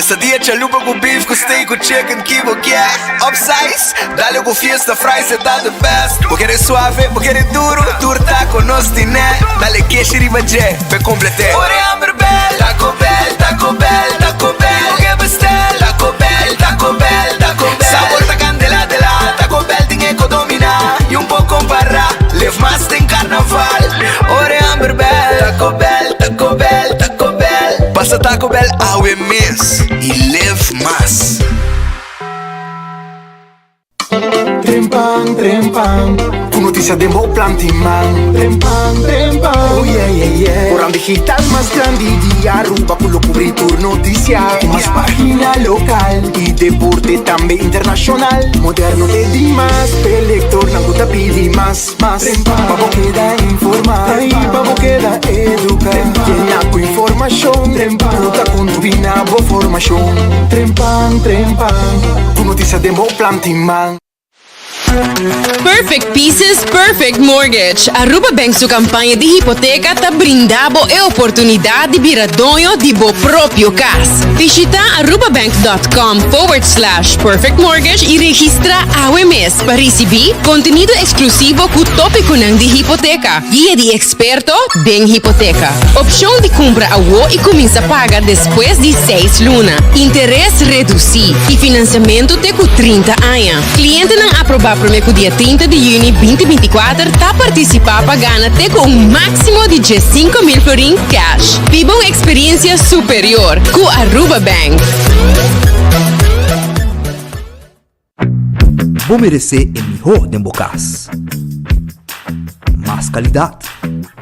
Quesadilla chalupa ku beef ku steak ku chicken ki bo kier Upsize, dale ku fiesta fries e ta the best Bo kere suave, bo kere duro, tur taco nos tine Dale keshi riba dje, p'e complete Ora e hamber bel, Taco Bell, Taco Bell, Taco Bell Bo ke bestel, Taco Bell, Taco Bell, Taco Bell Sabor ta candela de la, Taco Bell tin e ko domina Y un por compara, live mas den carnaval Ora e hamber bel, Taco Bell, Taco Bell, Taco Bell Pasa Taco Bell awe mes y live mas. Trempan, trempan, ku notisia den bo plan tin man. Trempan, trempan, oh yeah, yeah, yeah. Koran digital mas grandi di Aruba ku lo kubri tur notisia. Ku mas pagina lokal i deporte tambe internashonal. Moderno te dimas, p'e lektornan ku ta pidi mas. Mas pa bo keda informa i pa bo keda educa. Yena ku informashon ku ta contribui na bo formashon. Trempan, trempan, ku notisia den bo plan tin man. Perfect Pieces, Perfect Mortgage! Aruba Bank su campaña di hipoteca ta brinda bo e oportunidad di bira doño di bo propio cas. Bishita arubabank.com forward slash perfectmortgage y registra awe mes. Pa risibí kontenido eksklusivo ku tópikonan di hipoteka, guia di eksperto den hipoteka, opshon di kumpra awo i kuminsá paga despues di seis luna, interes redusí i finansiamentu te ku 30 aña. Klientenan aprobá promé ku dia 30 di yüni 2024 ta partisipá pa gana te ku un máksimo di 15,000 florin kèsh. Biba un eksperiensia superior ku Aruba Bank! Bo meresé e mihó den bo kas. Mas kalidat,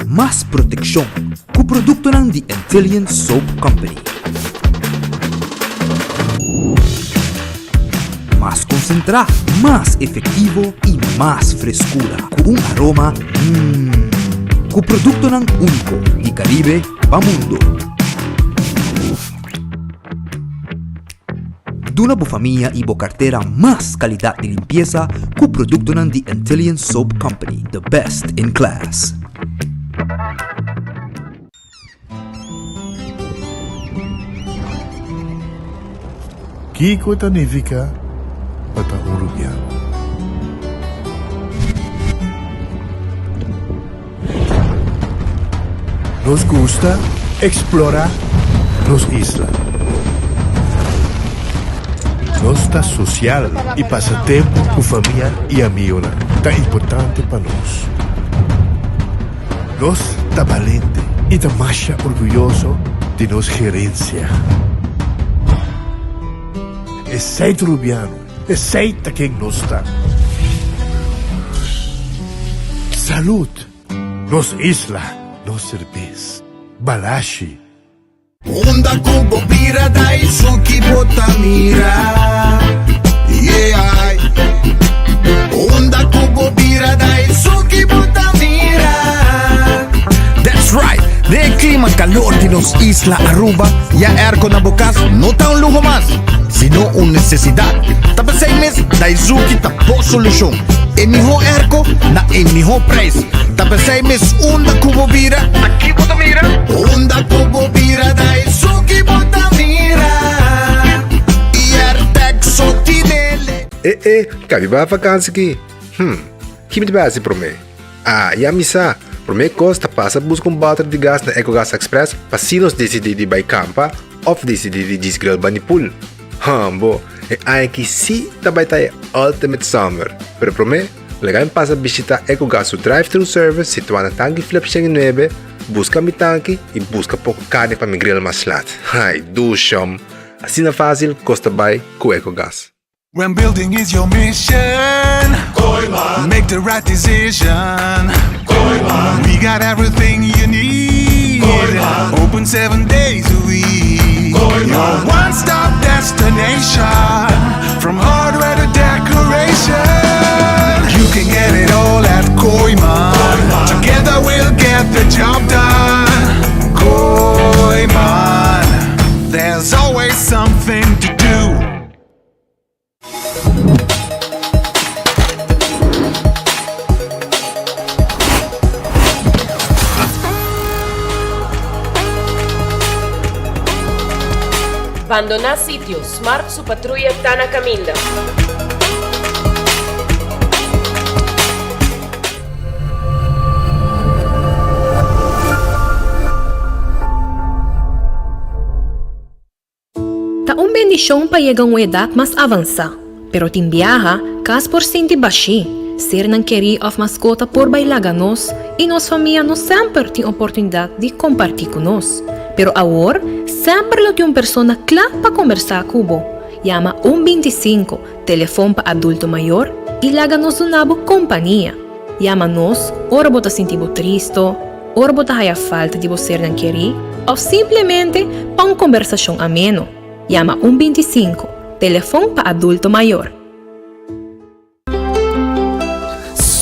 mas protekshon ku produktonan di Antillian Soap Company. Mas konsentrá, mas efektivo i mas freskura ku un aroma mmm. Ku produktonan úniko di Karibe pa mundo. Duna bo famia i bo kartera mas kalidat di limpiesa ku produktonan di Antillian Soap Company, the best in class. Kiko ta nifiká pa ta un rubiano? Nos gusta explora nos isla. Nos ta social y pasa tempo cu famia y amigonan ta importante pa nos. Nos ta balente y ta masha orguyoso di nos gerencia. Esey ta Rubiano. Esey ta ken nos ta. Salud! Nos isla, nos serbes. Balashi. Unda ku bo bira da esun ki bo ta mira Yeah Unda ku bo bira da esun ki bo ta mira That's right! Den e klima kalor di nos isla Aruba, ya airco na bo kas no ta un luho mas, sino un nesesidat. Ta p'esei mes Daizuki ta bo solushon. E mihó airco na e mihó prijs. Ta p'esei mes unda ku bo bira, ta ki bo ta mira? Unda ku bo bira, Daizuki bo ta mira. Airtec so tinele. E e, kabi bai vakansi ki? Hm, ki mi ta bai hasi promé? Ah, ya mi sa! Promé kos ta pasa buska un bòter di gas na Ecogas Express pa si nos disidí di bai kampa òf disidí di djis grill bani pool. Hambo, e aña aki sí ta bai ta e ultimate summer! Pero promé, laga mi pasa bishitá Ecogas su drive-thru service situá na Tanki Flip 109, buska mi tanki i buska poko karni pa mi grill mas lat. Ai, dushom! Asina fásil kos ta bai ku Ecogas. When building is your mission Kooyman Make the right decision Kooyman We got everything you need Kooyman Open seven days a week Kooyman Your one-stop destination From hardware to decoration You can get it all at Kooyman Kooyman Together we'll get the job done Kooyman There's always something to do Bandoná sitio, Smart su patruya ta na kaminda. Ta un bendishon pa yega un edat mas avansá, pero tin biaha kas por sinti bashí, sernan kerí òf maskota por bai laga nos i nos famia no semper tin oportunidat di kompartí ku nos. Pero awor semper lo tin un persona kla pa kombersá ku bo. Yama un 25, telefon pa adulto mayor, i laga nos duna bo kompania. Yama nos ora bo ta sinti bo tristo, ora bo ta haya falta di bo sernan kerí òf simplemente pa un kombersashon ameno. Yama un 25, telefon pa adulto mayor.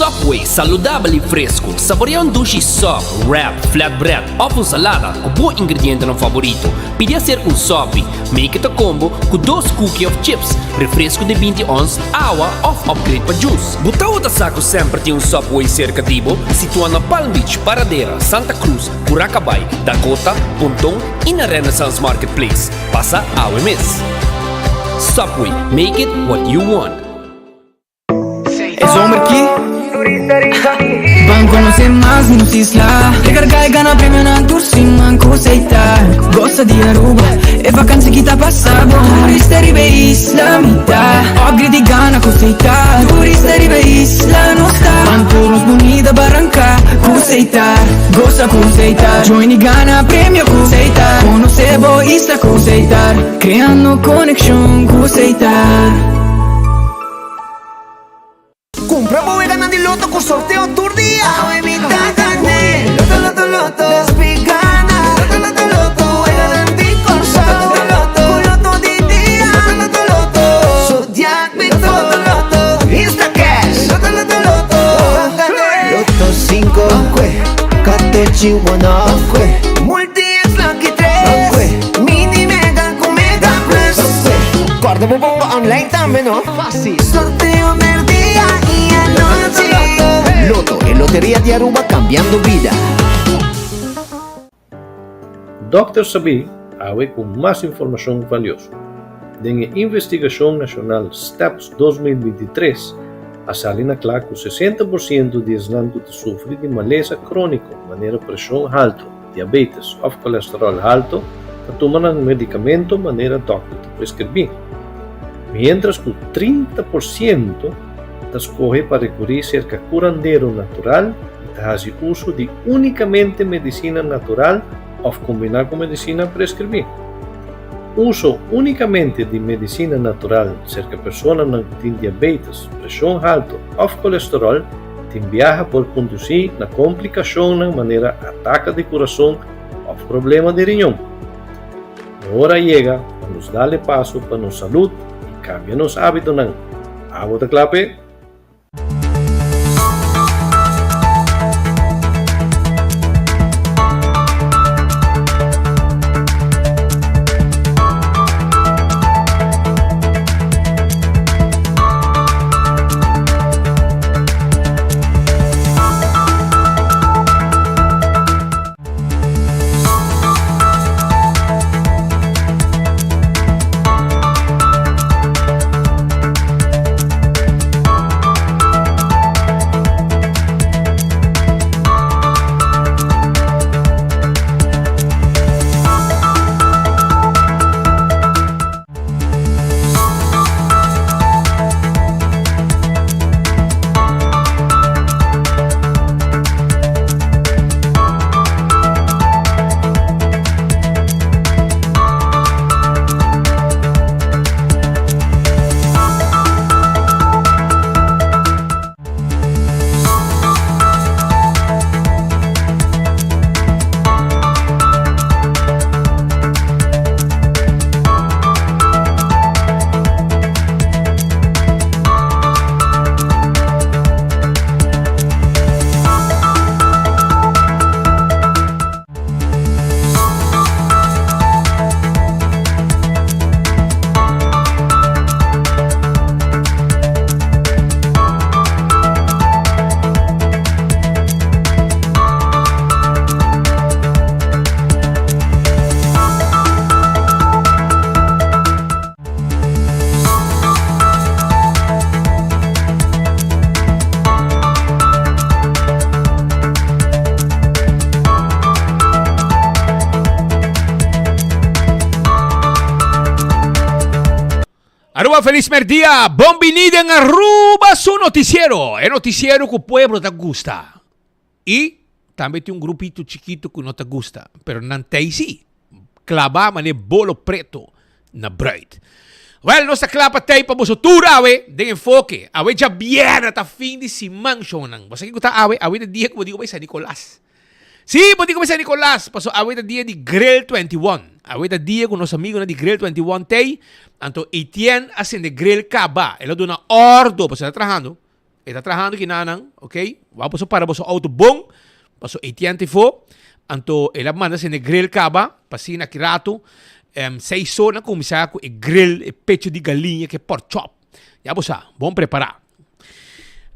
Subway, saludabel i fresku. Saborea un dushi sub, wrap, flatbread òf un salada ku bo ingredientenan faborito. Pidi aser un sopi, make it a combo, ku dos cookie òf chips, refresku di 20 ons, awa òf upgrade pa juice. Bo tabata sa ku semper tin un Subway serka di bo? Situá na Palm Beach, Paradera, Santa Cruz, Curacabai, Dakota, Ponton i na Renaissance Marketplace. Pasa awe mes! Subway, make it what you want. E zomer ki Ban conoce mas di nos isla Recarga y gana premionan tur siman cu Seita Goza di Aruba, e vakantie ki ta pasa bon Turista riba e isla mi ta Upgrade y gana cu Seita Turista riba e isla nos ta Ban tur nos bunita baranca cu Seita Goza cu Seita Join y gana premio cu Seita Conoce bo isla cu Seita Creando conexion cu Seita. Cumpra bo weganan di loto cu sorteo tur dia. Awe mi ta gane. Loto, loto, loto. Despi gana. Loto, loto, loto. Weganan di Corsou. Loto, loto, Cu loto di dia. Loto, loto, loto. Zodiac mi to. Loto, loto. Instacash. Loto, loto, loto. Ban gane. Loto 5. Kwe. Katechi 1. Kwe. Multi X Lucky 3. Kwe. Mini Mega cu Mega Plus. Kwe. Corda bo bomba online tambe no. Fácil. Sorteo merdia y anochi. Lotto, e loteria di Aruba cambiando bida. Dòkter Sabí awe ku mas informashon valioso. Den e investigashon nashonal Steps 2023 a sali na kla ku 60 por siento di esnan ku ta sufri di malesa króniko manera preshon haltu, diabetes òf kolesteròl haltu ta tuma nan medikamento manera dòkter ta preskribí, miéntras ku 30 por siento ta skohe pa rekurí serka kurandero natural i ta hasi uso di únikamente medisina natural òf kombiná ku medisina preskribí. Uso únikamente di medisina natural serka personanan ku tin diabetes, preshon haltu òf kolesteròl Tin biaha por kondusí na komplikashonnan manera ataka di kurason òf problema di riñon. E ora a yega pa nos dal e paso pa nos salud i kambia nos ábitonan. Abo ta kla p'e? Aruba felis merdia, bon bini den Aruba su noticiero, e noticiero cu pueblo ta gusta. Y tambe tin un grupito chikito cu no ta gusta, pero nan ta ey si, claba mane bolo preto na bruid. Wel, nos ta cla pa tey pa boso tur awe den Enfoke. Awe djabièrnè ta fin di siman, shownan. Bo sa kico ta awe? Awe ta dia cu bo di cu bay San Nicolas. Sí, bo tin ku bisa Nicolas, paso awe ta dia di Grill 21. Awe ta dia ku nos amigunan di Grill 21 t'ei, anto Etienne a sende grill kaba. El a duna ordo, paso el ta trahando. E ta trahando kinanan, ok. Wou boso para boso auto bon, paso Etienne ta efo. Anto el a manda sende grill kaba, pa asina aki ratu, seis or nan kuminsá ku e grill, e pecho di galiña ku e pork chop. Ya bo sa, bon prepará.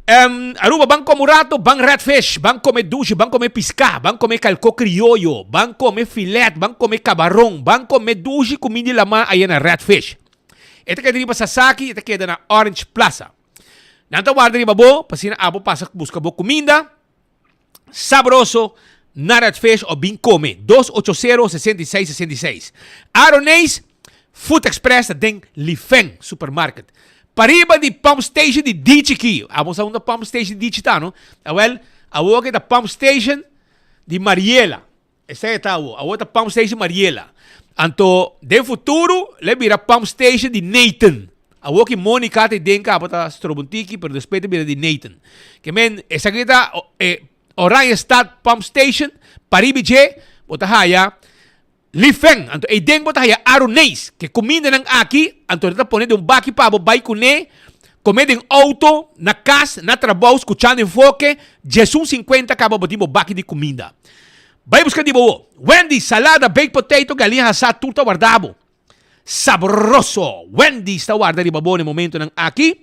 Aruba ban come un rato, ban redfish, ban come dushi, ban come pisca, ban come calco crioyo, ban come filet, ban come cabaron, ban come dushi cuminda di lama aya na Redfish. E ta keda riba Sasaki, e ta keda na Orange Plaza. Nan ta warda riba bo, pa asina abo pasa busca bo cuminda sabroso na Redfish o bin come. 280 66 66. Aroneis Food Express ta den Lifeng Supermarket. Pariba di pump station di Dichi ki. Abo sa unda pump station di Dichi ta, no? Awel, awor ke ta pump station di Mariela. Esei ta awor. Awor ta pump station Mariela. Anto, den futuro, le bira pump station di Nathan. Awor ki Monica ta den kaba ta stroba un tiki, pero despues ta bira di Nathan. Ke men, esaki ta e Oranjestad pump station, pariba dje, bo ta haya Li Feng, anto eiden bo ta haya aroneis, ke kumindanan aki, anto nan ta pone den un baki pa bo bai kuné, kome den outo, na kas, na trabou, skuchando enfoke, djesun sinkuenta kaba bo tin bo baki di kuminda. Bai buska di bo wo. Wendy's, salada, baked potato, galiña hasá, tur ta warda bo. Sabroso! Wendy's ta warda riba bo na e momentonan aki.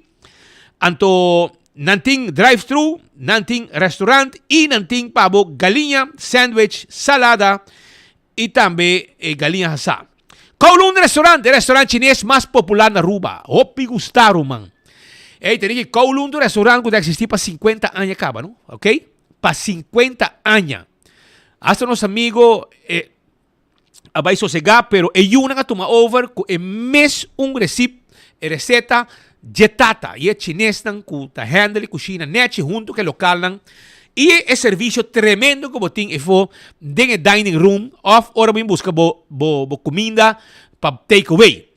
Anto nan tin drive thru, nan tin restaurant y nan tin pa bo galiña, sandwich, salada y tambe e galiña hasá. Kowloon Restaurant, e restaurant chines mas popular na Aruba. Hopi gusta ruman. Ey, tene ki Kowloon ta un restaurant cu ta existi pa 50 aña caba, no? Ok? Pa 50 aña. Hasta nos amigo eh, a bai sosegá, pero e yunan a tuma over ku e mes un resip, e reseta dje tata i e chinesnan ku ta handle e kushina nechi huntu ku e lokalnan i e servisio tremendo ku bo tin efo den e dining room òf ora bo bin buska bo bo bo kuminda pa take away.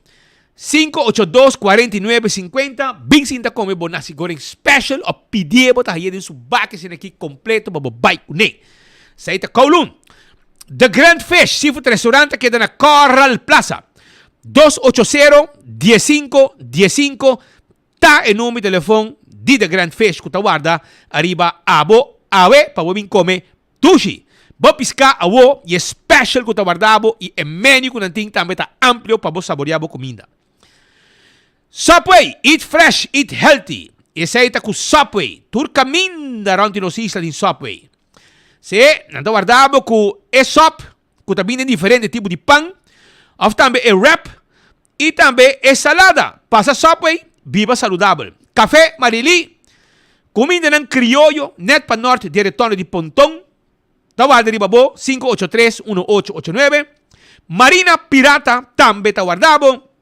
582 49 50 bin sinta kome bo nasi goreng special òf pidié bo ta haye den su baki asina aki kompleto pa bo bai kuné. Esei ta Kowloon. The Grand Fish Seafood Restaurant ta keda na Coral Plaza. 280 15 15 ta e number di telefon di The Grand Fish ku ta warda ariba abo awe pa bo bin kome dushi. Bo piská awo i e special ku ta warda bo i e menu ku nan tin tambe ta amplio pa bo saborea bo kuminda. Subway, eat fresh, eat healthy. Esei ta ku Subway. Tur kaminda rònt di nos isla tin Subway. Sí, nan ta warda bo ku e sòp ku ta bini den diferente tipo di pan, òf tambe e wrap i tambe e salada. Pasa Subway, biba saludabel. Kafé Marilí, kumindanan krioyo nèt pa nòrt di e retorno di Ponton, ta warda riba bo, 583 1889. Marina Pirata tambe ta warda bo.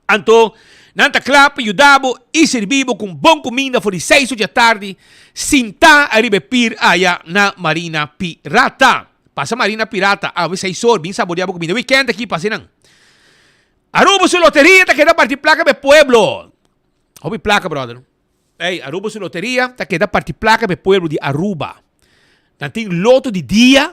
Anto, nan ta kla pa yuda bo i sirbi bo ku un bon kuminda for di seis or di atardi, sintá ariba e pir aya na Marina Pirata. Pasa Marina Pirata awe seis or, bin saboreá bo kuminda. Weekend aki pasa nan. Aruba su loteria ta keda parti plaka pa e pueblo. Hopi plaka, brother. Ey, Aruba su loteria ta keda parti plaka pa e pueblo di Aruba. Nan tin loto di dia,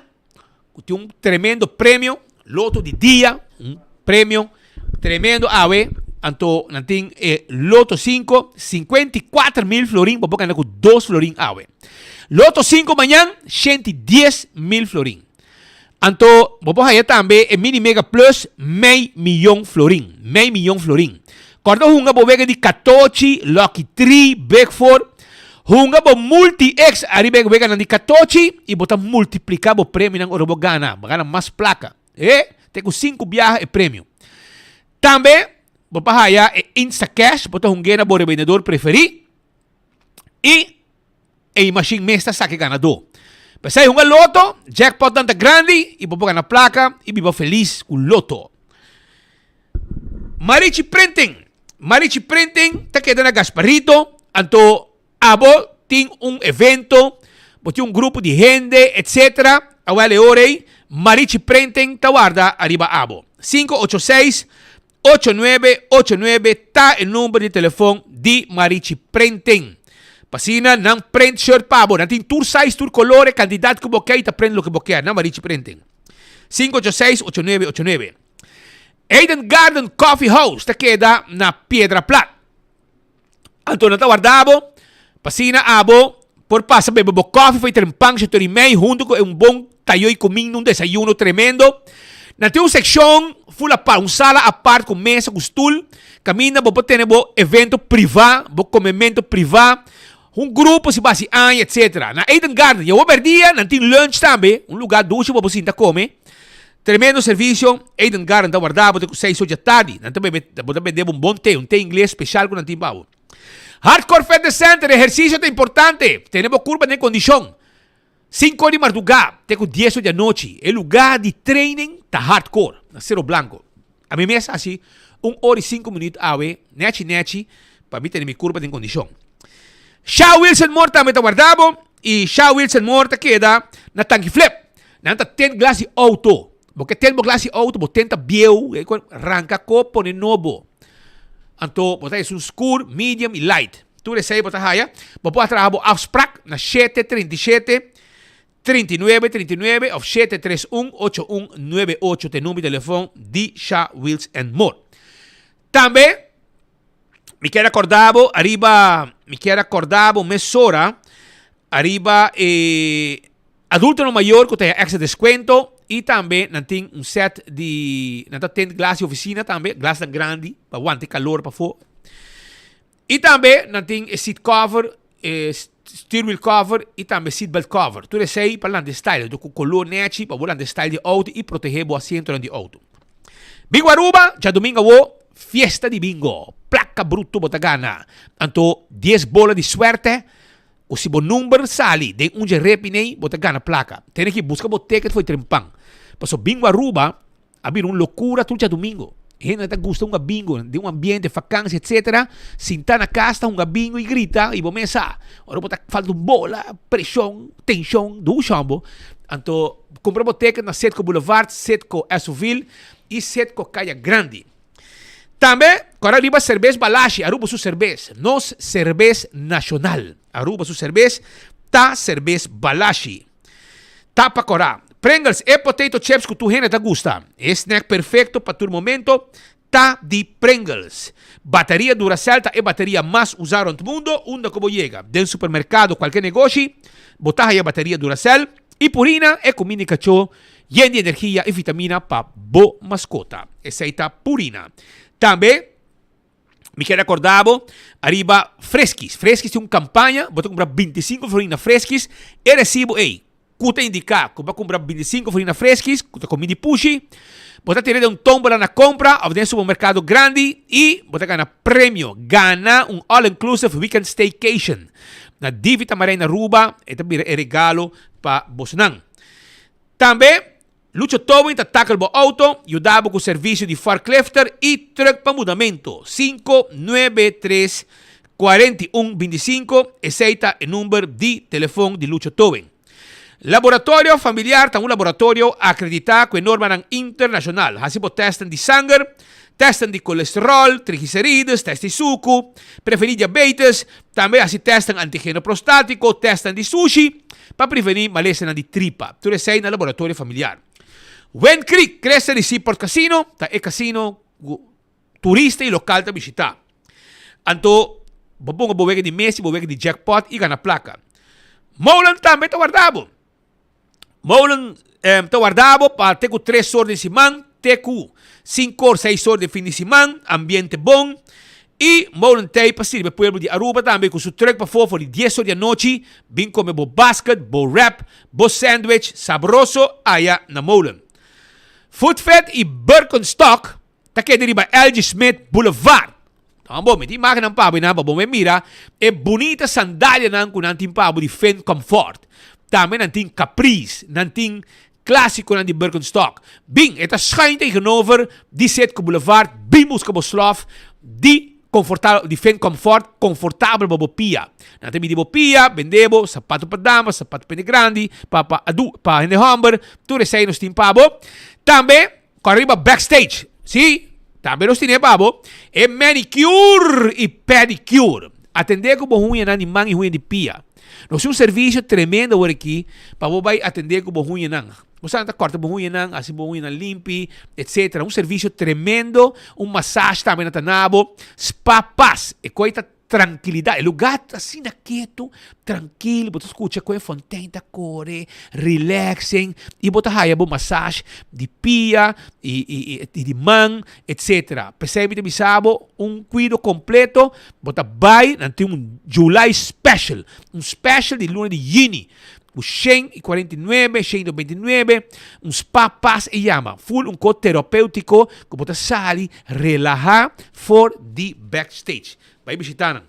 ku tin un tremendo premio, loto di dia, un premio tremendo awe. Anto nan tin e loto 5, 54 mil florin, bo por gana ku dos florin awe. Loto 5 mañan, 110 mil florin. Anto bo por haya tambe e Mini Mega Plus mei miyon florin, mei miyon florin. Kòrda hunga bo wega di katochi, Lucky Tree, Big Four. Hunga bo Multi X ariba e weganan di katochi i bo ta multipliká bo premionan ora bo gana. Bo gana mas plaka. E te ku sinku biaha e premio. Tambe bo por haya e Instacash, bo ta hung'é na bo rebendedor preferí i. Ey mashin mes ta saki ganadó. P'esei hunga loto, jackpotnan ta grandi y bo por gana placa y biba felis cu loto. Marichi Printing. Marichi Printing ta keda na Gasparito, anto abo tin un evento, bo tin un grupo di hende, etc. Awel e ora ei, Marichi Printing ta warda ariba abo. 586 8989 ta e number di telefon di Marichi Printing. Pa asina nan print shirt pa bo. Nan tin tur size, tur color, e cantidad cu bo kier y ta print loke bo kier na Marichi Printing. 586 8989. Eden Garden Coffee House ta keda na Piedra Plat. Anto nan ta warda bo, pa asina abo por pasa bebe bo koffie for e trempan shetor y mei hunto cu e un bon tayo y cuminda, un desayuno tremendo. Nan tin un seccion full apart, un sala apart cu mesa cu stoel, caminda bo por tene bo evento priva, bo comemento priva, un grupo si bo haci aña etc. Na Eden Garden, ya bo berdia, nan tin lunch tambe, un lugar dushi bo por sinta come. Tremendo servicio, Eden Garden ta warda bo te cu seis ocho tardi. Nan ta bebe, bo ta bende bo un bon te, un te ingles special cu nan tin pa bo. Hardcore Fitness Center, ehercicio ta importante, tene bo curpa den condicion. Cinco di marduga te cu dies di anochi, e lugar di training ta Hardcore, na Cerro Blanco. Ami mes haci un ora y cinco minuut awe, nechi nechi, pa mi tene mi curpa den condicion. Sha Wilson Moore tambe ta warda bo y Sha Wilson Moore ta keda na Tanki Flip. Nan ta tent glas di auto. Bo ke tent bo glas di auto, bo tent ta bieu, ranka ko pone nobo. Anto bo ta esun skur, medium y light. Tur esei bo ta haya. Bo por traha bo afsprak na 737 39 39 of 731 8198 te number di telefon di Sha Wheels and More. Tambe mi kier acorda bo ariba mi kier acorda bo mesora ariba e adultonan mayor cu ta haya extra descuento y tambe nan tin un set di nan ta tent glas di oficina tambe glasnan grandi pa wanta e calor pafo y tambe nan tin e seat cover e steer wheel cover y tambe seat belt cover tur esey pa lanta e style cu color nechi pa bo lanta e style di auto y protege bo asientonan di auto. Bingo Aruba, djadumingo awo, fiesta di bingo. Placa bruto bo ta gana. Anto dies bola di suerte cu si bo number sali den un dje repiney bo ta gana placa. Tene ki busca bo ticket fo'i trempan. Paso Bingo Aruba a bira un locura tur djadumingo. Hende ta gusta hunga bingo den un ambiente, vakantie etc. Sinta na cas ta hunga bingo y grita y bo mes sa. Ora bo ta falta un bola, presion, tension, dushon bo. Anto Kumpra bo teken na Setco Boulevard, Setco Esoville y Setco Caya Grandi. Tambe, kora riba Cerbes Balashi, Aruba su cerbes, nos cerbes nacional. Aruba su cerbes ta Cerbes Balashi. Ta pa kora. Pringles, e potato chips ku tur hende ta gusta. E snack perfecto pa tur momento ta di Pringles. Bateria Duracell ta e bateria mas usa rond mundo, unda ku bo yega, den supermerkado, kualke negoshi, bo ta haya bateria Duracell i Purina, e kuminda di kachó yen di energia i vitamina pa bo maskota. Esei ta Purina. Tambe mi kier rekorda bo ariba Friskies. Friskies tin un kampaña, bo ta kumpra 25 florin na Friskies, e resibo ei ku ta indiká ku bo a kumpra 25 florin na Friskies, ku ta komí di pushi, bo ta tira den un tómbola na kompra òf den supermerkado grandi i bo ta gana premio. Gana un all inclusive weekend staycation na Divi Tamarijn Aruba, e ta bira e regalo pa bosonan. Tambe, Lucho Towing ta tackle bo auto, yuda bo ku servisio di forklifter i truck pa mudamentu. 593 41 25, esei ta e number di telefon di Lucho Towing. Laboratorio Familiar ta un laboratorio akreditá ku e normanan internashonal. Hasi bo tèstnan di sanger, tèstnan di kolesteròl, triglicerides, tèst di suku, prevení diabetes, tambe hasi tèstnan antigeno prostátiko, tèstnan di sushi pa prevení malesanan di tripa. Tur esei na Laboratorio Familiar. Wind Creek, Cresta di Seaport Casino ta e casino ku turista y local ta bishita. Anto bo ponga bo wega di mesa y bo wega di jackpot y gana placa. Molen tambe ta warda bo. Molen eh, ta warda bo pa te cu tres or di siman, te cu cinco or, seis or di fin di siman, ambiente bon. Y Molen t'ey pa sirbi pueblo di Aruba tambe cu su truck pafó for di dies or di anochi, bin come bo basket, bo wrap, bo sandwich sabroso aya na Molen. Foodfed y Birkenstock Ta keda riba LG Smith Boulevard. Toma bo, mi tin imagennan pa bo einan pa bo me mira e bunita sandalianan ku nan tin pa bo di Finn Comfort. Tambe nan tin Caprice, nan tin klásikonan di Birkenstock. Bin, e ta schuin tegenover di Citgo Boulevard, bin buska bo slof di. Confortabel, di fen comfort, confortabel pa bo pia. Nan ta midi bo pia, bende bo sapato pa dama, sapato pa hende grandi, pa pa adu, pa hende homber, tur esei nos tin pa bo. Tambe, kòrda riba backstage, si, tambe nos tine pa bo e manicure i pedicure. Atendé ku bo huñanan di man i huña di pia. Nos tin un servisio tremendo awor aki pa bo bai atendé ku bo huñanan. Bo sa nan ta kòrta bo huñanan, hasi bo huñanan limpi, etcetera. Un servisio tremendo, un massage tambe nan ta na bo. Spa Paz, e koi ta trankilidat. E lugá ta asina ketu, trankil, bo ta skucha kon e fontein ta kore, relaxing, i bo ta haya bo massage di pia i i i di man, etcetera. P'esei mi ta bisa bo, un kuido kompleto, bo ta bai, nan tin un July special, un special di luna di yüni. Ku 149, 129, un spa pas e yama. Full un ko terapeutiko ku bo ta sali relaha for di backstage. Bai bishita nan.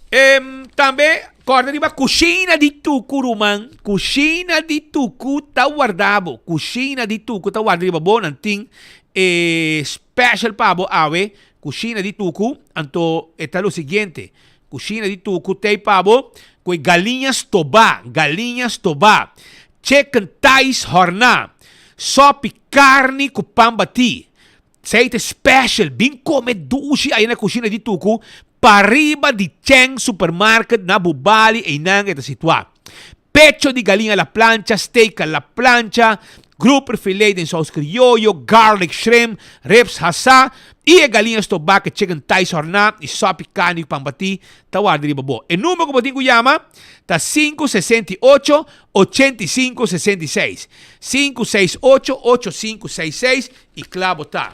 Em, tambe kòrda riba kushina di tuku ruman. Kushina di tuku ta warda bo. Kushina di tuku ta warda riba bo. Nan tin e special pa bo awe. Kushina di tuku. Anto e ta lo siguiente. Kushina di tuku tei pa bo ku e galiña stobá, galiña stobá, chicken thighs hòrná, sòpi karni ku pan batí. Esei ta special, bin kome dushi aya na kushina di tuku pariba di Cheng Supermarket na Bubali einan e ta situá. Pecho di galiña a la plancha, steak a la plancha, grouper filet den saus crioyo, garlic shrimp, ribs hasá y e galiña stobá cu chicken thighs horná y sopi carni cu pan batí ta warda riba bo. E number cu bo tin cu yama ta 568 85 66, 568 8566 y cla bo ta.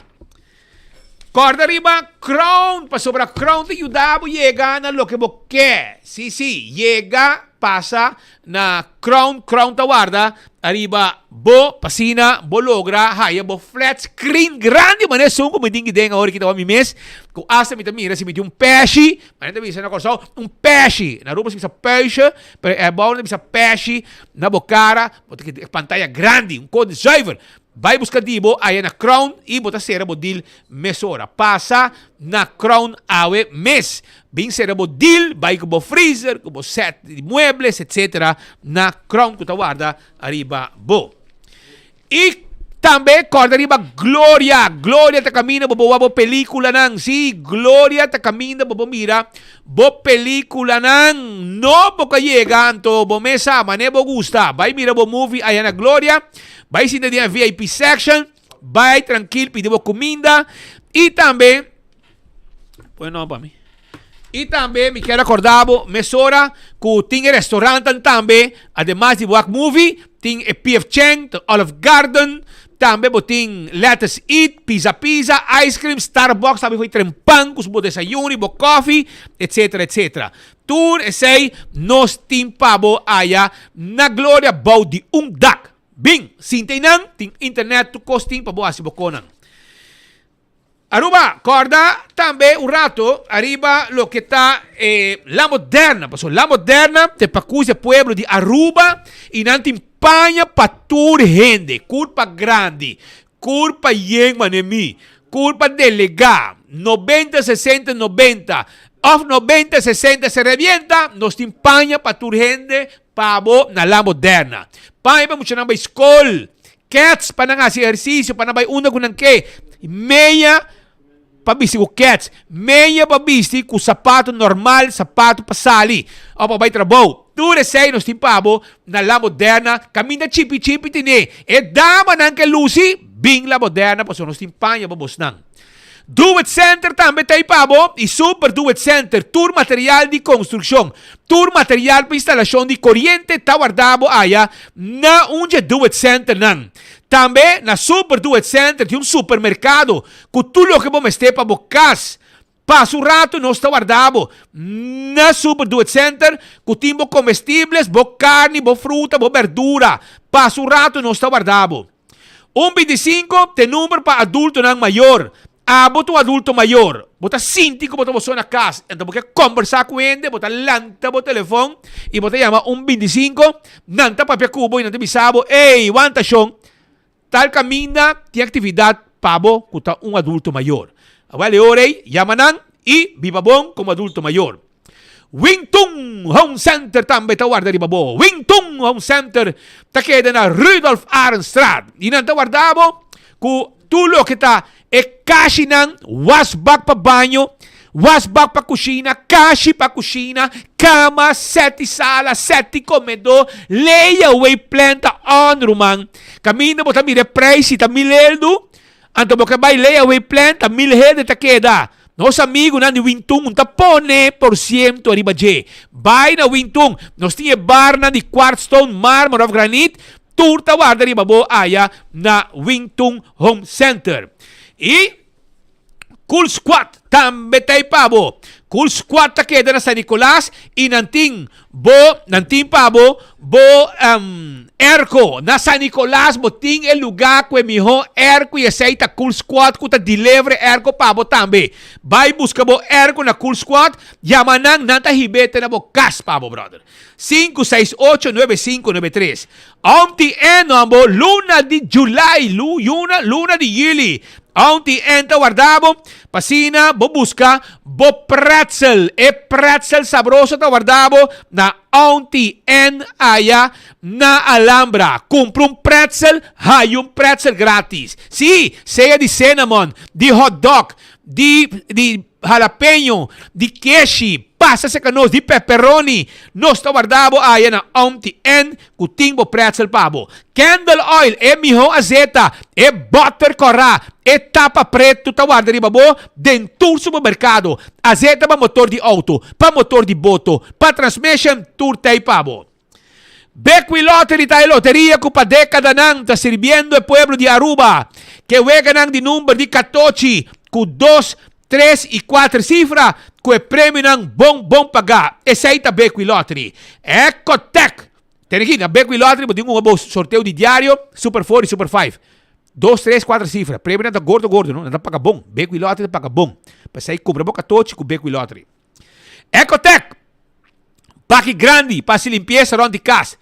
Kòrda riba Crown, pasobra Crown ta yuda bo yega na loke bo ke. Sí, sí, yega pasa na Crown, Crown ta warda ariba bo pa asina bo logra haya bo flat screen grandi manera esun ku mi tin kiden awor ki ta wak mi mes, ku asta mi ta mira si mi tin un pèshi, manera ta bisa na Kòrsou, un pèshi, na Aruba si bisa pèshe, pero e abou nan ta bisa pèshi na bo kara, bo ta keda pantaya grandi, un kos di zuiver. Bai buska di bo aya na Crown y bo ta sera bo deal mesora. Pasa na Crown awe mes. Bin sera bo deal, bai cu bo freezer, cu bo set di muebles etc. Na Crown cu ta warda ariba bo. Y tambe corda riba Gloria. Gloria ta caminda bo por wak bo peliculanan. Si, Gloria ta caminda bo por mira bo peliculanan. No bo ka yega anto bo mes sa mane bo gusta. Bai mira bo movie aya na Gloria. Bai sinta den e VIP section, bai trankil pidi bo kuminda i tambe pone nòmber pa mi. I tambe mi kier akorda bo mesora ku tin e restaurantan tambe, ademas di wak movie, tin e PF Chang, tin Olive Garden, tambe bo tin Lettuce Eat, Pizza Pizza, Ice Cream, Starbucks tambe for tren pan ku bo desayuno i bo kofi, etcetera, etcetera. Tur esei nos tin pa bo aya na Gloria bou di un dak. Bin, sinta einan, tin internet, tur kos tin pa bo hasi bo konan. Aruba, kòrda tambe un rato ariba loke ta e La Moderna, pasobra La Moderna ta e pakus e pueblo di Aruba i nan tin paña pa tur hende, kurpa grandi, kurpa yen manera mi, kurpa delegá, nobenta, sesenta, nobenta, òf nobenta, sesenta se rebienta, nos tin paña pa tur hende pa bo na La Moderna. Paña pa muchanan bai skol, kèts pa nan hasi ehersisio, pa nan bai unda ku nan ke, meña pa bisti ku kèts, meña pa bisti ku sapato normal, sapato pa sali òf pa bai trabou. Tur esei nos tin pa bo na La Moderna, kaminda chipi chipi tene. E damanan ke lusi, bin La Moderna pasobra nos tin paña pa bosnan. Do It Center tambe ta ei pa bo i Super Do It Center, tur material di konstrukshon, tur material pa instalashon di koriente ta warda bo aya na un dje Do It Centernan. Tambe na Super Do It Center tin un supermerkado Ku tur loke bo mester pa bo kas. Pasa un ratu nos ta warda bo na Super Do It Center ku tin bo comestibles, bo karni, bo fruta, bo berdura. Pasa un ratu nos ta warda bo. Un 25 t'e number pa adultonan mayor. Abo ta un adulto mayor, bo ta sinti ku bo ta bo so na kas, anto bo ke kombersá ku hende, bo ta lanta bo telefon i bo ta yama un 25, nan ta papia ku bo i nan ta bisa bo, Ey, wanta shon, Tal kaminda tin aktividat pa bo ku ta un adulto mayor. Awel e ora ei, yama nan i biba bon komo adulto mayor. Wing Tun Home Center tambe ta warda riba bo. Wing Tun Home Center ta keda na Rudolf Arendstraat i nan ta warda bo ku tur loke ta e kashinan, wasbak pa baño, wasbak pa kushina, kashi pa kushina, kama, sèt di sala, sèt di komedó, layaway plan ta on ruman. Kaminda bo ta mira e preis si ta mil eldu, Anto bo ke bai layaway plan ta mil hende ta keda. Nos amigunan di Wintun ta pone por siento riba dje. Bai na Wintun, nos tin e barnan di quartzstone, marmer of granit, tur ta warda riba bo aya na Wintun Home Center. I Cool Squad tambe ta ei pa bo. Cool Squad ta keda na San Nicolas i nan tin Bo, nan tin pa bo, bo airco. Na San Nicolas bo tin e lugar cu e miho airco y esey ta Cool Squad cu ta deliver e airco pa bo tambe. Bay busca bo airco na Cool Squad, yama nan, nan ta hibe te na bo cas pa bo brother. Sinku seis ocho nuebe sinku nuebe tres. Aunty N bo luna di July, lu, yuna, luna di Juli. Aunty N ta warda bo. P'asina bo buska bo pretzel. E pretzel sabroso ta warda bo na Aunty N aya na Alhambra. Kumpra un pretzel, haya un pretzel gratis. Sí, sea di cinnamon, di hotdog, di di jalapeño, di keshi, pasa serka nos, di pepperoni. Nos ta warda bo aya na Aunty N Ku tin bo pretzel pa bo. Candle oil, e mihó azeta, e butter kòrá, e tapa pretu ta warda riba bo den tur supermerkado. Azeta pa motor di outo, pa motor di boto, pa transmission, tur t'ei pa bo. Bequi Lottery ta e loteria ku pa dékadanan ta sirbiendo e pueblo di Aruba. Ke weganan di number di katochi ku dos, tres i kuater sifra ku e premionan bon bon pagá. Esei ta Bequi Lottery. Ecotec! Tene aki, na Bequi Lottery bo tin un bo sorteo di diario, Super Four i Super Five. Dos, tres, kuater sifra. Premionan ta gordo gordo, no? Nan ta paga bon. Bequi Lottery ta paga bon. P'esei kumpra bo katochi ku Bequi Lottery. Ecotec! Baki grandi pa hasi limpiesa rònt di kas.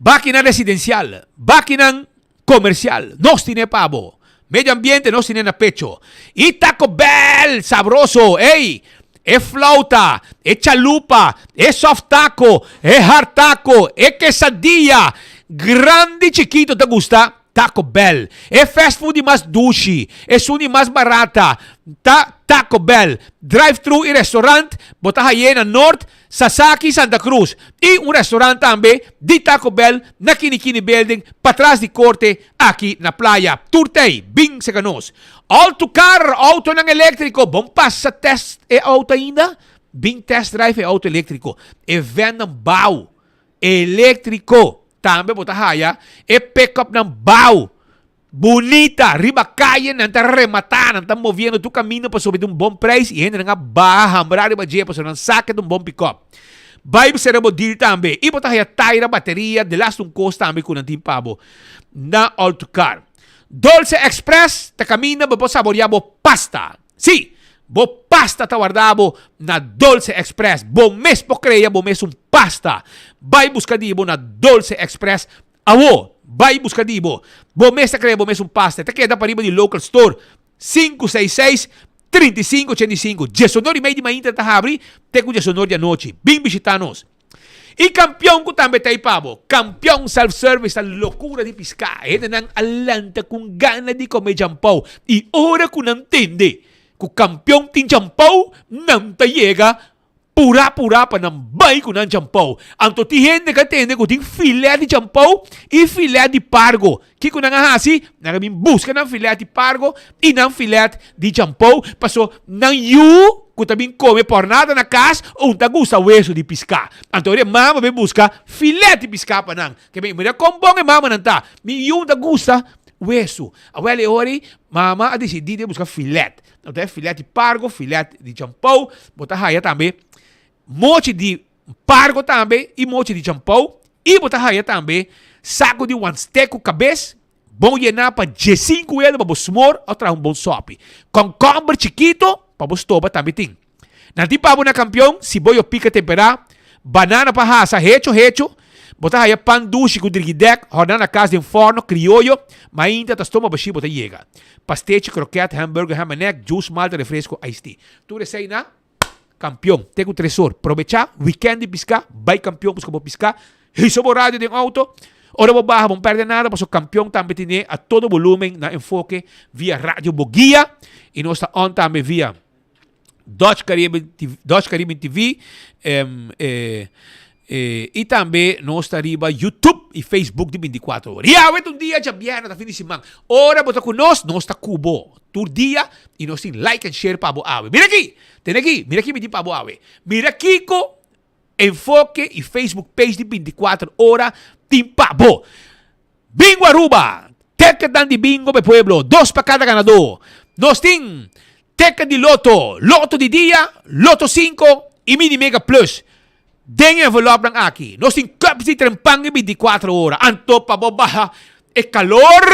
Bakinan residensial, bakinan komersial, nos tine pa bo. Medio ambiente nos tine na pecho. I Taco Bell sabroso, ey! E flauta, e chalupa, e soft taco, e hard taco, e quesadilla, grandi chikito ta gusta Taco Bell. E fast food di mas dushi, esun di mas barata, ta Taco Bell. Drive-thru i restaurant bo ta haye na Noord, Sasaki, Santa Cruz. I un restaurant tambe di Taco Bell na Kinikini Building, patras di Corte aki na Playa. Tur tei, bin seka nos. Autocar, autonan eléctrico, bon pasa test e auto ainda? Bin test drive e auto eléctrico. E vennan bou eléctrico. Tambe bo ta haya e pick-upnan bou, bunita, riba caye, nan ta remata, nan ta moviendo tur caminda pasobra e ta un bon prijs y hendenan a baha hambra riba dje pasobra nan sa ke ta un bon pick-up. Bai sera bo deal tambe y bo ta haya taira, bateria, de laatste un cos tambe cu nan tin pa bo na All-to-Car. Dolce Express ta caminda bo por saboria bo pasta. Sí, bo pasta ta warda bo na Dolce Express. Bo mes por crea bo mes un pasta. Bai busca di bo na Dolce Express awo. Bai busca di bo. Bo mes ta crea bo mes un pasta. E ta keda pariba di Local Store 566 3585. Diesonor y mei di mainta ta habri te cu diesonor di anochi. Bin bishita nos. Y campeon cu tambe ta ey pa bo. Campeon self service ta locura di pisca. Hendenan a lanta cu gana di come jampou. Y ora cu nan tende cu campeon tin jampou, nan ta yega pura pura pa nan bay cu nan jampou. Anto tin hende cu a tende cu tin filet di jampou y filet di pargo. Kiko nan a hasi? Nan a bin buska nan filet di pargo i nan filet di champou, paso nan yu ku ta bin kome pòrnada na kas un ta gusta wesu di piská. Anto ora e mama bin buska filet di piská pa nan. Ke mi mira kon bon e mamanan ta. Mi yu ta gusta wesu. Awel e ora ei mama a disidí di buska filet. Anto e filet di pargo, filet di champou, bo ta haya tambe mochi di Pargo tambe i mochi di champou i bo ta haya tambe saku di wanstek ku kabes bon yená pa diesinku euro pa bo smor o traha un bon sòpi. Kònkòmber chikito pa bo stoba tambe tin. Nan tin pa bo na kampion siboyo pika temperá, banana pa hasa hecho hecho. Bo ta haya pan dushi ku drigidèk, hòrná na kas den fòrno krioyo, mainta ta stoma bashí bo ta yega. Pastechi, krokèt, hamburger, ham and egg, juice, malta, refresco, iced tea. Tur esei na Kampion. Te ku tresor. Probechá wikènt di piská, bai Kampion buska bo piská, hisa bo radio den outo, ora bo baha bo no pèrdè nada pasobra Kampion tambe tene a todo volumen na enfoke via Radio Boguia i nos ta on tambe via Dutch Caribbean TV, Dutch Caribbean TV i tambe nos ta riba YouTube i Facebook di 24 ora. I awe ta un dia djabièrnè, ta fin di siman. Ora bo ta ku nos, nos ta ku bo tur dia i nos tin like and share pa bo awe. Mira aki! Tene aki! Mira aki mi tin pa bo awe. Mira kiko Enfoke i Facebook page di 24 ora tin pa bo. Bingo Aruba! Ticketnan di bingo pa e pueblo, dos pa kada ganadó. Nos tin ticket di loto, loto di dia, loto sinku i mini mega plus den e envelopnan aki. Nos tin cups di trempan i bintikuater ora. Anto pa bo baha e kalor,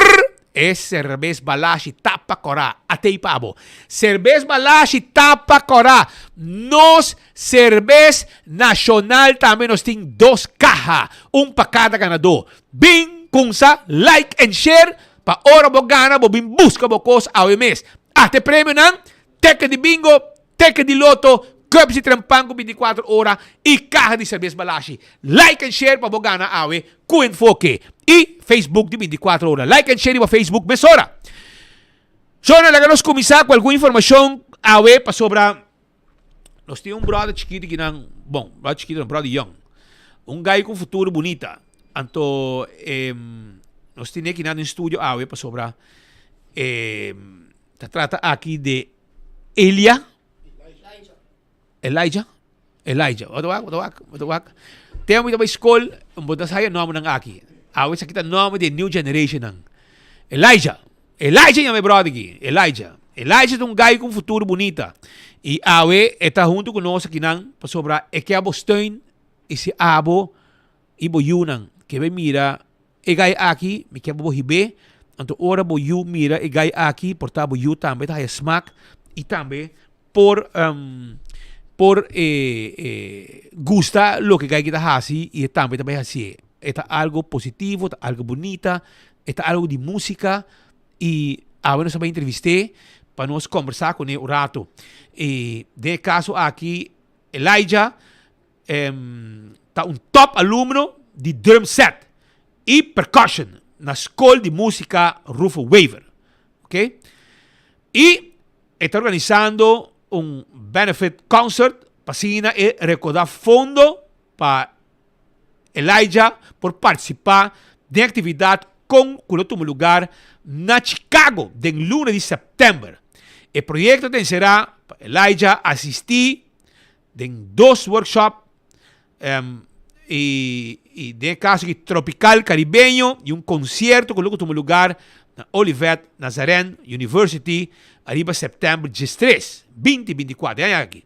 e serbes Balashi tapa kòrá. Atei pa bo. Serbes Balashi tapa kòrá. Nos serbes nashonal tambe nos tin dos kaha, un pa kada ganadó. Bin cunsa like and share pa ora bo gana bo bin busca bo cos awe mes. Hasta e premionan, ticket di bingo, ticket di loto, cups di trempan cu 24 ora y caha di cerbes Balashi. Like and share pa bo gana awe cu Enfoke y Facebook di 24 ora. Like and share riba Facebook mesora. Shona laga nos cuminsa cu algun informacion awe pasobra Nos tin un brother chiquito ki nan, bon, brother chiquito no, brother young. Un guy cu futuro bunita. Anto, eh, nos tin ki nan den studio awe pasobra eh, ta trata aki de Elia. Elijah. Elijah. Wat wak, wat wak, wat wak. Tem mi ta bay school, bo ta sa nomber nan aki. Awe sa kita nomber de new generation nan. Elijah. Elijah yama e brother aki. Elijah. Elijah ta un guy ku un futuro bunita. I awe e ta huntu ku nos akinan pasobra e ke abo steun i si abo i bo yunan ke bai mira e guy aki mi ke bo hib'é anto ora bo yu mira e guy aki por ta bo yu tambe ta haya smak i tambe por por gusta loke e guy aki ta hasi i e tambe ta bai hasié. E ta algo positivo, ta algo bunita. E ta algo di músika i awe nos a bai entrevist'é pa nos kombersá kuné un rato. I den e kaso aki Elijah ta un top alumno di drum set i percussion na skol di músika Rufo Wever. Oké. I e ta organisando un benefit concert pa asina e rekoda fondo pa Elijah por partisipá den aktividat kon ku lo tuma lugar na Chicago den luna di sèptèmber. E proyekto ta enserá pa Elijah asistí den dos workshop i i den e kaso aki Tropical Caribeño i un konsierto ku lo tuma lugar na Olivet Nazarene University ariba sèptèmber diestres, 2024, e aña aki.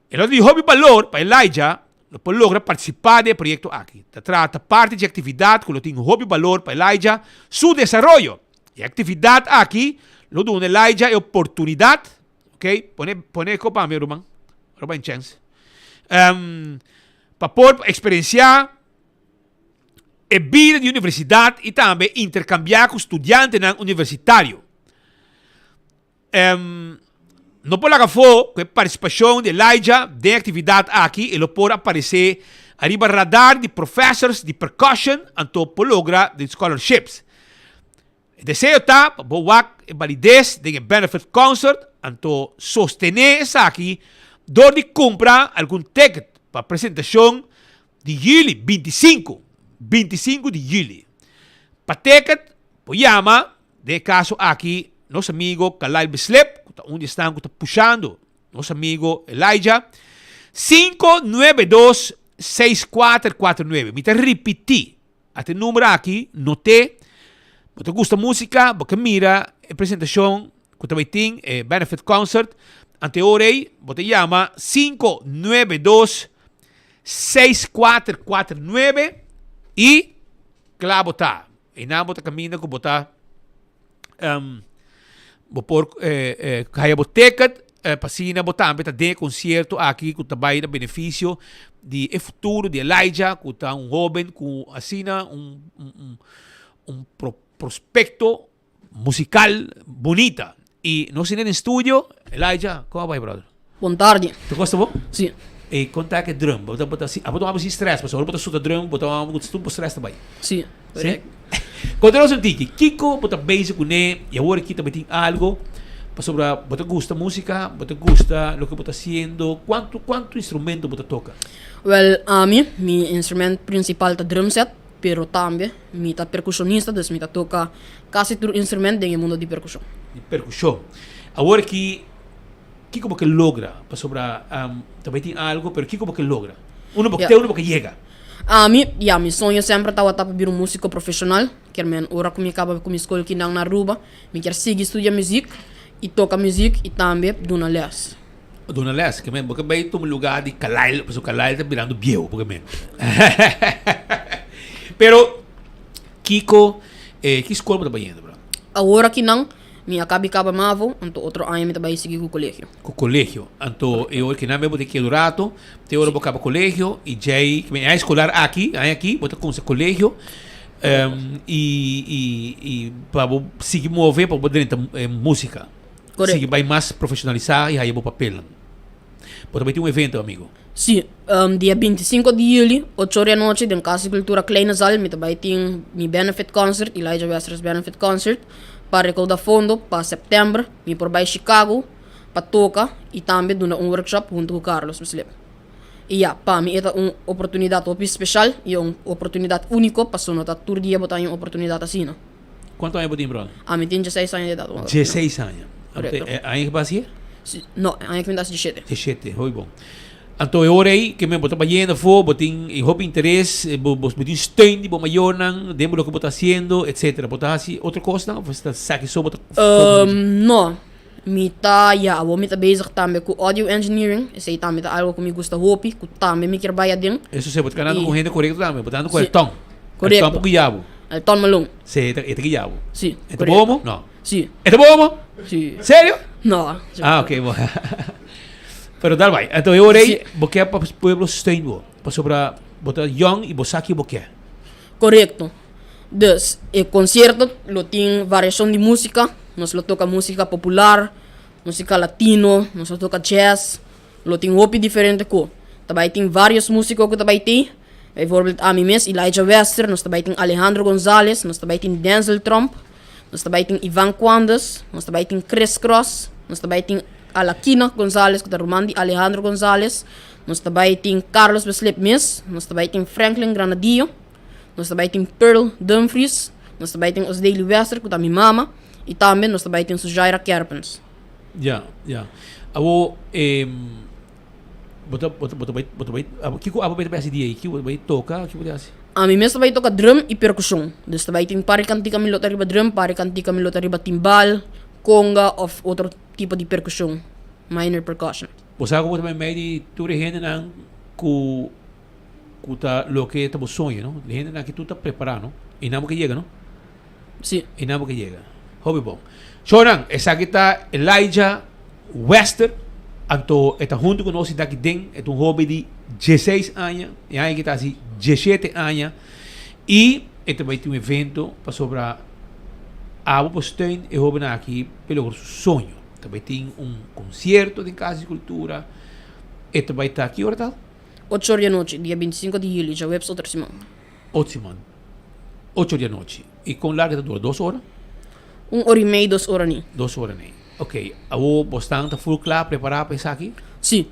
E lo di hopi balor pa Elijah lo por logra partisipá den e proyekto aki. Ta trata parti dje aktividat ku lo tin hopi balor pa Elijah su desaroyo. E aktividat aki lo duna Elijah e oportunidat, ok, pone pone e kopa mi ruman, roba en chèns, pa por eksperensiá e bida di universidat i tambe interkambiá ku studiantenan universitario. No por laga afó ku e partisipashon di Elijah den e aktividat aki e lo por aparesé ariba radar di professors di percussion anto por logra den scholarships. E deseo ta pa bo wak e balides den e benefit concert anto sostené esaki dor di kumpra algun ticket pa presentashon di juli 25, 25 di juli. Pa ticket por yama Den e kaso aki, nos amigo Kalail Bislip, ku ta un di esnan ku ta pushando nos amigo Elijah, 592 6449. Mi ta ripití ata e number aki, not'é. Bo ta gusta músika, bo ke mira e presentashon ku ta bai tin, e benefit concert, ante e ora ei bo ta yama 592 6449 i kla bo ta. Einan bo ta kaminda ku bo ta um, bo por eh, eh, haya bo ticket. Pa asina bo tambe ta den e concierto aki cu ta bay na beneficio di e futuro di Elijah cu ta un hoben cu asina un un un prospecto musical bunita. Y nos tin den studio Elijah, con a bay brother? Bon tardi. Te kosta bo? Si. E kon ta ke drum? Bo ta bo ta si abo ta si stress, pasobra ora bo ta suta drum, bo ta bo ta bo stress ta bai. Si, Si? Konta nos un tiki, kiko bo ta bezig kuné i awor aki ta bai tin algo pasobra bo ta gusta musika, bo ta gusta loke bo ta hasiendo, kuantu kuantu instrumento bo ta toka? Wèl, ami, mi instrument prinsipal ta drum set, pero tambe mi ta perkushonista, dus mi ta toka kasi tur instrument den e mundo di perkushon. Di perkushon. Awor aki Kiko bo ke logra? Pasobra ta bai tin algo, pero kiko bo ke logra? Unda bo te, unda bo ke yega? Ami, ya, mi soño semper tabata pa bira un músiko profeshonal. Kier men ora ku mi kaba ku mi skol kinan na Aruba, mi kier sigui studia muzik i toka muzik i tambe duna lès. Duna lès? Kier men bo ke bai tuma lugar di Kalail, pasobra Kalail ta birando bieu, bo ke men. Pero kiko, ki skol bo ta bai yendo, bro? Awor akinan Mi a kabi kaba mavo, anto otro aña mi ta bai sigui ku kolegio. Ku kolegio. Anto e ora kinan bo ta keda un rato, te ora bo kaba kolegio i djei, e aña eskolar aki, aña aki bo ta kumsa kolegio i i i pa bo sigui move pa bo drenta musika. Korekto. Sigui bai mas profeshonalisá i haya bo papelnan. Bo ta bai tin un evento amigo? Si, dia bintisinko di juli, ocho ora di anochi den Kas di Kultura Kleine Zaal mi ta bai tin mi benefit concert, Elijah Westers Benefit Concert, pa rekouda fondo pa sèptèmber mi por bai Chicago pa toka i tambe duna un workshop huntu ku Carlos Bislip. I ya, pa mi e ta un oportunidat hopi speshal i un oportunidat úniko pasobra no ta tur dia bo ta haña un oportunidat asina. Kuantu aña bo tin, brother? Ami tin dieseis aña di edat. Dieseis aña. Korekto. Aña ki pasa hier? No, aña ki mi ta hasi diesshete. Diesshete, hopi bon. Anto e ora ei ke men bo ta bayendo afó, bo tin e hopi interes, bo bo tin steun di bo mayornan den bo loke bo ta hasiendo, etcetera. Bo ta hasi otro kosnan of ta esaki so bo ta focus? No, mi ta, ya, awor mi ta bezig tambe ku audio engineering, esei tambe ta algo ku mi gusta hopi, ku tambe mi kier bai aden. Eso si, bo ta kanando ku hende korekto tambe, bo ta anda ku Elton. Korekto. Elton por guia bo. Elton Malone. Si, e ta e ta guia bo. Si, E ta bo homo? No. Si. E ta bo homo? Si. Serio? No. Ah, ok, bo. Pero dal bai. Anto e ora ei, bo ke pa pueblo steun bo. Pasobra bo ta yong i bo sa ki bo ke. Korekto. Dus, e konsierto lo tin variashon di músika. Nos lo toka músika popular, músika latino, nos lo toka jazz. Lo tin hopi diferente ko. Ta bai tin vários músiko ku ta bai tei. Bijvoorbeeld ami mes, Elijah Wester, nos ta bai tin Alejandro Gonzalez, nos ta bai tin Denzel Tromp, nos ta bai tin Ivan Quandes, nos ta bai tin Chris Cross, nos ta bai tin Alakina Gonzalez ku ta ruman di Alejandro Gonzalez, nos ta bai tin Carlos Beslip mes, nos ta bai tin Franklin Granadillo, nos ta bai tin Pearl Dumfries, nos ta bai tin Osdely Wester ku ta mi mama, i tambe nos ta bai tin Sujaira Kerpens. Ya, ya. Awo, bo ta, bo ta, bo ta bai, bo ta bai, abo, kiko abo bai ta bai hasi dia ei? Kiko bo ta bai toka? Kiko bo ta hasi? Ami mes ta bai toka drum i perkushon. Dus ta bai tin par di kantika mi lo ta riba drum, par di kantika mi lo ta riba timbal, konga òf otro tipo di perkushon, minor percussion. Bo sa ku bo ta bai mei di tur e hendenan ku ku ta loke ta bo soño, no? E hendenan aki tur ta prepará, no? I nan bo ke yega, no? Sí. I nan bo ke yega. Hopi bon. Shownan, esaki ta Elijah Wester. Anto e ta huntu ku nos aki den. E ta un hoben di dieseis aña. E aña aki ta hasi diesshete aña. I e ta bai tin un evento pasobra abo por steun e hoben aki pa e logra su soño. Ta bai tin un konsierto den Kas di Kultura. E ta bai ta ki ora ta? Ocho or di anochi, dia bintisinko di juli, djaweps otro siman. Otro siman. Ocho di anochi. I kon largu ta dura? Dos ora? Un ora i mei, dos ora ni. Dos ora ni. Ok. Awor bo stan ta ful kla, prepará pa esaki? Sí.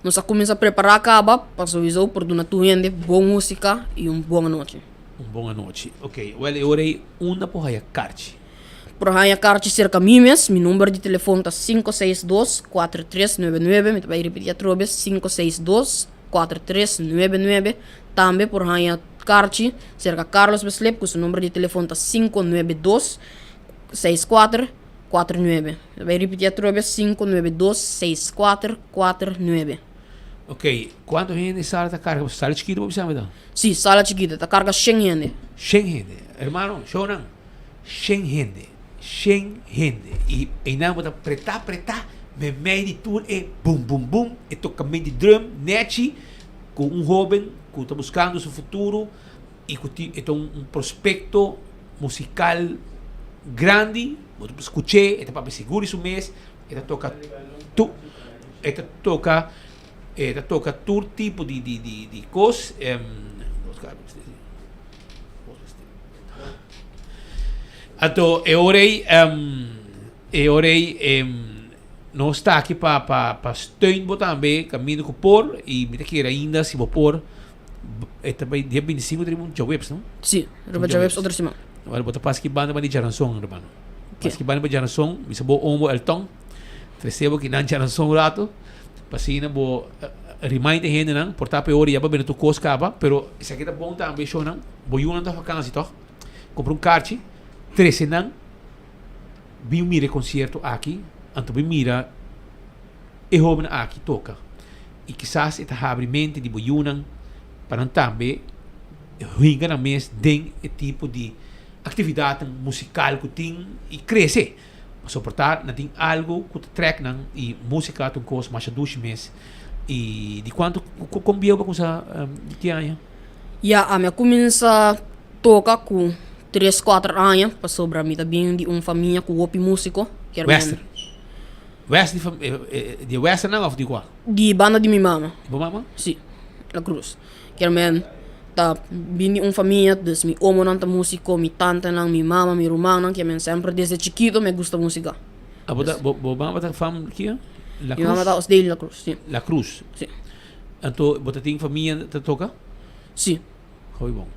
Nos a kuminsá prepará kaba pa souiso por duna tur hende bon músika i un bon anochi. Un bon anochi. Ok. Wèl, e ora ei unda por haya karchi? Por haya karchi serka mi mes. Mi number di telefon ta 562 4399. Mi ta bai ripití atrobe, 562 4399. Tambe por haña karchi serka Carlos Beslip ku su number di telefon ta 592 6449. Mi ta bai ripití atrobe, 592 6449. Ok, kuantu hende e sala ta karga? Sala chikito bo bisa mi ta? Sí, sala chikito, ta karga shen hende. Shen hende. Hermano, shownan, shen hende, shen hende. I einan bo ta pretá, pretá. Meimei di tur e bum bum bum, e tocament di drum nechi cu un hoben cu ta buscando su futuro y cu tin e ta un prospecto musical grandi, bo ta por scuch'e, e ta papia sigur di su mes, e ta toca tu e ta toca e ta toca tur tipo di di di di cos. Anto e ora ei e ora ei nos ta aki pa pa pa steun bo tambe kaminda ku por i mi ta kere ainda si bo por e ta bai dia bintisinko ta riba un djaweps no? Si, riba djaweps otro siman. Wèl bo ta pasa ki banda di djaranson hermano. Pasa ki banda pa djaranson mi sa bo omo Elton trese bo kinan djaranson un rato pa asina bo remind e hendenan por ta pa e ora ya bo a bini tur kos kaba pero esaki ta bon tambe shownan bo yunan ta vakansi tòg? Compra un karchi, trece nan, bin mira e concierto aki, anto bin mira e hoben aki toca. Y kisas e ta habri mente di bo yunan pa nan tambe hinga nan mes den e tipo di actividadnan musical cu tin y crece. Pasobra por ta nan tin algo cu ta trek nan y musica ta un cos masha dushi mes. Y di cuanto, con bieu bo a cuminsa di ki aña? Ya, ami a cuminsa toca cu tres, cuater aña pasobra mi ta bin di un famia cu hopi musico. Wester? West di di e westernan of di cua? Di banda di mi mama. Di bo mama? Si, La Cruz. Kier men ta bin di un famia, dus mi omonan ta musico, mi tantanan, mi mama, mi rumannan, kier men semper desde chikito mi a gusta musica. Ah, bo ta, bo, bo mama ta fam kia? La Cruz? Mi mama ta Osdeli La Cruz, si. La Cruz? Si. Anto bo ta tin famia ta toca? Si. Hopi bon.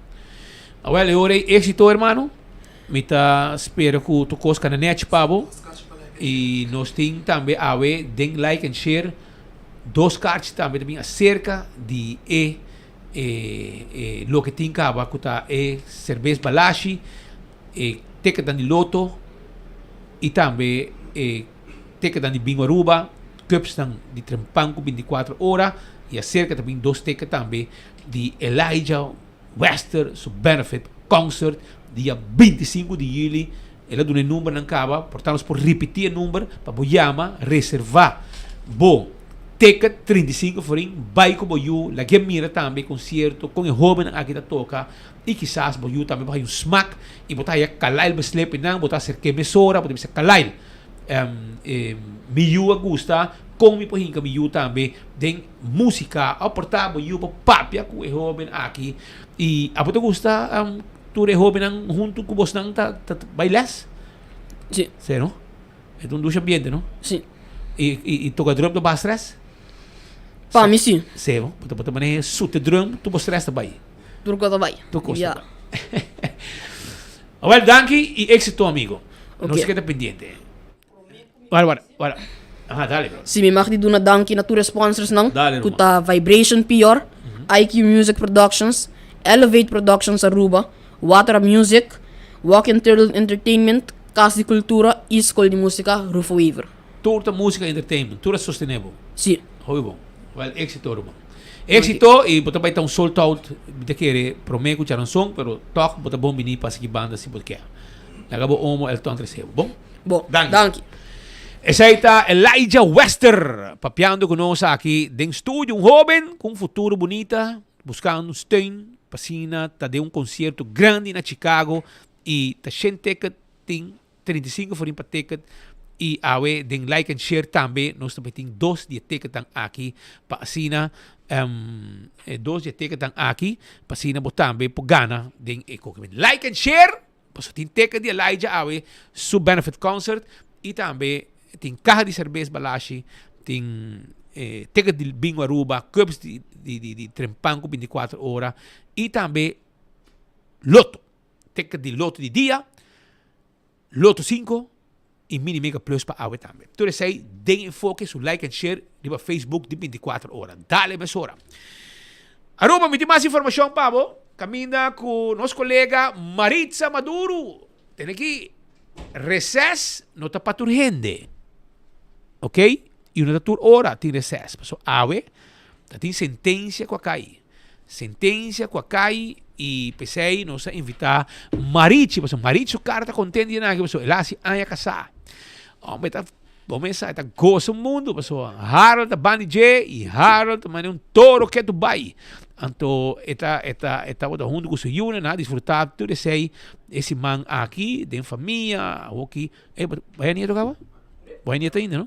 Awel, e ora ei éxito, hermano. Mi ta spera ku tur kos kana nèchi pa bo. I nos tin tambe awe den like and share dos karchi tambe ta bin aserka di e e e loke tin kaba ku ta e serbes Balashi, e ticketnan di loto i tambe e ticketnan di Bingo Aruba, cupsnan di Trempan ku bintikuater ora i aserka ta bin dos ticket tambe di Elijah Wester su benefit concert dia 25 di juli. El a duna e numbernan caba, por tanto nos por ripiti e number pa bo yama, reserva bo ticket 35 florin, bay cu bo yu, lag'e mira tambe e concierto con e hobennan aki ta toca y kisas bo yu tambe por haya un smak y bo ta haya Kalail beslepi nan, bo ta acerk'e mesora, bo ta bisa Kalail mi yu a gusta, con mi por hinca mi yu tambe den Música a porta bo yu pa papia ku e hóben aki i abo ta gusta tur e hóbennan huntu ku bosnan ta ta bai lès? Sí. Sí no? E ta un dushi ambiente no? Sí. I i i toka drum ta baha strès? Pa mi sí. Sí no? Bo ta bo ta maneha sute drum tur bo strès ta bai. Tur kos ta bai. Tur kos ta bai. Awel danki i éksito amigo. Nos keda pendiente. Wara, wara, wara. Aha, dale, bro. Si mi mag di duna danki na tur e sponsorsnan Dale, ku ruman. ta Vibration PR, IQ Music Productions, Elevate Productions Aruba, Watra Music, Walking Turtle Entertainment, Kas di Kultura i Skol di Músika Rufo Wever. Tur ta músika entertainment, tur a sostené bo. Si. Hopi bon. Wel, éxito, ruman. Éxito i bo ta bai ta un sold out, mi ta kere promé ku Charanzon, pero tòg bo ta bon bini pa sigui banda si bo ke. Laga bo omo Elton trese bo, bon? Bo, Danki. danki. Esei ta Elijah Wester papiando ku nos aki den studio, un hoben ku un futuro bunita, buskando un steun pa asina ta den un konsierto grandi na Chicago i ta shen ticket tin 35 forin pa ticket i awe den like and share tambe nos ta tin dos di e ticketnan aki pa asina e dos di e ticketnan aki pa asina bo tambe por gana den e koke. Like and share! Pasobra tin teken di Elijah awe su benefit concert y tambe tin caha di cerbes Balashi, tin ticket di Bingo Aruba, cups di di di Trempan cu 24 ora y tambe loto, ticket di loto di dia, loto 5 y mini mega plus pa awe tambe. Tur esey den enfoke su like and share riba Facebook di 24 ora. Dale mesora. Aruba, mi tin mas informacion pa bo. Caminda cu nos colega Maritza Maduro. Tene ki reces no ta pa tur hende. Ok? Y no ta tur ora tin reces. Paso awe ta tin sentencia cu a cay. Sentencia cu a cay y p'esey nos a invita Marichi. Paso Marichi su cara ta contento di nan aki paso el a haci aña casa. Hombre ta. Bo mesa e ta gosa un mundu pasobra Harold ta bandi dje i Harold ta manda un toro ketu bai. Anto e ta e ta e tabata huntu ku su yunan a disfrutá tur esei e siman aki den famia awoki e bo haya nieto kaba? Bo haya nieto ainda no?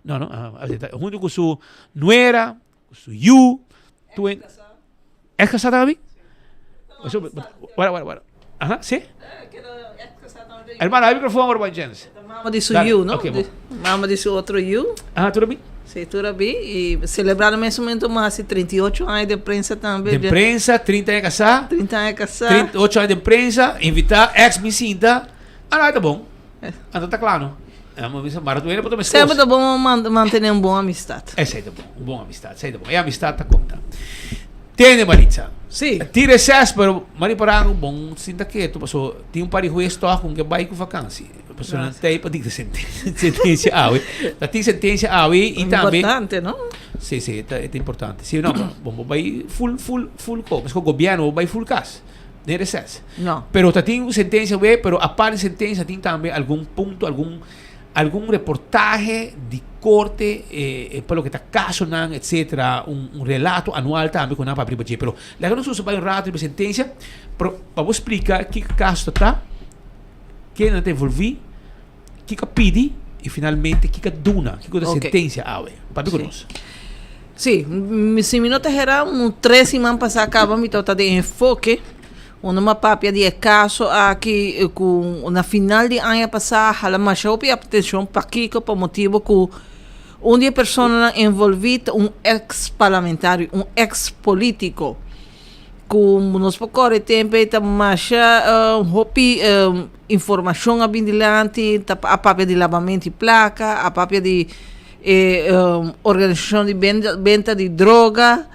No no ah ta huntu ku su nuera ku su yu tur hende Ex kasá tambe? Wara wara wara aha si? Hermano habi microfoon ora bo chens. Mama di su yu no? Okay, bo. Mama di su otro yu. Aha tur a bi? Si tur a bi y celebra na mes momento mi haci 38 aña den prensa tambe. Den prensa, 30 aña casá. 30 aña casá. 38 aña den prensa, invita ex mi sinta. Ah no, ta bon. Anto ta cla no. Mara tu hende por ta meskos. Semper ta bon mantene un bon amistad. Esei ta bon, un bon amistad, esei ta bon. E amistad ta konta. Tene Maritza. Sí. Tin reces, pero mari para algo bon sinta ketu, paso tin un par di hues tog ku ke bai ku vakansi. Paso nan tei pa dikta sentensia awe. Ta tin sentensia awe i tambe. Importante, no? Sí, sí, ta importante. Sí, no, bon bo bai full, full, full ko. Paske gobierno bo bai full kas. Den reces. No. Pero ta tin un sentencia we, pero aparte di sentencia tin tambe algun punto, algun algun reportahe di corte eh, pa loke ta casonan, etcetera, un, un relato anual tambe cu nan papia riba dje. Pero laga nos usa bay un rato riba sentencia, pero pa bo splica kiko caso ta ta, kennan ta envolvi, kiko a pidi y finalmente kiko a duna, kiko ta Ok. sentencia awe. Papia cu Sí. nos. Sí, si mi no ta hera, un tres siman pasá kaba mi tabata den enfoke, unda mi a papia di e kaso aki ku na final di aña pasá hala masha hopi atenshon. Pakiko? Pa motibu ku un di e personanan envolví ta un eks parlamentario, un eks polítiko, ku nos por kòrda e tempu ei ta masha hopi informashon a bin dilanti, ta a papia di labamentu di plaka, a papia di E organisashon di benta di droga,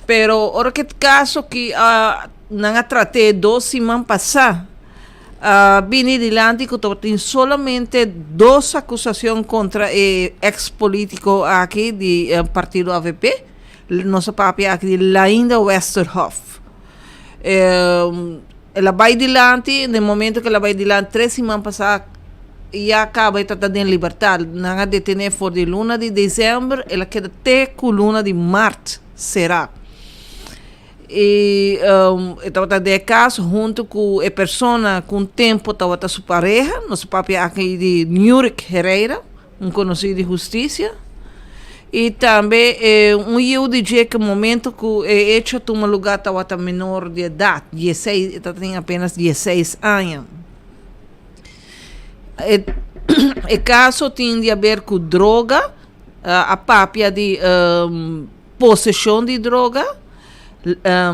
pero ora ku e kaso ki nan a trat'é dos siman pasá a bini dilanti ku tabatin solamente dos akusashon kontra e eks polítiko aki di partido avp, nos a papia aki di Lainda Westerhof. El a bai dilanti, den momento ku el a bai dilanti tres siman pasá ya kaba e ta den libertat. Nan a detené for di luna di desèmber, el a keda te ku luna di mart será. I e tabata den e kas huntu ku e persona ku un tempu tabata su pareha, nos papia aki di Nurick Herrera. Un konosí di hustisia i tambe un yiu di dje ku momento ku e hecho a tuma lugá tabata menor di edat, dieseis, e tabatin apenas dieseis aña. E e kaso tin di aber ku droga, a papia di poseshon di droga,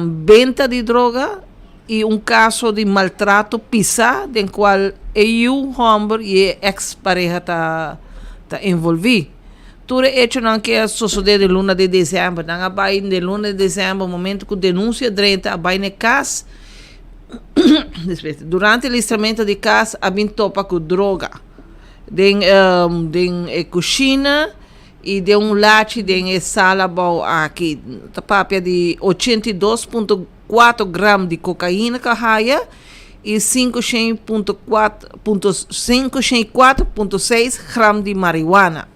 benta di droga i un kaso di maltrato pisá den kual e yu hòmber i e eks pareha ta ta envolví. Tur e echonan ke a sosodé den luna di desèmber. Nan a bai den luna di desèmber momentu ku denunsia drenta a bai na e kas durante e listramentu di kas a bin topa ku droga den den e kushina i den un lachi den e sala abou aki. Ta papia di 82 punto 4 gram di kokaina ku a haya i 504.6 gram di marihuana.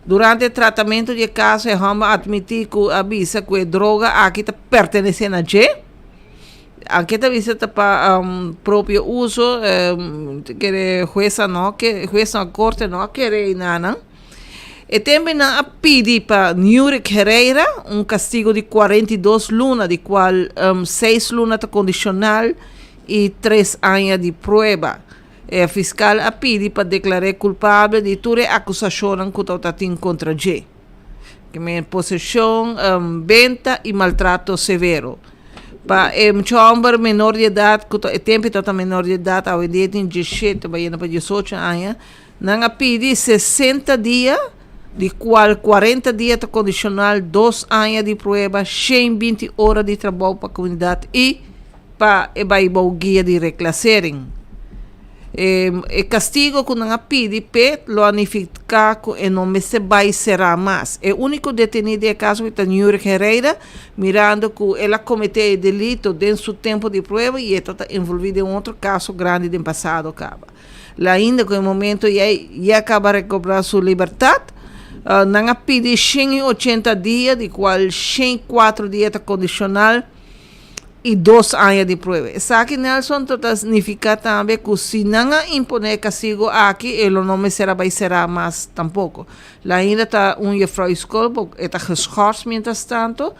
Durante e tratamentu di e kaso e hòmber a atmití ku a bisa ku e droga aki ta pertenesé na dje. Anke ta bisa ta pa propio uso, kere hues a no ke hues na korte no a kere einanan. E tembenan a pidi pa Nurick Herrera un kastigo di 42 luna, di kual seis luna ta kondishonal i tres aña di prueba. E fiskal a pidi pa deklar'é kulpabel di tur e akusashonnan ku tabata tin kontra dje, ke men poseshon, benta i maltrato severo. Pa e mucha hòmber menor di edat, ku ta e tempu e tabata menor di edat, awendia e tin diesshete bayendo pa diesocho aña, Nan a pidi 60 dia, di cual 40 dia ta condicional, dos aña di prueba, 120 ora di trabou pa comunidad y pa e bay bou guia di reclassering. E, e castigo cu nan a pidi p'e lo a nifica cu e no mester bay cera mas. E unico deteni den e caso aki ta Nurick Herrera, mirando cu el a comete e delito den su tempo di prueba y e ta ta envolvi den un otro caso grandi den pasado caba. Lainda ku e momento ei ya kaba rekobrá su libertat. Nan a pidi 180 dia, di kual 104 dia ta kondishonal i dos aña di prueba. Esaki, Nelson, ta ta signifiká tambe ku si nan a imponé e kastigu aki, e lo no mester a bai será mas tampoko. Lainda ta un jefrou skol, bo e ta geschors mientras tanto.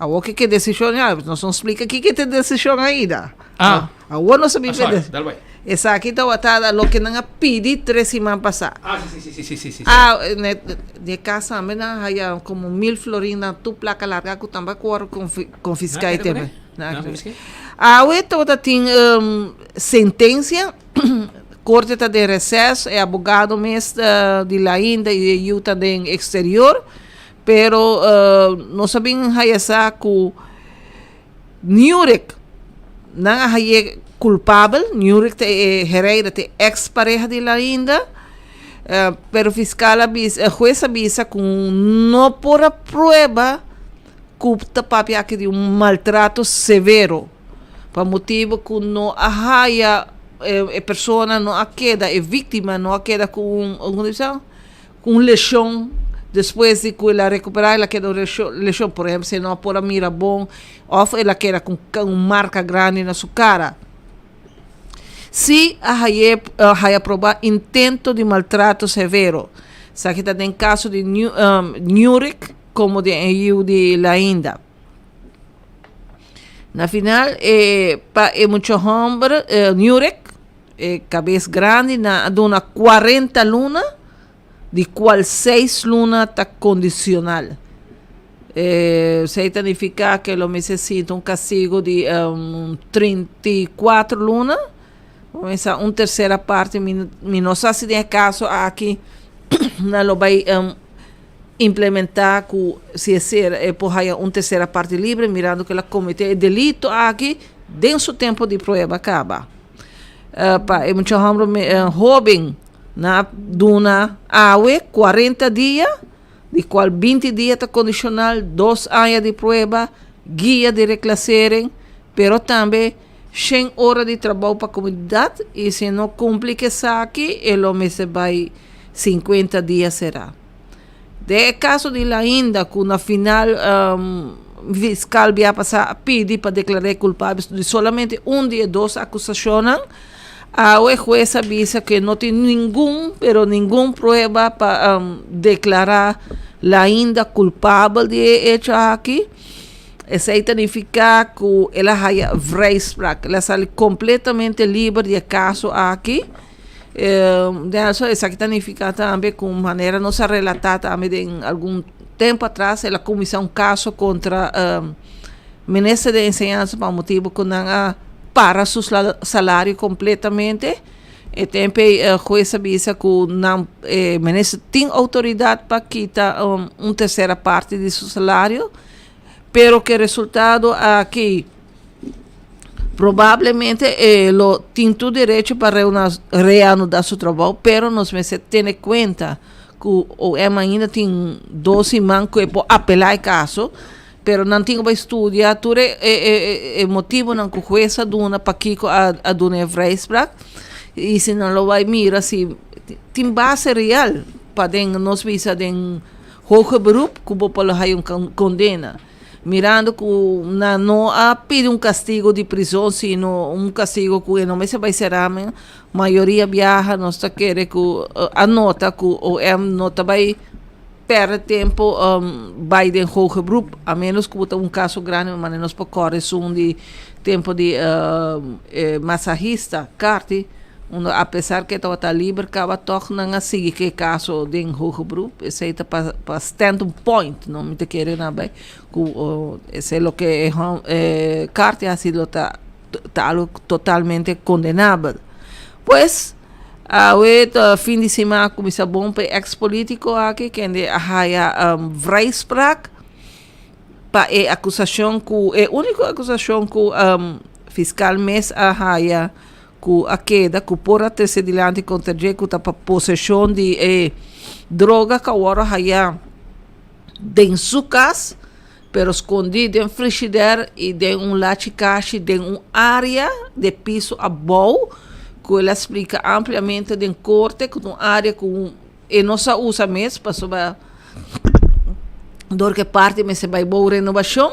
Awor ke ke desishon ya, nos no splika kiko ta e desishon ainda. Ah. Awor nos a bin Ah, sorry, pe dal bai. Esaki tabata loke nan a pidi tres siman pasá. Ah, si, si, si, si, si, si. Ah, net di e kas tambe nan a haya komo mil florin nan tur plaka larga ku tambe a kor konfiská Nan e kere tempo. kuné? Nan Nan kere. konfiská? Awe tabata tin sentensia, korte ta den reses, e abogado mes di Lainda i e yu ta den eksterior, pero nos a bin haya sa ku Nurek, nan a haye kulpabel, Nurek ta e Herreira ta e ex pareha di Lainda, pero fiskal a bisa, hues a bisa ku no por a prueba ku ta papia aki di un maltrato severo, pa motibu ku no a haya e persona no a keda, e víktima no a keda ku un, ku bisa? Ku un leshon despues di ku el a rekuperá el a keda un leshon, por ehempel si e no a por a mira bon òf el a keda ku un marka grandi na su kara. Si a haye a haya probá intento di maltrato severo, esaki ta den kaso di Newrick komo den e yu di Lainda. Na final e pa e mucha hòmber Newrick E kabes grandi nan a duna 40 luna, di kual 6 luna ta kondisional. Esei ta nifiká ke lo mester sinti un kastigu di 34 luna, kuminsá un tersera parti, mi no sa si den e kaso aki nan lo bai implementá ku si e ser e por haya un tersera parti libre mirando ku el a kometé e delito aki den su tempu di prueba kaba. Pa e mucha hòmber hóben nan a duna awe kuarenta dia, di kual binti dia ta kondishonal, dos aña di prueba, guia di reklasering, pero tambe shen ora di trabou pa komunidat i si no kumpli ku esaki e lo mester bai sinkuenta dia será. Den e kaso di Lainda ku na final fiskal bia pasá a pidi pa deklar'é kulpabel di solamente un di e dos akusashonnan, awe hues a bisa ku e no tin ningun pero ningun prueba pa deklará Lainda kulpabel di e echo aki. Esei ta nifiká ku el a haya vrijspraak, el a sali kompletamente liber di e kaso aki. Nelson, esaki ta nifiká tambe ku manera nos a relatá tambe den algun tempu atras el a kuminsá un kaso kontra minister di enseñansa pa motibu ku nan a para su salario kompletamente. E tempu ei hues a bisa ku nan e minister tin outoridat pa kita un tersera parti di su salario, pero ku e resultado aki. Probablemente e lo tin tur derecho pa reanudá su trabou, pero nos mester tene kuenta ku OM ainda tin dos siman ku e por apelá e kaso, pero nan tin ku bai studia tur e e motibunan ku hues a duna pakiko a duna e vrijspraak i si nan lo bai mira si tin base real pa den nos bisa den hoger beroep ku bo por lo haya un kondena. Mirando ku nan no a pidi un kastigo di prizon sino un kastigo ku e no mester bai sera men, mayoria biaha nos ta kere ku a nota ku OM no ta bai perde tempo bai den hoger beroep a menos ku bo ta un kaso grandi manera nos por kòrda esun di tempo di e masahista Carty. Unda apesar ku e tabata liber kaba tòg nan a sigui ku e kaso den hoger beroep. Esei ta pa pa stand un point, no? Mi ta kere nan bai ku esei loke e hòm e Carty a hasi lo ta ta algu totalmente kondenabel. Pues awe ta fin di siman a kuminsá bon pa e eks polítiko aki kende a haya vrijspraak pa e akusashon ku e úniko akusashon ku fiskal mes a haya ku a keda ku por a trese dilanti kontra dje ku ta pa poseshon di e droga ku awor a haya den su kas pero skondí den frishider i den un lachi kashi den un área di piso abou. ku el a splika ampliamente den korte ku ta un área ku e no sa usa mes pasobra dor ku e parti mester bai bou renobashon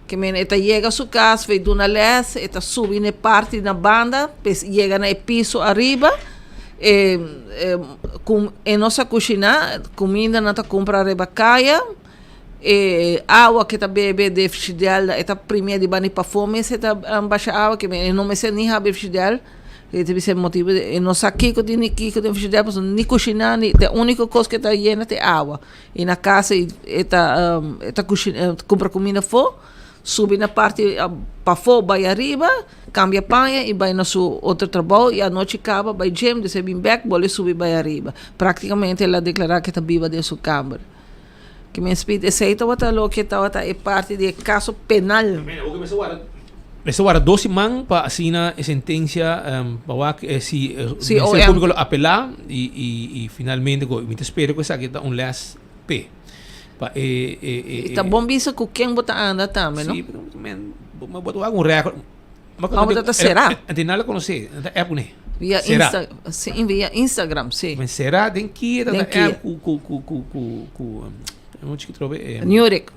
ke men e ta yega su kas bai duna lès e ta subi na e parti na banda p'es yega na e piso ariba e ku e no sa kushiná kuminda nan ta kumpra riba kaya. E awa ke ta bebe den fishidèl e ta primia di bani pafó mes e ta basha awa ke e no mester ni habri fishidèl e ta bisa e motibu e no sa kiko tin ni kiko den fishidèl pasobra ni kushiná ni ta e úniko kos ke ta yena ta e awa i na kas e ta e ta kushiná kumpra kuminda afó subi na parti pafó bai ariba kambia paña i bai na su otro trabou i anochi kaba bai gym despues bin bèk bolbe subi bai ariba praktikamente el a deklará ke ta biba den su kamber. Ki men spit esei tabata loke tabata e parti di e kaso penal. Mester warda dos siman pa asina e sentensia pa wak si Ministerio Públiko lo apelá i finalmente ku mi ta spera ku esaki ta un lès p'e pa e I ta bon bisa ku ken bo ta anda tambe no? Si, men bo ta wak un rèkòrt. Abo ta ta será. Anto nan lo konosé, nan ta app kuné. Via Insta, si, via Instagram, si. Men será den kia ta ta app ku ku ku ku ku ku un chiki trobe e. Nurik.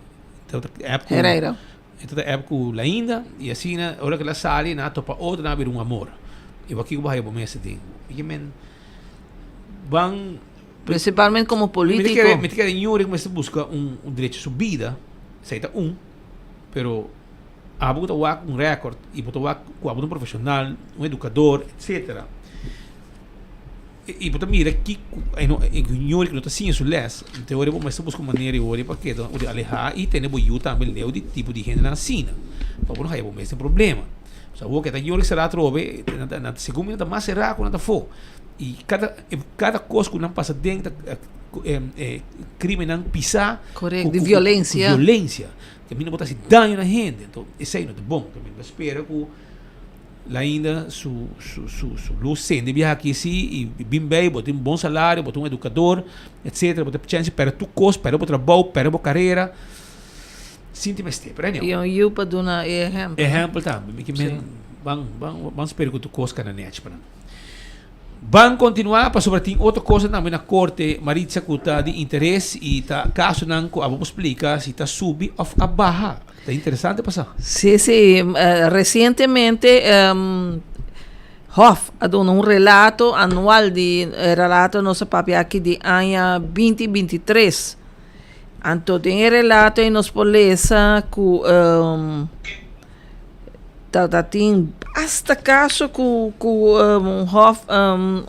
Ta ta app ku. Herrera. E ta ta app ku Lainda i asina ora ku el a sali nan a topa otro nan a bira un amor. I wak kiko bo haya bo mes den. I men ban. Principalmente komo politiko. Mi ta kere Nurik mester buska un derecho su bida, esei ta un, pero. Abo ku ta wak un rèkòrt i bo ta wak ku abo ta un profeshonal, un edukador, etsetera, i bo ta mira kiko e ñori ku no ta siña su lès, te ora bo mester buska un manera i ora pa keda ora alehá i tene bo yu tambe leu di tipo di hendenan asina, pa bo no haya bo mes den problema. Pasobra awor ke ta ñori será atrobe, segun mi nan ta mas será ku nan ta afó. I kada kada kos ku nan pasa den ta krimennan pisá ku violensia. Te mi no bo ta hasi daño na hende, enton esei no ta bon. Te mi ta spera ku Lainda su su su su lus sende biaha aki si i bin bei, bo tin un bon salario, bo ta un edukador, etsetera, bo ta chèns di pèrdè tur kos, pèrdè bo trabou, pèrdè bo karera, sinti mester. Pero anyhow. I un yu pa duna e ehèmpel. Ehèmpel tambe. Mi ke men ban ban ban spera ku tur kos kana nèchi pa nan. Ban kontinuá pasobra tin otro kosnan tambe na korte, Maritza, ku ta di interes i ta kasonan ku abo por splika si ta subi òf a baha. Ta interesante pa sa. Sí, sí. Resientemente Hof a duna un relato anual di e relato nos a papia aki di aña binti binti tres. Anto den e relato ei nos por lesa ku Ta tin basta kaso ku ku hof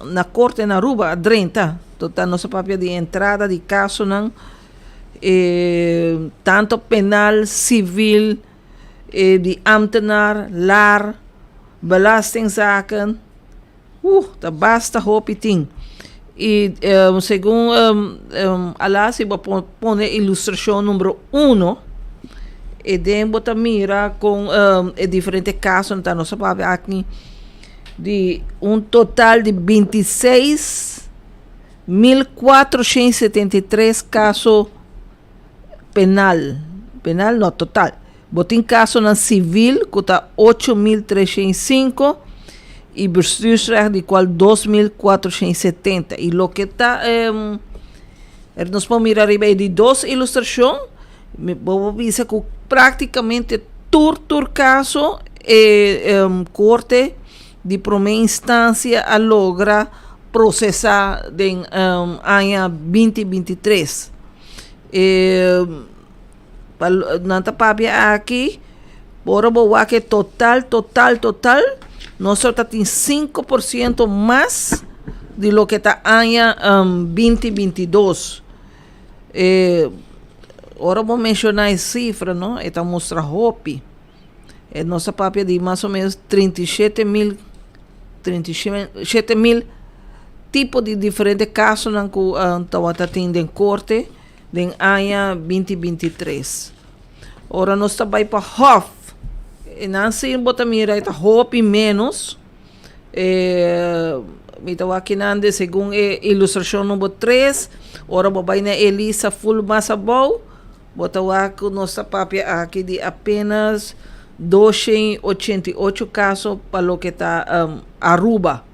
na korte na Aruba a drenta. Total nos a papia di entrada di kasonan tanto penal, sivil, di ambtenaar, lar, belastingzaken. Ta basta hopi tin. I segun Ala si bo pone ilustrashon numero uno e den bo ta mira kon e diferente kasonan ta. Nos a papia aki di un total di 26473 kaso penal, penal no total. Bo tin kasonan sivil ku ta 8305 i bestuursrecht di kual 2470. I loke ta nos por mira riba e di dos ilustrashon, bo por bisa ku praktikamente tur tur kaso e korte di promé instansia a logra prosesá den aña binti 23. E pa nan ta papia aki ora bo wak e total total total nos ta tin 5% mas di loke ta aña binti 22. E ora bo menshoná e sifra no e ta mustra hopi. E nos ta papia di mas o menos 37 mil, 37 mil tipo di diferente kasonan ku tabata tin den korte den aña 2023. Ora nos ta bai pa hof, e nan si bo ta mira e ta hopi ménos. E mi ta wak kinan de segun e ilustrashon number 3, ora bo bai na e lista ful mas abou, bo ta wak ku nos ta papia aki di apenas 288 kaso pa loke ta Aruba.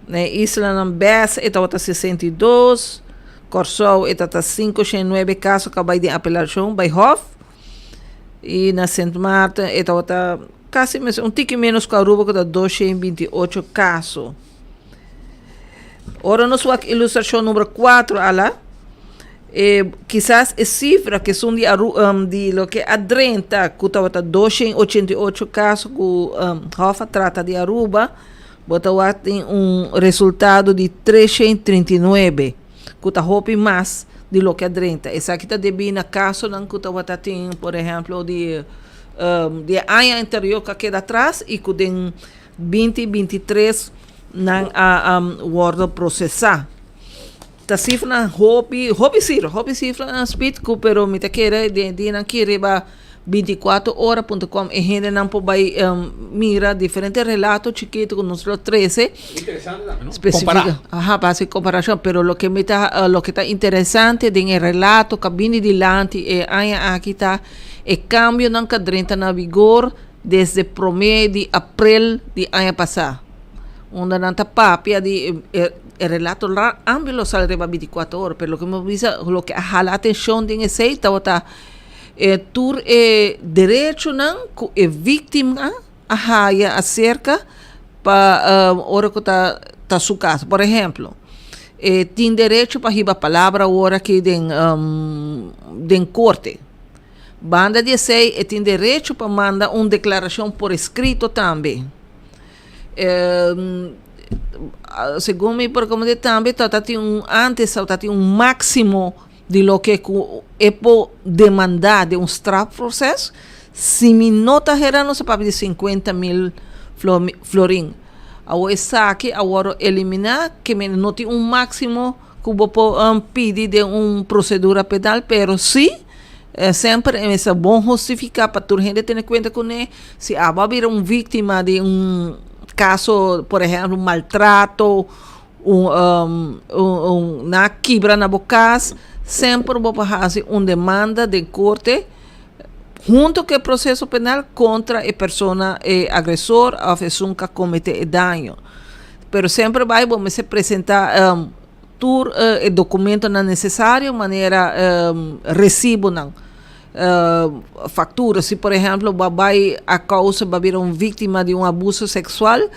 Na e islanan bes e tabata 62, Kòrsou e tata 509 kaso ku a bai den apelashon bai hòf i na Sint Maarten e tabata kasi mes un tiki ménos ku Aruba ku ta 228 kaso. Ora nos wak ilustrashon number 4 ala e kisas e sifra ku esun di Aru di loke a drenta ku tabata 288 kaso ku hòf a trata di Aruba Bo ta wak tin un resultado di 339, ku ta hopi mas di loke a drenta. Esaki ta debí na kasonan ku tabata tin, por ehèmpel, di di e aña anterior ku a keda atras i ku den 2023 nan a wòrdu prosesá. Ta sifranan hopi, hopi sifra, hopi sifranan spit ku pero mi ta kere den e dianan aki riba 24 ora punto com e hendenan por bai mira diferente relato chikito ku nos lo trese. Interesante tambe no? Specifica, Kompará. aha, pa hasi komparashon, pero loke mi ta loke ta interesante den e relato ku a bini dilanti e aña aki ta e kambionan ku a drenta na vigor desde promé di aprel di aña pasá. Unda nan ta papia di e e relato amplio lo sali riba 24 ora, pero loke mi por bisa loke a hala atencion den esey tabata e tur e derechonan cu e victima a haya acerca pa ora cu ta ta su caso. Por ehemplo, e tin derecho pa hiba palabra awor aki den den corte. Banda di esey e tin derecho pa manda un declaracion por escrito tambe. Segun mi por komprende tambe ta tin un antes ta tin un máksimo di loke ku e por demandá den un strafproces. Si mi no ta hera nos a papia di 50.000 florin. Awor esaki a wòrdu eliminá ke men no tin un máksimo ku bo por pidi den un prosedura penal pero si Semper e mester bon hustifiká pa tur hende tene kuenta kuné. Si abo a bira un víktima di un kaso, por ehèmpel, un maltrato, un un nan a kibra na bo kas, semper bo por hasi un demanda den korte hunto ku e proseso penal kontra e persona, e agresor òf esun ku a kometé e daño. Pero semper bai bo mester presentá. Tur e dokumentonan nesesario manera resibonan, faktura. Si por ehèmpel bo a bai a kousa bo a bira un víktima di un abuso seksual,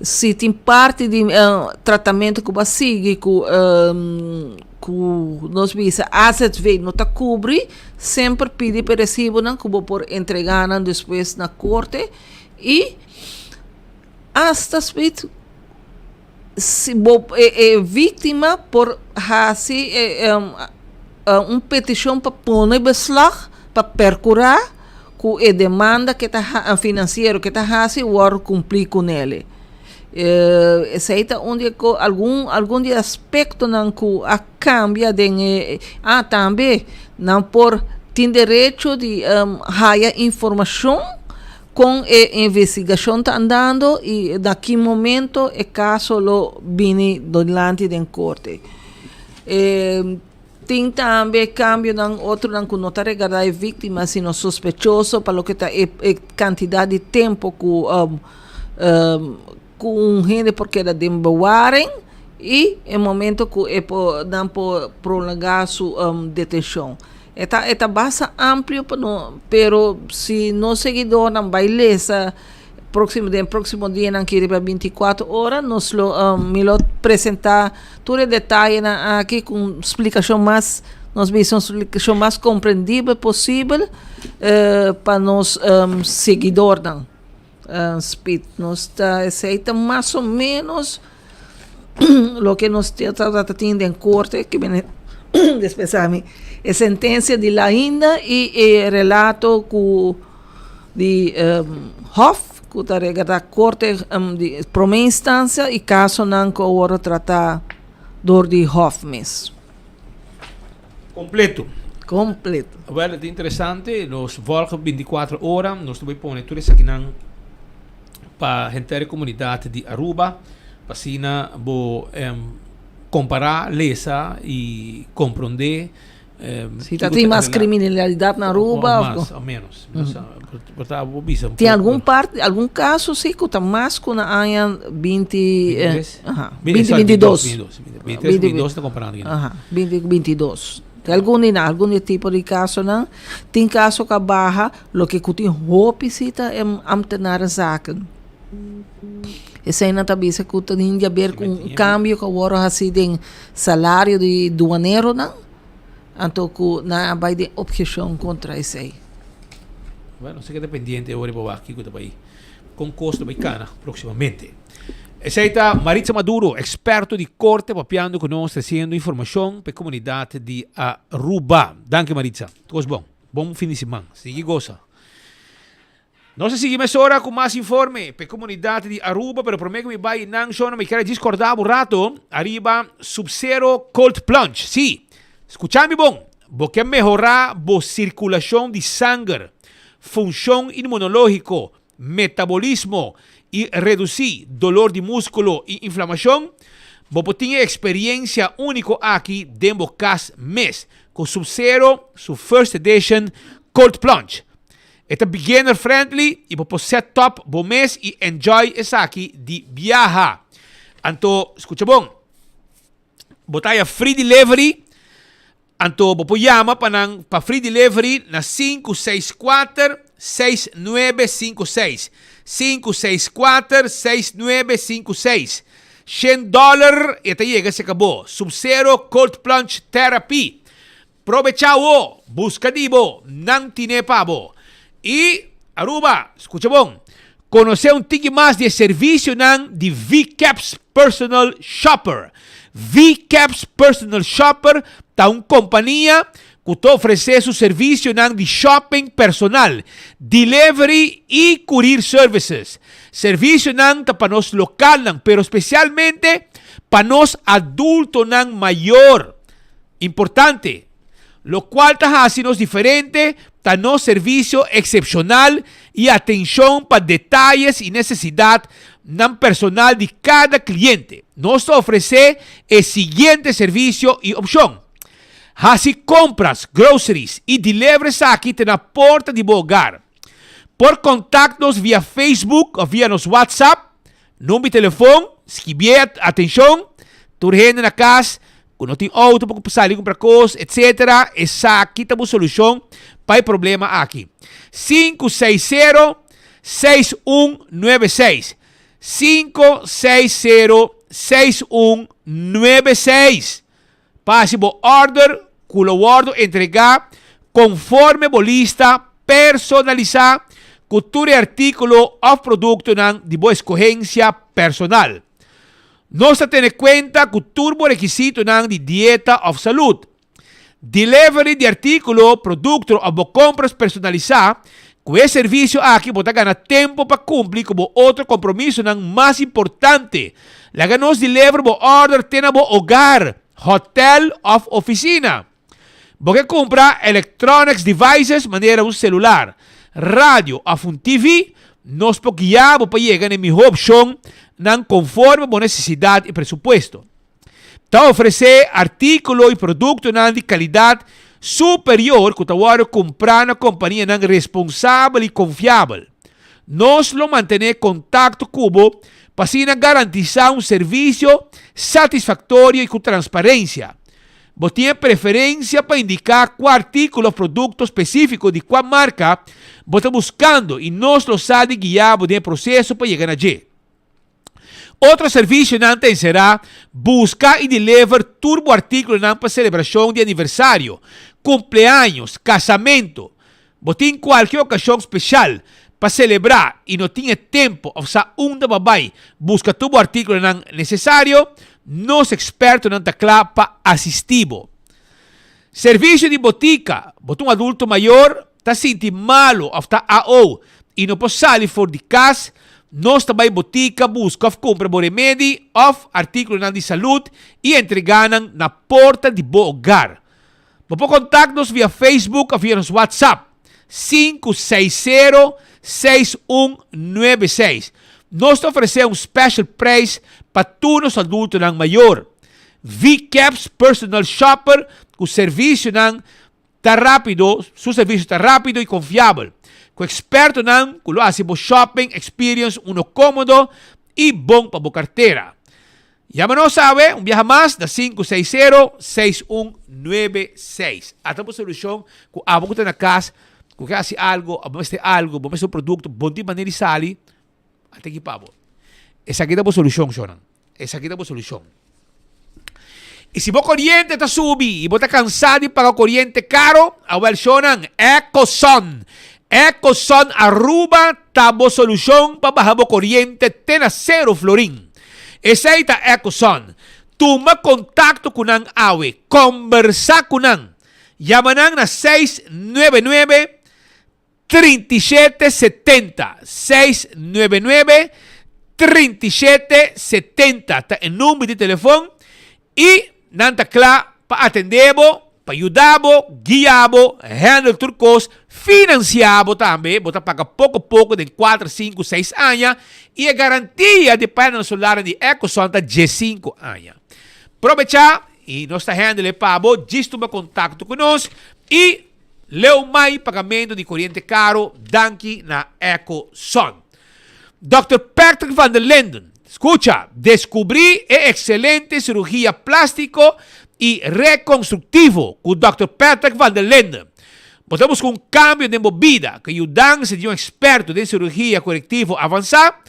si tin parti di tratamentu ku bo a sigui ku ku nos bisa AZV no ta kubri, semper pidi pa e resibonan ku bo por entregá nan despues na korte i asta spit. Si bo e e víktima por hasi e un petishon pa pone beslag pa perkurá ku e demanda ke ta finansiero ke ta hasi wòrdu kumplí kunele. Esei ta un di e ko algun algun di e aspektonan ku a kambia den e ah tambe nan por tin derecho di haya informashon Kon e investigashon ta andando i na ki momento e kaso lo bini dilanti den korte. E tin tambe kambionan otronan ku no ta regardá e víktima sino sospechoso pa loke ta e e kantidat di tempu ku ku un hende por keda den bewaring i e momento ku e por nan por prolongá su detenshon. E ta e ta basta amplio pa no pero si nos seguidornan bai lesa próximo den próximo dianan aki riba 24 ora nos lo mi lo presenta tur e detayenan aki ku un splikashon mas nos bisa un splikashon mas komprendibel posibel pa nos seguidornan. Speed nos ta esei ta mas o menos loke nos ta tin den korte ke bini dispensá mi e sentensia di Lainda i e relato ku di hof ku ta regarda korte di prome instansia i kasonan ku a wòrdu tratá dor di hof mes. Completo. Completo. Wel, het interesante, nos volgen 24 ora, nos ta bay pone tur esakinan pa henter e comunidad di Aruba, pa asina bo em, compara, lesa y compronde. Si ta tin mas kriminalidat na Aruba of mas of menos. Por ta bo bisa un Tin algun parti, algun kaso si ku ta mas ku na aña binti, aha, binti binti dos. Binti binti dos ta komparando aki. Aha, binti binti dos. Tin algun di nan, algun di e tipo di kasonan. Tin kaso ku a baha, loke ku tin hopi si ta e ambtenarenzaken. Eseinan ta bisa ku ta tin di haber ku un kambio ku a wòrdu hasi den salario di duaneronan, anto ku nan a bai den obheshon kontra esei. Bueno, nos ta keda pendiente ora pa wak kiko ta bai, kon kos ta bai kana próksimamente. Esei ta Maritza Maduro, eksperto di korte papiando ku nos tresiendo informashon pa e komunidat di Aruba. Danki Maritza. Tur kos bon. Bon fin di siman. Sigui gosa. Nos a sigui mesora cu mas informe p'e comunidad di Aruba, pero prome cu mi bay nan shona mi kier a djis corda bo rato ariba Sub-Zero Cold Plunge. Si, scucha mi bon, bo ke mehora bo circulacion di sanger, funcion inmunologico, metabolismo y reduci dolor di musculo y inflamacion? Bo por tin e experiencia unico aki den bo cas mes cu Sub-Zero su First Edition Cold Plunge. E ta beginner friendly y bo por set up bo mes y enjoy esaki di biaha. Anto, scucha bon, bo ta haya free delivery, anto bo por yama pa nan pa free delivery na 564 6956, 564 6956. Shen dollar y e ta yega cerca bo. Sub-Zero Cold Plunge Therapy. Probecha awo, buska di bo, nan tine pa bo. Y, Aruba, scucha bon, conoce un tiki mas di e servicionan di V-Caps Personal Shopper. V-Caps Personal Shopper ta un compania cu ta ofrece su servicionan di shopping personal, delivery y courier services. Servicionan ta pa nos localnan, pero specialmente pa nos adultonan mayor. Importante, Locual ta haci nos diferente ta nos servicio excepcional y atencion pa detayes y necesidad nan personal di cada cliente. Nos ta ofrece e siguiente servicio y opcion, Haci compras, groceries, y deliver esaki te na porta di bo hogar. Por contact nos via Facebook of via nos WhatsApp, Number di telefon, skibié, atencion, tur hende na cas cu no tin auto pa sali cumpra cos, etc. Esaki ta bo solucion pa e problema aki. 560 6196 560 6196 Pa haci bo order cu lo wordo entrega conforme bo lista personalisa cu tur e articulo of productonan di bo escogencia personal. Nos ta tene cuenta cu tur bo requisitonan di dieta of salud. Delivery di articulo, producto of bo compras personalisa, cu e servicio aki bo ta gana tempo pa cumpli cu bo otro compromisonan mas importante. Laga nos deliver bo order te na bo hogar, hotel of oficina. Bo ke cumpra electronics devices manera un celular, radio of un TV? Nos por guia bo pa yega na e miho opcion nan conforme bo necesidad y presupuesto. Ta ofresé artíkulo i produktonan di kalidat superior ku ta wòrdu kumprá na kompanianan responsabel i konfiabel. Nos lo mantené kontakto ku bo pa asina garantisá un servisio satisfaktorio i ku transparensia. Bo tin e preferensia pa indiká kua artíkulo òf produkto spesífiko di kua marka bo ta buskando i nos lo sa di guia bo den e proseso pa yega na dje. Otro servicionan ta encerá busca y deliver tur bo artículonan pa celebracion di aniversario, cumpleaños, casamento. Bo tin cualkier ocasion special pa celebra y no tin e tempo of sa unda bo a bay busca tur bo artículonan necesario? Nos expertonan ta cla pa asisti bo. Servicio di botica, Bo ta un adulto mayor, ta sinti malo of ta AO y no por sali for di cas? Nos ta bay botica busca of cumpra bo remedi of articulonan di salud y entrega nan na porta di bo hogar. Bo por contact nos via Facebook of via nos WhatsApp, 560 6196. Nos ta ofrece un special prijs pa tur nos adultonan mayor. V-Caps Personal Shopper. ku servisionan ta rápido, su servisio ta rápido i konfiabel, ku ekspertonan ku lo hasi bo shopping experience uno kómodo i bon pa bo kartera. Yama nos awe un biaha mas na 560 6196. Ata bo solushon ku abo ku ta na kas ku ke hasi algo, abo mester algo, bo mester un produkto, bon tin manera di sali, ata aki pa bo. Esaki ta bo solushon, shornan. Esaki ta bo solushon. I si bo koriente ta subi i bo ta kansá di paga koriente karo, awel shornan, Ecoson. Ecoson Aruba ta bo solushon pa baha bo koriente te na sero florin. Esei ta Ecoson. Tuma kontakto ku nan awe. Kombersá ku nan. Yama nan na 699 3770, 699 3770 ta e number di telefon i nan ta kla pa atendé bo, pa yuda bo, guia bo, handle tur kos, finansiá bo tambe, bo ta paga poko poko den kuater, sinku, seis aña i e garantia di panel solarnan di Ecoson ta diesinku aña. Probechá i nos ta handle e pa bo, djis tuma kontakto ku nos i Leu mai pagamento di coriente caro danki na Eco Sun. Dòkter Patrick van der Linden, scucha, descubri e excelente cirugia plastico y reconstructivo cu Dòkter Patrick van der Linden. Bo ta busca un cambio den bo bida cu e yudansa di un experto den cirugia corectivo avansa?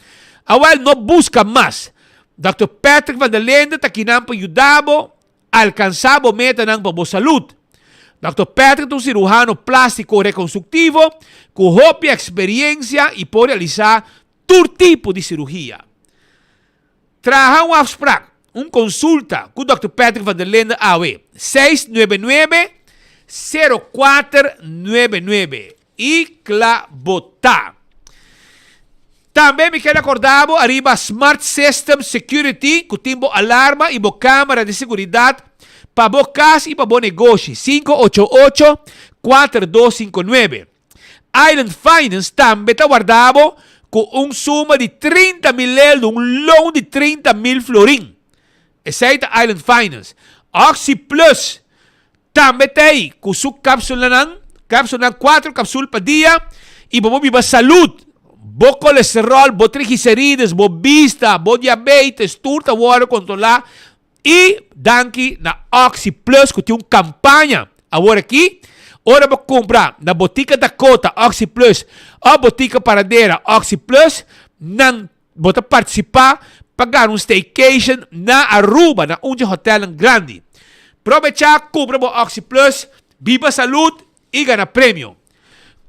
Awel no busca mas. Dòkter Patrick van der Linden ta kinan pa yuda bo Alkansá bo metanan pa bo salud. Dòkter Patrick ta un siruhano plástiko rekonstruktivo ku hopi eksperensia i por realisá tur tipo di siruhia. Traha un afsprak, un konsulta ku Dòkter Patrick van der Linde awe, 699 0499. I kla bo ta. Tambe mi kere acorda bo ariba Smart System Security cu tin bo alarma y bo camera di seguridad pa bo cas y pa bo negoshi, 588 4259. Island Finance tambe ta warda bo cu un suma di 30 mil eldo, un loan di 30 mil florin. Esey ta Island Finance. Oxi Plus Tambe ta ei ku su kapsulanan, kapsulanan kuater kapsul pa dia i bo por biba salud. Bo kolesterol, bo triglicerides, bo bista, bo diabetes, tur ta wòrdu kontrolá i danki na Oxi Plus ku tin un kampaña awor aki. Ora bo kumpra na Botika Dakota Oxi Plus òf Botika Paradera Oxi Plus, nan Bo ta partisipá pa gana un staycation na Aruba na un dje hotelnan grandi. Probechá, kumpra bo Oxi Plus, biba salud i gana premio.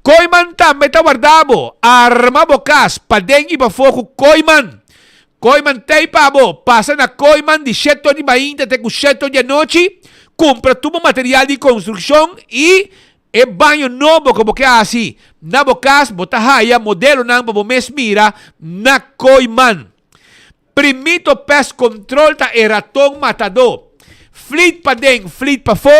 Kooiman tambe ta warda bo. Arma bo kas paden i pafó ku Kooiman. Kooiman t'ei pa bo. Pasa na Kooiman di shete or di mainta te ku shete or di anochi, kumpra tur bo material di konstrukshon i E baño nobo ku bo ke hasi na bo kas bo ta haya modelonan pa bo mes mira na Kooiman. Primito Pest Control ta e raton matadó. Flit paden, flit pafó,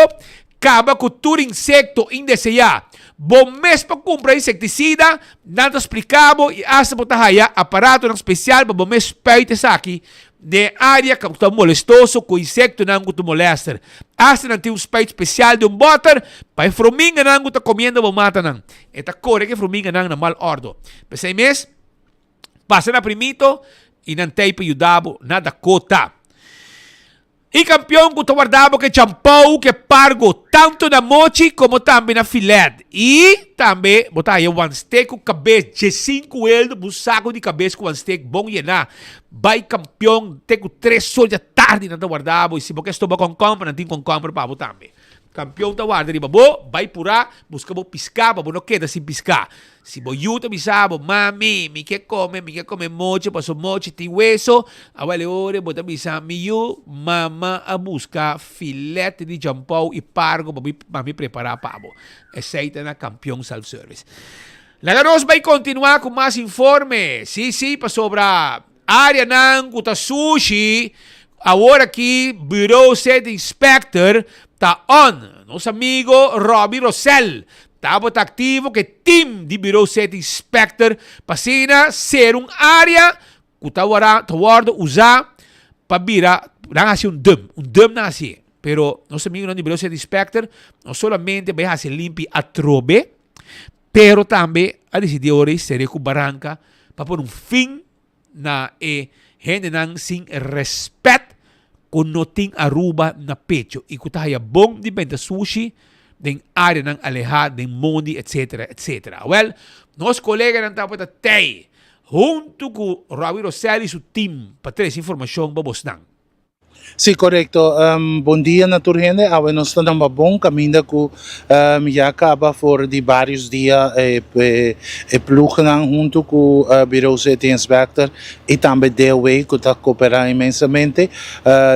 kaba ku tur insekto indeseá. Bo mes por kumpra insektisida, nan ta splika bo i asta bo ta haya aparatonan spesial pa bo mes spuit esaki Den e área ku ta molestoso ku insektonan ku ta molèster. Asta nan tin un spuit spesial den un bòter pa e frominganan ku ta komiendo bo matanan. E ta kore ku e frominganan na mal òrdo. P'esei mes, pasa na Primito i nan t'ei pa yuda bo na Dakota. E kampion ku ta warda bo ke champou, ke pargo, tantu na mochi komo tambe na filet. I tambe bo ta haya wan steak ku kabes djesinku weldo bu saku di kabes ku wan steak bon yená. Bai kampion te ku tres or di atardi nan ta warda bo i si bo ke stoba kònkòmber nan tin kònkòmber pa bo tambe. Kampion ta warda riba bo, bai purá, buska bo piská pa bo no keda sin piská. Si bo yu ta bisa bo, Mami, mi ke kome, mi ke kome mochi, paso mochi tin weso, awel e ora bo ta bisa, Mi yu, mama a buska filet di jampou i pargo pa mi, pa mi prepara pa bo. Esei ta na Kampion Self Service. Laga nos bai kontinuá ku mas informe. Sí, sí, pasobra areanan ku ta sushi, awor aki Bureau City Inspector ta on. Nos amigo Robbie Rosell Tabata aktivo ku e tim di Bureau City Inspector pa asina ser un área ku ta wòrdu usá pa bira, nan hasi un dum, un dum nan hasié. Pero nos amigunan di Bureau City Inspector no solamente bai hasi limpi atrobe, pero tambe a disidí ora sere ku baranka pa pone un fin na e hendenan sin respet ku no tin Aruba na pecho i ku ta haya bon di benta sushi den areanan alehá, den mondi, etcetera, etcetera. Awel, nos koleganan tabata tei huntu ku Robbie Rosell i su team pa trese informashon pa bosnan. Sí, korekto. Bon dia na tur hende. Awe nos ta na Mabon kaminda ku ya kaba for di vários dia e plugnan huntu ku Bureau City Inspector i tambe DOW ku ta koperá inmensamente.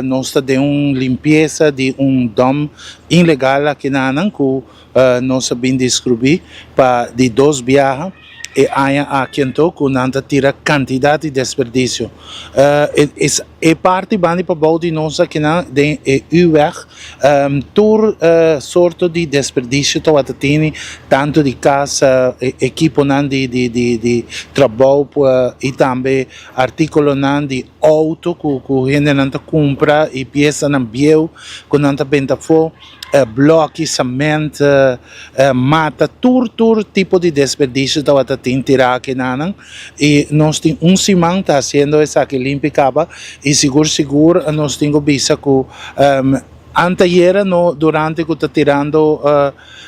Nos ta den un limpiesa di un dam ilegal akinanan ku nos a bin deskrubí pa di dos biaha. E aña aki anto ku nan ta tira kantidat di desperdisio. E parti bandi pabou di nos akinan den e U-weg tur sorto di desperdisio tabata tini, tantu di kas, ekiponan di di trabou i tambe artíkulonan di outo ku hendenan ta kumpra i piesanan bieu ku nan ta benta afó. Bloki, cement, mata, tur tur tipo di desperdicio tabata tin tira aki nanan y nos tin un siman ta haciendo esaki limpi caba y sigur sigur nos tin cu bisa cu anteayera no durante cu ta tirando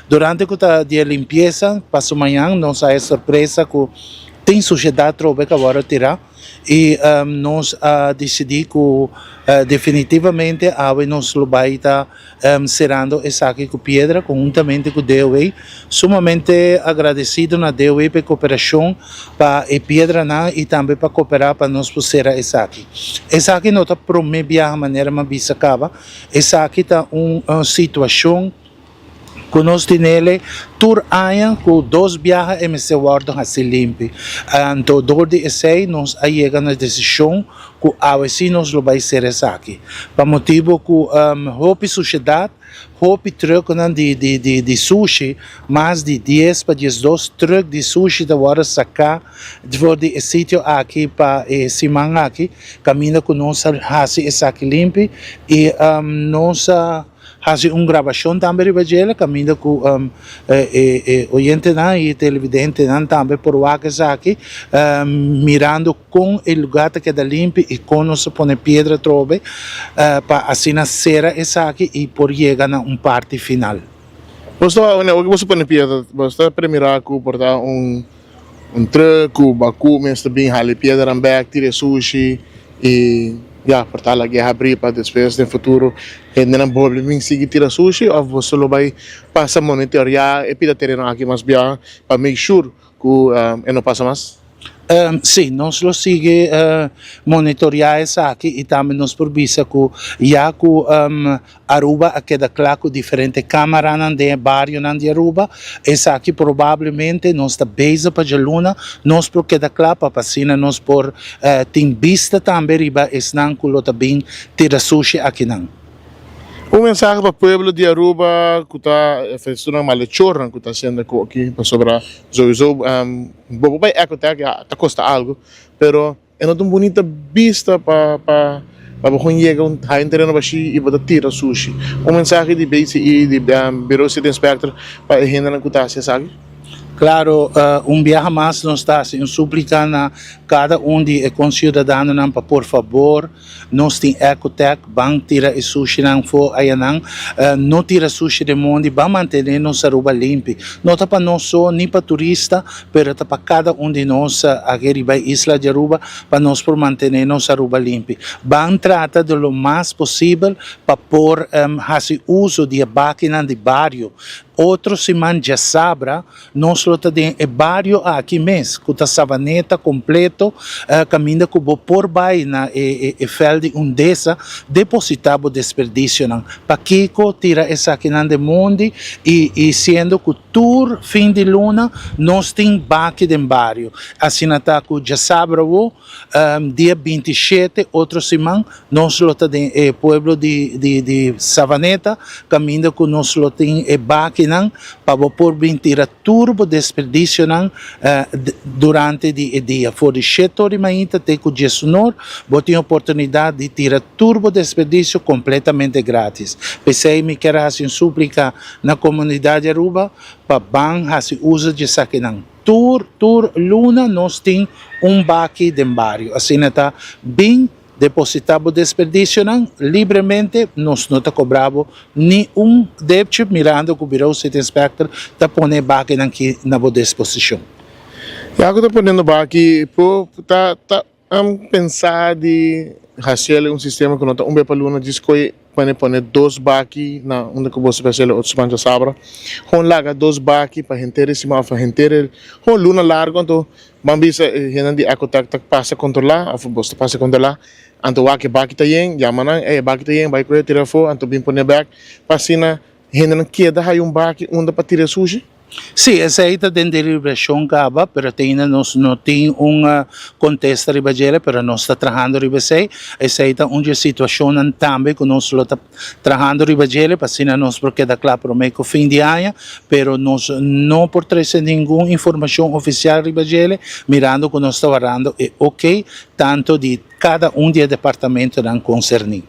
durante cu ta di e limpieza paso mañan nos a haya sorpresa cu tin suciedad trobe cu a worde tira. I nos a disidí ku definitivamente awe nos lo bai ta serando esaki ku piedra konhuntamente ku DOW. Sumamente agradesido na DOW pa e koperashon pa e piedranan i tambe pa koperá pa nos por sera esaki. Esaki no ta promé biaha manera mi a bisa kaba, esaki ta un situashon. Ku nos tinele tur aña ku dos biaha e mester wòrdu hasi limpi. Anto dor di esei nos a yega na desishon ku awe si nos lo bai ser esaki. Pa motibu ku hopi sushedat, hopi trùknan di di di sushi, mas di dies pa diesdos trùk di sushi ta wòrdu saká for di e sitio aki pa e siman aki, kaminda ku nos a hasi esaki limpi i nos a. Hasi un grabashon tambe riba djele kaminda ku e oyentenan i e televidentenan tambe por wak esaki mirando kon e lugá ta keda limpi i kon nos ta pone piedra atrobe pa asina sera esaki i por yega na un parti final. Bos ta wak ora ku boso pone piedra bos ta premirá ku por ta un truck ku baku mester bin hala e piedranan bek tira e sushi i ya por ta lag'é habrí pa despues den futuro hendenan bolbe bin sigui tira sushi òf boso lo bai pasa monitoreá e pida tereno aki mas bia pa make sure ku e no pasa mas? Sí, nos lo sigui monitoreá esaki i tambe nos por bisa ku ya ku Aruba a keda kla ku diferente kámaranan den e barionan di Aruba. Esaki probablemente nos ta bezig pa djaluna nos por keda kla pa asina nos por tin bista tambe riba esnan ku lo ta bin tira sushi akinan. Un mensahe pa pueblo di Aruba ku ta estunan malechornan ku ta hasiendo ku aki pasobra souiso bo por bai Ecotec ya ta kosta algu pero E no ta un bunita bista pa pa pa bo kon yega un haya un tereno bashí i bo ta tira sushi. Un mensahe di BCE, di Bureau City Inspector pa e hendenan ku ta hasi esaki? Klaro, un biaha mas nos ta hasi un súplika na kada un di e konsiudadanonan pa por fabor nos tin Ecotec, ban tira e sushinan for ayanan. No tira sushi den mondi, ban mantené nos Aruba limpi. No ta pa nos so ni pa turista, pero ta pa kada un di nos aki riba e isla di Aruba pa nos por mantené nos Aruba limpi. Ban trata di lo mas posibel pa por hasi uso di e bakinan di bario. Otro siman djasabra nos lo ta den e bario aki mes ku ta Savaneta kompleto kaminda ku bo por bai na e e vèlt di Undesa depositá bo desperdisionan. Pakiko tira esakinan den mondi i i siendo ku Tur fin di luna nos tin baki den bario. Asina ta ku djasabra awo, dia 27, otro siman, nos lo ta den e pueblo di di Savaneta, kaminda ku nos lo tin e bakinan. bakinan pa bo por bin tira tur bo desperdicionan durante di e dia. For di shete or di mainta te cu diesunor bo tin oportunidad di tira tur bo desperdicio completamente gratis. P'esey mi kier haci un suplica na comunidad di Aruba pa ban haci uzo di esakinan. Tur tur luna nos tin un baki den bario. Asina ta bin Depositá bo desperdicionan libremente, nos no ta cobra bo ni un depchi mirando cu Bureau City Inspector ta pone e bakinan ki na bo disposicion. Ya cu ta poniendo baki por ta ta pensa di haciel un sistema cu no ta un be pa luna djis coy pone pone dos baki na unda cu bo ta haciel otro siman djasabra gewoon laga dos baki pa henter e siman of pa henter e gewoon luna largo anto Ban bisa e hendenan di Ecotec ta pasa kontrolá òf bos ta pasa kontrolá, anto wak e baki ta yen, yama nan, ey e baki ta yen, bai kohe tira afó, anto bin pone bèk, pa asina hendenan keda haya un baki unda pa tira e sushi. Sí, esei ta den deliberashon kaba, pero te ainda nos no tin un kontesta riba djele, pero nos ta trahando riba esei. Esei ta un dje situashonnan tambe ku nos lo ta Trahando riba djele pa asina nos por keda kla prome ku fin di aña, pero nos no por trese ningun informashon ofisial riba djele mirando ku nos ta warando e ok tanto di kada un di e departamentonan konserní.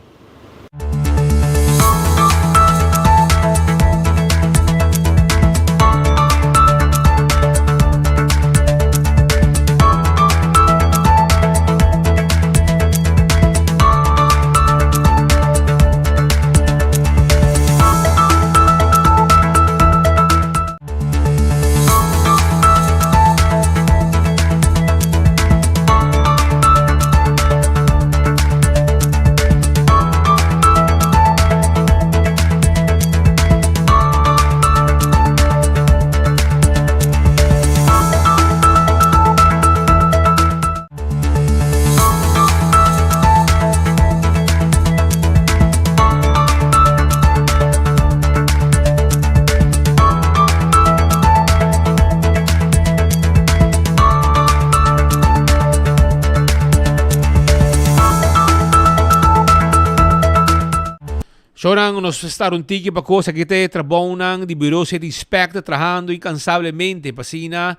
Shownan nos star un tiki pa cos aki ta e trabounan di Bureau City Inspector trahando incansablemente pa asina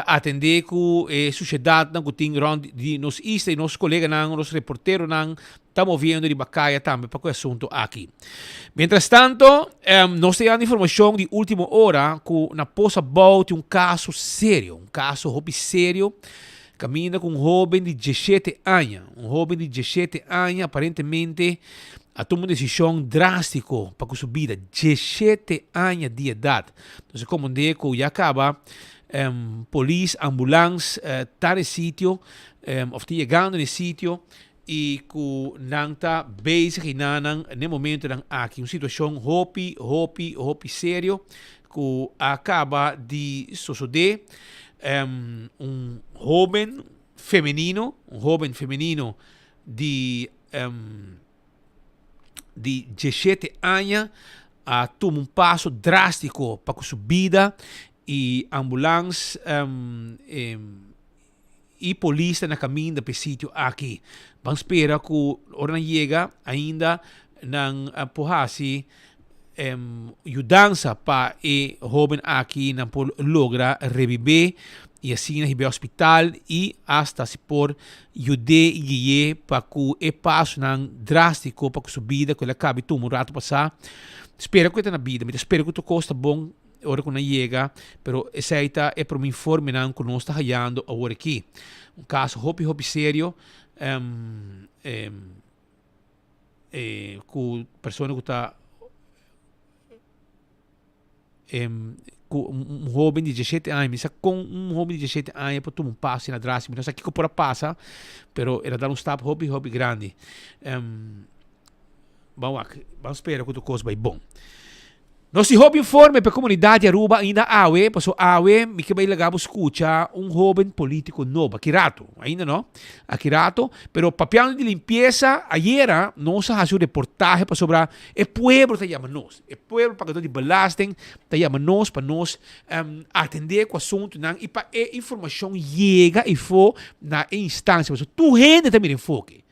atende cu e suciedadnan cu tin rond di nos isla y nos coleganan, nos reporteronan ta moviendo riba caya tambe pa cu e asunto aki. Mientras tanto, nos ta yanda informacion di ultimo ora cu na Pos Abou tin un caso serio, un caso hopi serio, caminda cu un hoben di diesshete aña, un hoben di diesshete aña aparentemente a tuma un decision drastico pa cu su bida, diesshete aña di edad. Nos a comprende cu ya caba Polis, ambulans ta na e sitio of ta yegando na e sitio y cu nan ta bezig y nan na e momentonan aki. Un situacion hopi, hopi, hopi serio cu a caba di sosode. Un hoben femenino, un hoben femenino di. di diesshete aña a tuma un paso drástiko pa ku su bida i ambulans i polis ta na kaminda pa e sitio aki. Ban spera ku ora nan yega ainda nan por hasi yudansa pa e hoben aki nan por logra rebibé y asina hib'é hospital y hasta si por yud'é y gui'é pa cu e pasonan drastico pa cu su bida cu el a cabi tuma un rato pasa. Spera cu e ta na bida, mi ta spera cu tur cos ta bon ora cu nan yega, pero esey ta e prome informenan cu nos ta hayando awor aki. Un caso hopi hopi serio. Cu persona cu ta cu un hoben di diesshete aña, mi sa con un hoben di diesshete aña por tuma un paso asina drástico, mi no sa kico por a pasa, pero el a dal un stap hopi hopi grandi. Ban wak, ban spera cu tur cos bay bon. Nos tin hopi informe pa e comunidad di Aruba ainda awe, paso awe mi ke bay laga bo scucha un hoben politico nobo, aki rato, ainda no, aki rato, pero papiando di limpieza, ayera nos a haci un reportahe pasobra e pueblo ta yama nos, e pueblo pagador di belasting ta yama nos pa nos atende cu asuntonan y pa e informacion yega efo na e instancia, pasobra tur hende ta mira enfoke.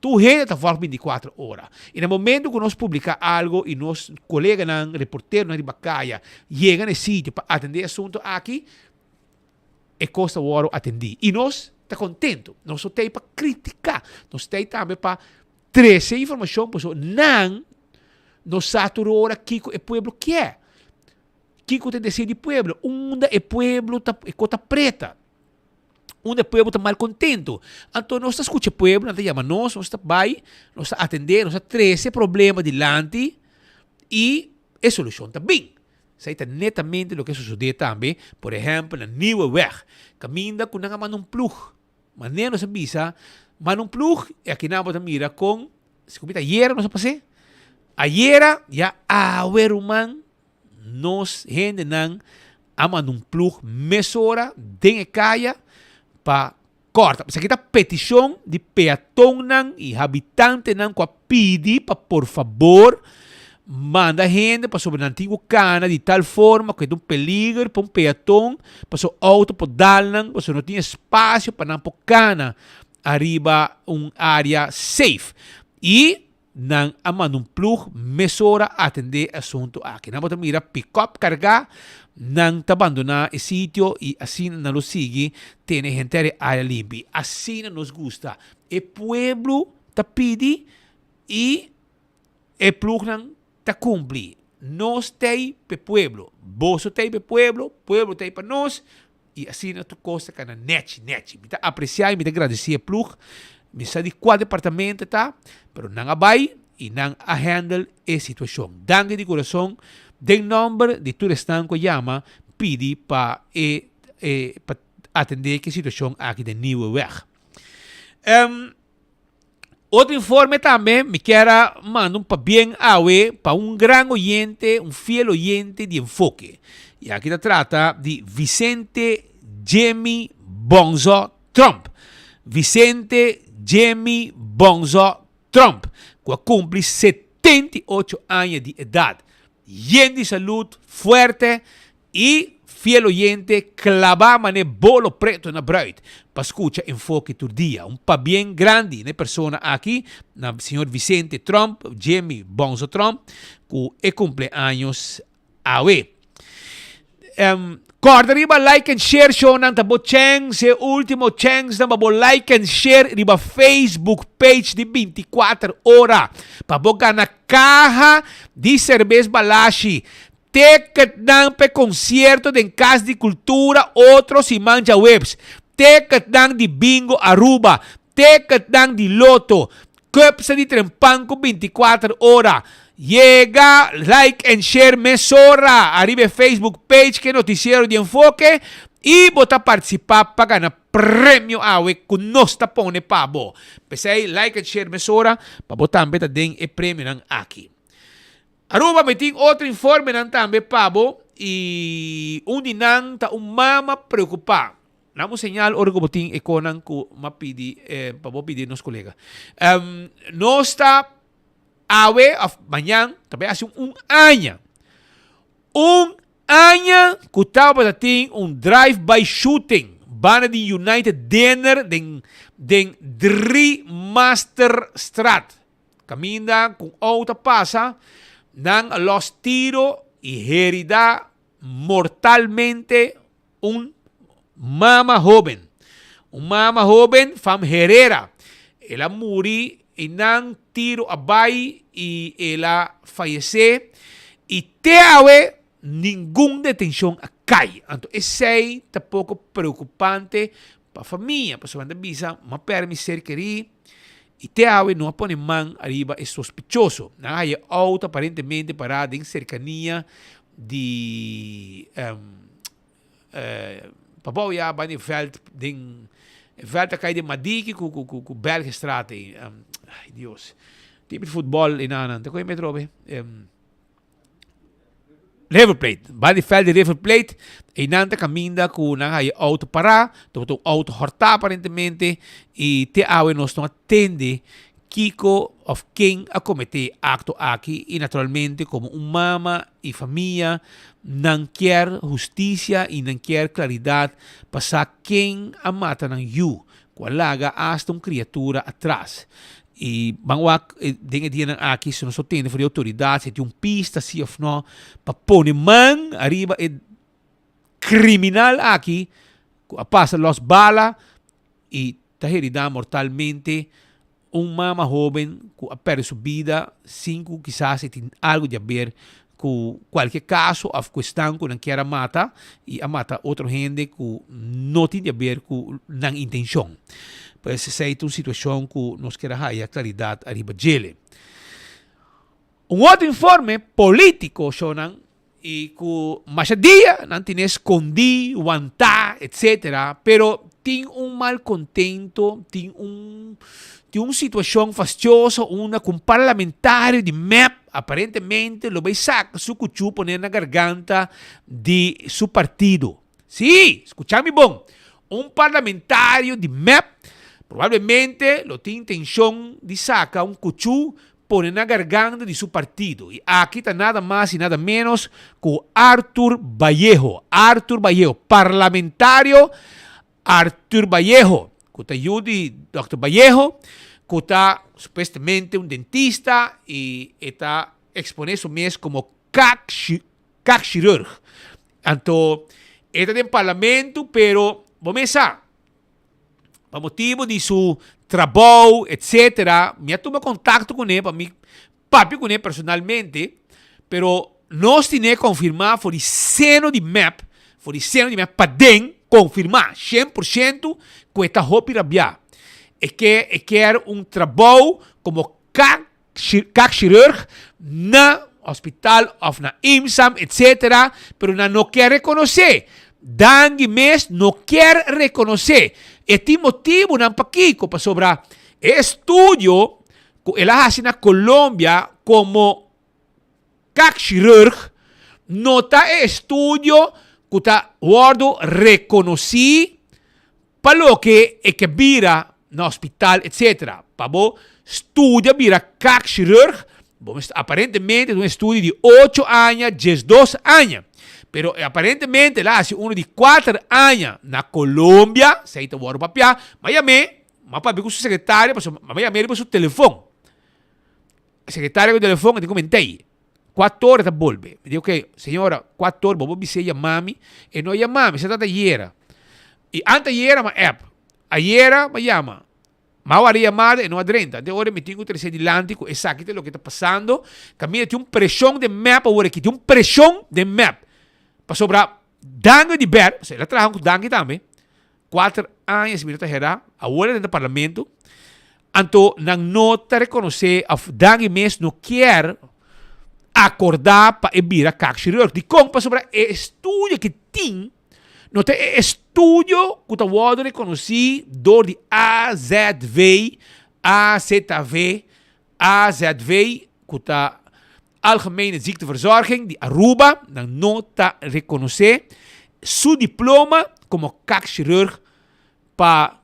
Tur hende ta vòlg bintikuater ora. I na momento ku nos publiká algu i nos koleganan, reporteronan riba kaya yega na e sitio pa atendé e asuntu aki, e kos ta wòrdu atendí. I nos ta kontentu. Nos no ta ei pa kritiká, nos ta ei tambe pa trese informashon pasobra nan no sa tur ora kiko e pueblo kier, kiko ta e deseo di pueblo, unda e pueblo ta, e kos ta preta. Unda e pueblo ta malcontento. Anto nos ta scucha e pueblo, nan ta yama nos, nos ta bay, nos ta atende, nos ta trece e problema dilanti y e solucion ta bin. Esey ta netamente loke a sucede tambe, por ehempel, na Nieuwe Weg, caminda cu nan a manda un ploeg. Manera nos a bisa, manda un ploeg y aki nan bo ta mira con, si cu mi ta ayera nos a pas'e, ayera ya awe ruman Nos hendenan a manda un ploeg mesora den e kaya pa kòrta. Esaki ta petishon di peatonnan i habitantenan ku a pidi pa por fabor manda hende pasobra nan tin ku kana di tal forma ku e ta un peliger pa un peaton pasobra outo por dal nan pasobra no tin espasio pa nan por kana ariba un área safe. I Nan a manda un ploeg mesora atendé e asuntu aki. Nan bo ta mira pikòp kargá, nan ta bandoná e sitio i asina nan lo sigui tene henter e área limpi. Asina nos gusta. E pueblo ta pidi i e ploegnan ta kumpli. Nos t'ei p'e pueblo, boso t'ei p'e pueblo, pueblo t'ei pa nos. I asina tur kos ta kana nèchi nèchi. Mi ta apresiá i mi ta gradesí e plug. Mi sa di kua departamento e ta, pero nan a bai i nan a handle e situashon. Danki di kurason den nòmber di tur esnan ku a yama pidi pa e e pa atendé ku e situashon aki den Nieuweweg. Otro informe tambe, mi kier a manda un pabien awe pa un gran oyente, un fiel oyente di Enfoke. Y aki ta trata di Vicente Jimmy Bonzo Tromp. Vicente Jimmy Bonzo Tromp, cu a cumpli 78 aña di edad. Yen di salud, fuerte Y fiel oyente claba mane bolo preto na bruid pa scucha Enfoke tur dia. Un pabien grandi na e persona aki, na señor Vicente Tromp, Jimmy Bonzo Tromp, cu e cumpleaños awe. Um, corda riba like and share shownan ta bo chance, e ultimo chance nan pa bo like and share riba Facebook page di 24 ora pa bo gana caha di cerbes Balashi. Ticketnan p'e concierto den Cas di Cultura otro siman djaweps. Ticketnan di Bingo Aruba. Ticketnan di Lotto. Cupsa di Trempan cu 24 ora. Yega, like en share mesora ariba e Facebook page ke Noticiero di Enfoke y bo ta participa pa gana premio awe cu nos ta pone pa bo. P'esey like en share mesora pa bo tambe ta den e premionan aki. Aruba mi tin otro informenan tambe pa bo y un di nan ta un mama preocupa. Nan un señal ora cu bo tin e conan cu m'a pidi pa bo pidi nos colega. Nos ta awe of mañan ta bay haci un aña. Un aña cu tabata tin un drive by shooting banda di United Dinner den den Driemasterstraat. Kaminda ku un outo a pasa, nan a lòs tiro i heridá mortalmente un mama hóben. Un mama hóben fam Herrera. El a muri i nan tiro a bai i el a fayesé i te awe ningun detenshon a kai. Anto esei ta poko preokupante pa famia, pasobra nan ta bisa, M'a pèrdè mi ser kerí. I te awe no a pone man ariba e sospechoso. Nan a haya e outo aparentemente pará den serkania di pabou ya banda e vèlt den e vèlt a kai den Madiki ku ku ku Belgestraat ei. Ai Dios. Tin futbòl enanan. Ta kohe mi atrobe? River Plate. Bai di veld di River Plate, einan ta kaminda ku nan haya outo pará, tabata un outo hòrtá aparentemente, i te awe nos no a tende kiko òf ken a kometé e akto aki, i naturalmente komo un mama i famia nan kier hustisia i nan kier klaridat pa sa ken a mata nan yu, ku a laga asta un kriatura atras. I ban wak den e dianan aki si nos lo tende for di outoridat si tin un pista si of no pa pone man ariba e kriminal aki ku a pasa los bala i ta herida mortalmente un mama hoben ku a perde su bida sin ku kisas e tin algu di haber ku kualke kaso of ku esnan ku nan kier a mata i a mata otro hende ku no tin di haber ku nan intenshon. Pues esei ta un situashon ku nos kier a haya klaridat ariba djele. Un otro informe politiko shownan i ku masha dia nan tene skondí, wantá, etsetera, pero tin un malkontento, tin un tin un situashon fastioso unda ku un parlamentario di mep aparentemente lo bai saka su kuchú pone na garganta di su partido. Sí, skucha mi bon, un parlamentario di mep probablemente lo tin intenshon di saka un kuchú pone na garganta di su partido y aki ta nada mas y nada menos cu Arthur Vallejo, Arthur Vallejo, parlamentario Arthur Vallejo, cu ta yu di Dòkter Vallejo, cu ta supuestamente un dentista y e ta expone su mes como kaakchirurg. Anto e ta den parlamento pero bo mes sa. Pa motibu di su trabou etcetera mi a tuma contacto cune pa mi papia cune personalmente pero nos tine confirma for di seno di mep for di seno di mep paden confirma cien por ciento cu e ta hopi rabia e ke e kier un trabou como kak kakchirurg na hospital of na IMSAM etc. Pero nan no kier reconoce. Dangui mes no kier reconoce. E tin motibunan pakico, pasobra e estudio cu el a haci na Colombia como kakchirurg no ta e estudio cu ta wordo reconoci Pa loke e ke bira na hospital etc. Pa bo studia bira kaakchirurg, bo mester aparentemente un estudio di ocho aña, diesdos aña. Pero aparentemente el a hasi uno di kuater aña na Colombia, esei ta wòrdu papiá. M'a yam'é, m'a papia ku su sekretario pasobra m'a yam'é riba su telefon. E sekretario ku telefon a tin koment'ei. Kuator e ta bolbe. Mi di, ok, señora, kuator bo por bis'é yama mi. E no yama mi, esei tabata ayera. I ante ayera m'a app. Ayera m'a yama. M'a wara yamada, e no a drenta. Ante ora mi tin ku trese dilanti ku esaki ta loke ta pasando. Kaminda tin un preshon den mep awor aki. Tin un preshon den mep. Pasobra Dangui di ber, pasobra el a traha ku Dangui tambe. Kuater aña si mi no ta hera, awor e ta den parlamento, anto nan no ta rekonosé òf Dangui mes no kier akordá pa e bira kaakchirurg. Dikon? Pasobra e estudio ki tin no ta e estudio ku ta wòrdu rekonosí dor di AZV, AZV, AZV, ku ta Algemene Ziekteverzorging di Aruba, nan no ta rekonosé su diploma komo kaakchirurg pa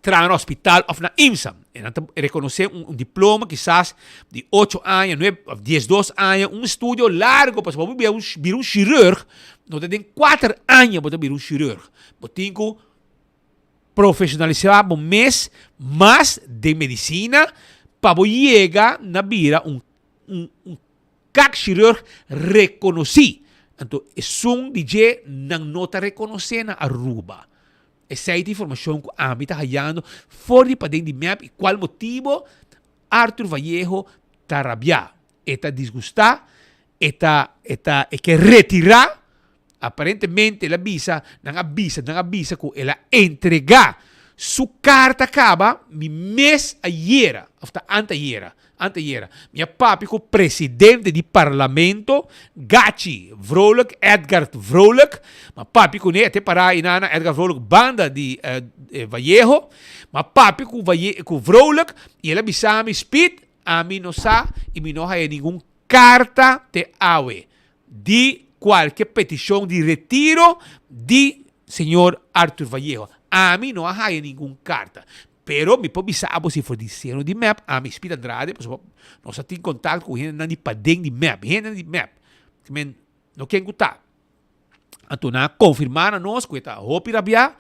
traha na hospital òf na IMSA. E nan ta rekonosé un diploma kisas di ocho aña, nuebe òf diesdos aña, un estudio largo pasobra bo bira un chirurg no ta den kuater aña bo ta bira un chirurg. Bo tin ku Profesionalisá bo mes mas den medisina pa bo yega na bira un un un kaakchirurg rekonosí. Anto esun di dje nan no ta rekonosé na Aruba. Esei ta informashon ku ami ta hayando for di paden di mep i kual motibo Arthur Vallejo ta rabiá. E ta disgustá, e ta e ta e ke retirá. Aparentemente el a bisa, nan a bisa, nan a bisa ku el a entregá su karta kaba mi mes ayera, òf ta antayera, antayera, mi a papia ku presidente di parlamento, Gachi Vrolijk, Edgard Vrolijk, mi a papia kuné, e ta pará einan na Edgard Vrolijk banda di Vallejo, mi a papia ku Valle, ku Vrolijk i el a bisa mi, Speed, ami no sa i mi no haya ningun karta te awe. Di kualke petishon di retiro di señor Arthur Vallejo. Ami no a haya ningun karta. Pero mi por bisa abo si for di seno di mep, ami Speed Andrade, pasobra nos a tin kontakto ku hendenan di paden di mep, hendenan di mep. Men, no ken ku ta. Anto nan a konfirmá na nos ku e ta hopi rabiá.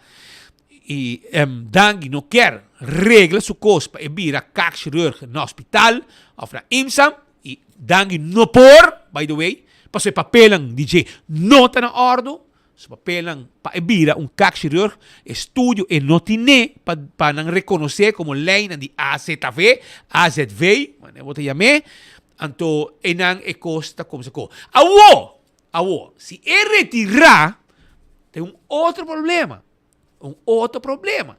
y Dangui no kier regla su cos pa e bira kaakchirurg na hospital of na IMSA y Dangui no por, by the way, pasobra e papelnan di dje no ta na ordo, su papelnan pa e bira un kaakchirurg, estudio e no tine pa pa nan reconoce como leynan di AZV, AZV, manera bo ta yam'e, anto eynan e cos ta cuminsa co. Awo! Awor, si e retirá, ta un otro problema. Un otro problema.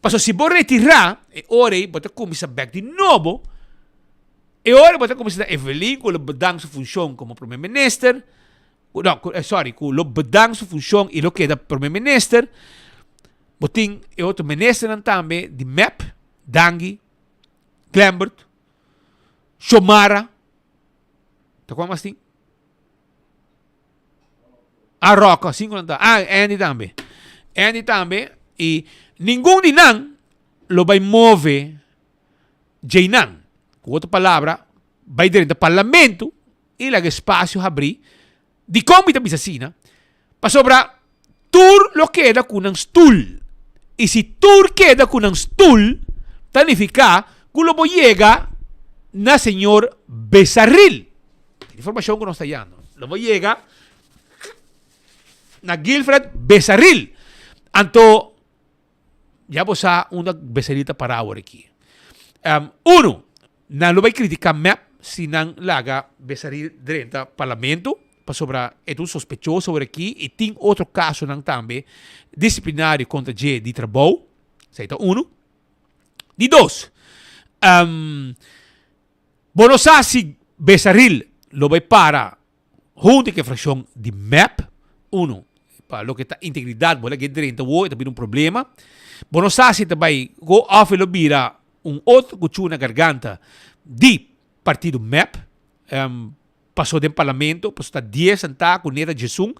Pasobra si bo retirá, e ora ei bo ta kuminsá bèk di nobo. E ora bo ta kuminsá na Evelyn ku lo bedank su funshon komo prome minister. No, sorry, ku lo bedank su funshon i lo keda prome minister. Bo tin e otro ministernan tambe di mep, Dangui, Glenbert, Xiomara. Ta kua mas tin? Ah, Rocco, cinco nan ta. Ah, Andy tambe. Andy tambe. Y ningun di nan lo bay move djeinan. Cu otro palabra, bay drenta parlamento y laga espacio habri. Dicon mi ta bisa asina? Pasobra tur lo keda cu nan stoel. Y si tur keda cu nan stoel, ta nifica cu lo bo yega na señor Besaril. Informacion cu nos ta yando. Lo bo yega na Guilfred Besaril. Anto, ya bo sa unda Besaril ta para awor aki. Um, uno, nan lo bai critica mep si nan laga Besaril drenta parlamento, pasobra e ta un sospechoso awor aki y tin otro casonan tambe disciplinario contra dje di trabou. Esei ta uno. Di dos, um, Bo no sa si Besaril lo bai para hunto ku e frakshon di mep. Uno, pa loke ta integridat bo laga e drenta wou e ta bira un problema. Bo no sa si ta bai go òf e lo bira un otro kuchú na garganta di partido mep. Pasó den parlamento, pasobra ta dies sentá ku neta djesun.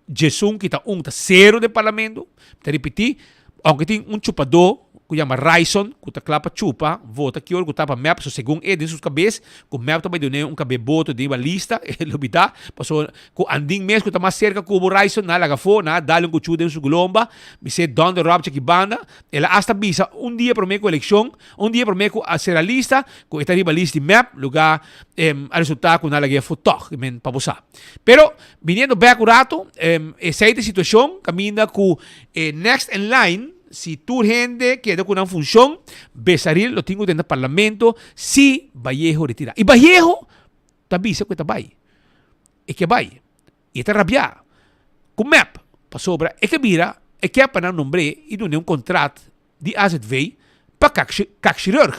Djesun kita un ta sero den parlamento. Mi ta ripití, ounke tin un chupadó ku yama Ryson ku ta kla pa chupa, vota ki ora ku ta pa mep, pasobra segun e den su kabes ku mep ta bai dun'é un kab'é boto den riba lista, e lo bida, pasobra ku Andin mes ku ta mas serka ku bo Ryson, nan a laga afó, nan a dal un kuchú den su glomba, mi se dònder ròp djaki banda, el a asta bisa un dia promé ku elekshon, un dia promé ku a sera lista, ku e ta riba list di mep, lugá a resultá ku nan a lag'é afó tòg, men pa bo sa. Pero, biniendo bek un rato, esei ta e situacion caminda cu e next in line, si tur hende keda cu nan funcion, Besaril lo tin cu drenta parlamento si Vallejo retira. Y Vallejo ta bisa cu e ta bay. E ke bay. Y e ta rabia cu mep, pasobra e ke bira, e ke pa nan nombr'é y dun'é un contrat di azv pa kakchirurg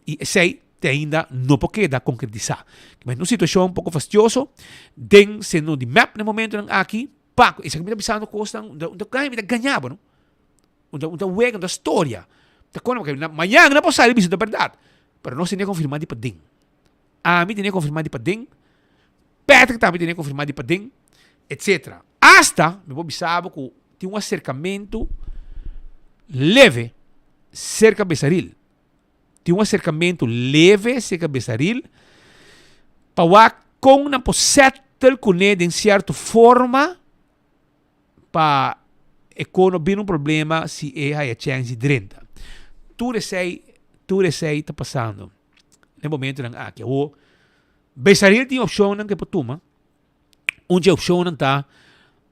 y esey te ainda no por keda concretisa. Kimen un situacion poco fastioso den seno di mep na e momentonan aki pa cu esaki mi ta bisando cosnan un ta gaña mi ta gaña bo no un ta un ta wega un ta storia ta con porque mañana nan por sali bisa ta berdad pero nos tene confirma di paden ami tene confirma di paden Patrick tambe tene confirma di paden etcetera hasta mi por bisa bo cu tin un acercamento leve cerca Besaril. Tin un acercamento leve cerca Besaril pa wak con nan por settle cune den cierto forma pa e con no bira un problema si e haya chance di drenta. Tur esey, tur esey ta pasando den momentonan aki. Awor, Besaril tin opcionnan ke por tuma. Un dje opcionnan ta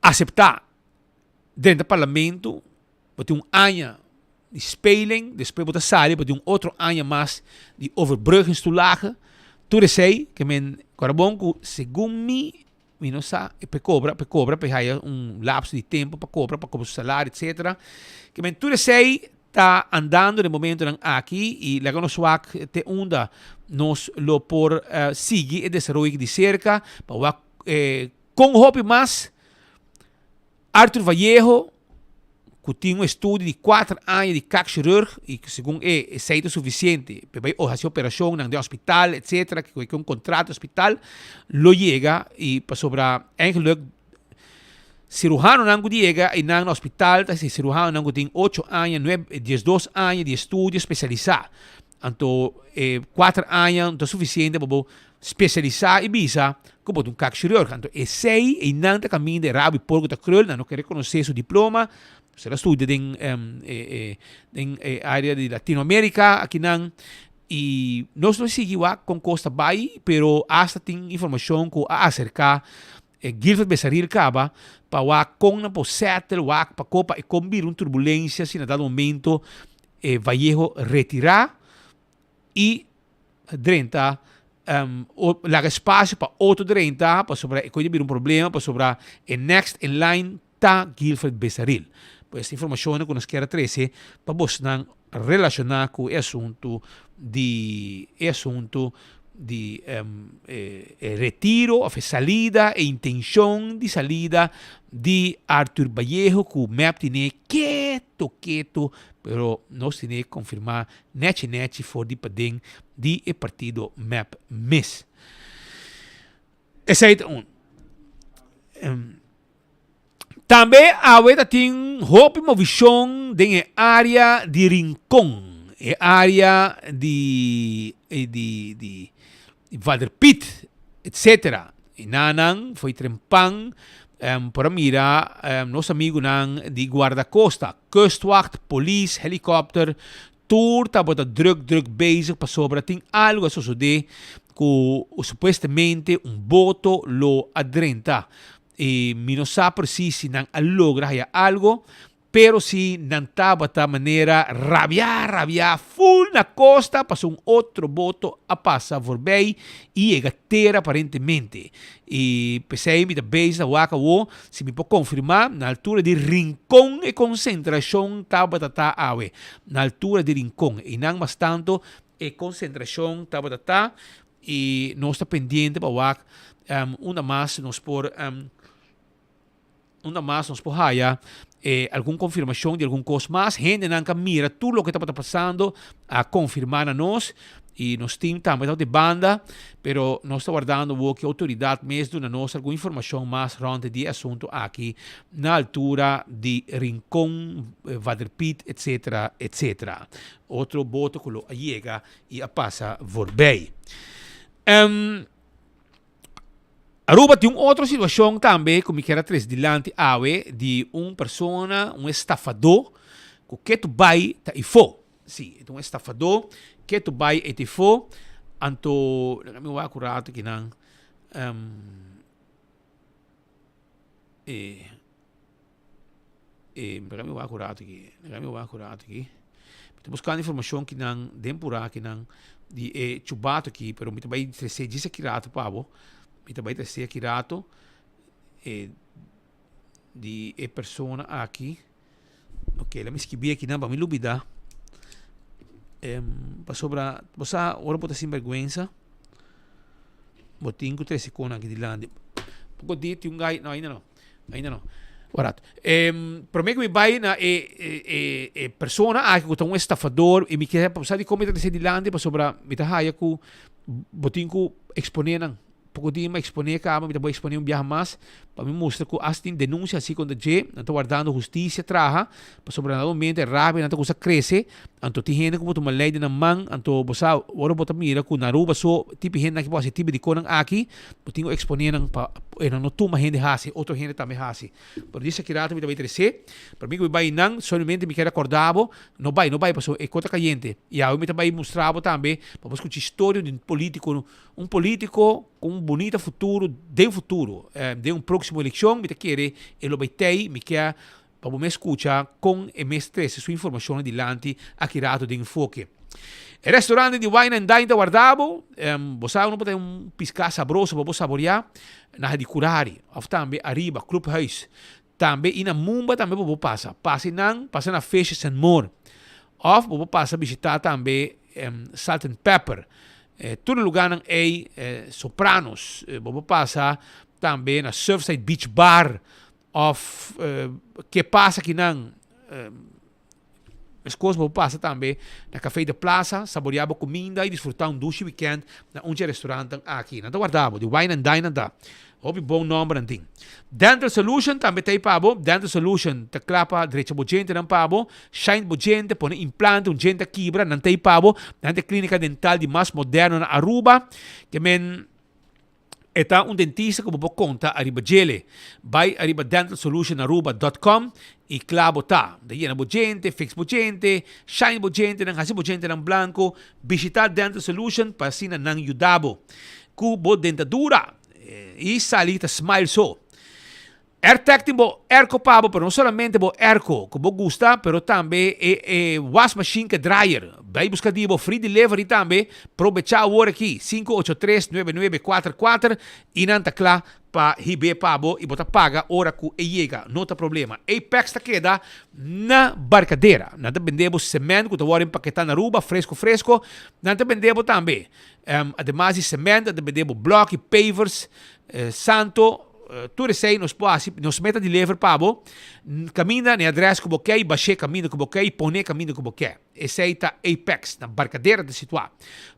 acepta drenta parlamento, bo tin un aña di speling, despues bo ta sali bo tin un otro aña mas di overbruggingstoelage. Tur esey ke men kora bon ku segun mi, mi no sa e por cobra, por cobra, por haya un lapso di tempo pa cobra, pa cobra su salario etcetera. Ke men tur esey ta andando den momentonan aki y laga nos wak te unda nos lo por sigui e desaroyo di cerca pa wak con hopi mas Arthur Vallejo cu tin un estudio di cuater aña di kakchirurg y cu segun e esey ta suficiente pa bay haci operacionnan den hospital etcetera cu un contrato hospital lo yega y pasobra eigenlijk Siruhanonan ku yega einan na hospital ta si siruhanonan ku tin ocho aña, nuebe, diesdos aña di estudio spesialisá. Anto e kuater aña no ta sufisiente pa bo spesialisá i bisa ku bo ta un kakchirurg. Anto esei einan ta kaminda e rabo i porko ta krul, nan no ke rekonosé su diploma. El a studia den den e area di Latinoamerica akinan y nos lo sigui wak con cos ta bay pero hasta tin informacion cu a acerca Guilford Besaril caba pa wak con nan por settle wak pa co pa e con bira un turbulencia si na dado momento e Vallejo retira y drenta laga espacio pa otro drenta pasobra e koe ta bira un problema pasobra e next in line ta Guilfred Besaril. Pues informacionnan cu nos kier a trece pa bosnan relaciona cu e asunto di e asunto di e retiro of e salida e intencion di salida di Arthur Vallejo cu mep tine keto keto pero nos tine confirma nechi nechi for di paden di e partido mep mes. Esei ta un. Tambe awe ta tin hopi movishon den e área di Rincon, e área di di di Vaderpiet, etcetera. I nanan foi trempan por a mira nos amigunan di Guardacosta, Kustwacht, polis, helikòpter, Tur tabata druk druk bezig pasobra tin algo a sosode cu supuestamente un boto lo a drenta. Y mi no sa precies si nan a logra haya algo, pero si nan tabata manera rabia rabia full na costa pasobra un otro boto a pasa voorbij y yega tera aparentemente. Y p'esey mi ta bezig ta wak awo si mi por confirma na altura di Rincon e concentracion tabata ta awe. Na altura di Rincon. Eynan mas tanto e concentracion tabata ta y nos ta pendiente pa wak unda mas nos por Unda mas nos por haya eh, algun confirmacion di algun cos mas. Hendenan ka mira tur loke tabata pasando a confirma na nos y nos team tambe tabata di banda, pero nos ta wardando awor ki autoridad mes duna nos algun informacion mas rond di e asunto aki na altura di Rincon, Vaderpiet, etc. Etc. Otro boto cu lo a yega y a pasa voorbij. Um, Aruba tin un otro situacion tambe cu mi kier a trece dilanti awe di un persona, un estafador cu ketu bay ta ifo. Si, e ta un estafador ketu bay e ta ifo. Anto, laga mi wak un rato kinan. Um, e, E, laga mi wak un rato aki, laga mi wak un rato aki. Mi ta buskando informashon kinan den purá kinan di e chubato aki, pero mi ta bai tresé djis aki rato pa bo. Mi ta bai tresé aki rato e di e persona aki. Ok, laga mi skibí akinan pa mi lubidá. Pasobra bo sa ora bo ta sinbèrgwensa bo tin ku trese konan aki dilanti. Poko dia tin un gai, no ainda no. Ainda no. Barat. E, prome ku mi bai na e, e, e, e persona aki ku ta un estafador i mi ke sa di kon mi ta trese dilanti pasobra mi ta haya ku bo tin ku eksponé nan. Poko dia mi a eksponé kaba, mi ta bai eksponé un biaha mas pa mi mustra ku as tin denunsia asi kontra dje, nan ta wardando hustisia traha pasobra na dado momento e rabia nan ta kuminsá krese, anto tin hende ku por tuma lei den nan man, anto bo sa ora bo ta mira ku na Aruba so tipo hendenan aki por hasi tipo di konan aki. Bo tin ku eksponé nan pa e nan no tuma hende hasi, otro hende tambe hasi. Pero di esaki rato mi ta bai tresé, pero mi ku mi bai nan, solamente mi kier rekordá bo, no bai, no bai pasobra e kos ta kayente. I awe mi ta bai mustra bo tambe pa bo skucha historia di un polítiko, un polítiko ku un bunita futuro den futuro. Den un próksimo elekshon mi ta kere e lo bai tei, mi kier Pa bo mes skucha kon e mes trese su informashonnan dilanti aki rato den enfoke. E restaurante di Wine and Dine ta warda bo. Bo sa unda bo ta un piská sabroso pa bo saboriá? Na Hadicurari òf tambe ariba Clubhuis. Tambe i na Mumba tambe bo por pasa. Pasa einan, pasa na Fishes and More. Òf bo por pasa bishitá tambe Salt and Pepper. Tur e lugánan ei, Sopranos. Bo por pasa tambe na Surfside Beach Bar. Of ke pasa kinan meskos bo por pasa tambe na Café de Plaza, saboreá bo kuminda i disfrutá un dushi wikènt na un dje restorantnan aki. Nan ta warda bo, di Wine and Dine nan ta. Hopi bon nòmber nan tin. Dental Solution tambe ta ei pa bo. Dental Solution ta kla pa drecha bo djentenan pa bo, shine bo djente, pone implante, un djente a kibra, nan ta ei pa bo. Nan ta e klínika dental di mas moderno na Aruba. Ke men. E ta un dentista ku bo por konta ariba djele. Bai ariba dentalsolutionaruba dot com i kla bo ta. Ta yena bo djente, fix bo djente, shine bo djentenan, hasi bo djentenan blanko. Bishita Dental Solution pa asina nan yuda bo ku bo dentadura i sali ta smile so. Airtec tin bo airco pa bo, pero no solamente bo airco cu bo gusta, pero tambe e e wasmachine cu e dryer. Bay busca di bo free delivery tambe. Probecha awor aki, 583 9944 y nan ta cla pa hib'é pa bo y bo ta paga ora cu e yega. No ta problema. Apex ta keda na Barcadera. Nan ta bende bo cement cu ta worde empaketa na Aruba, fresco fresco. Nan ta bende bo tambe, ademas di cement, nan ta bende bo bloki, pavers, santo. Tur esei nos por hasi, nos meta di lever pa bo, kaminda na e adrès ku bo ke i bash'é kaminda ku bo ke i pon'é kaminda ku bo ke. Esei ta Apex, na Barcadera ta situá.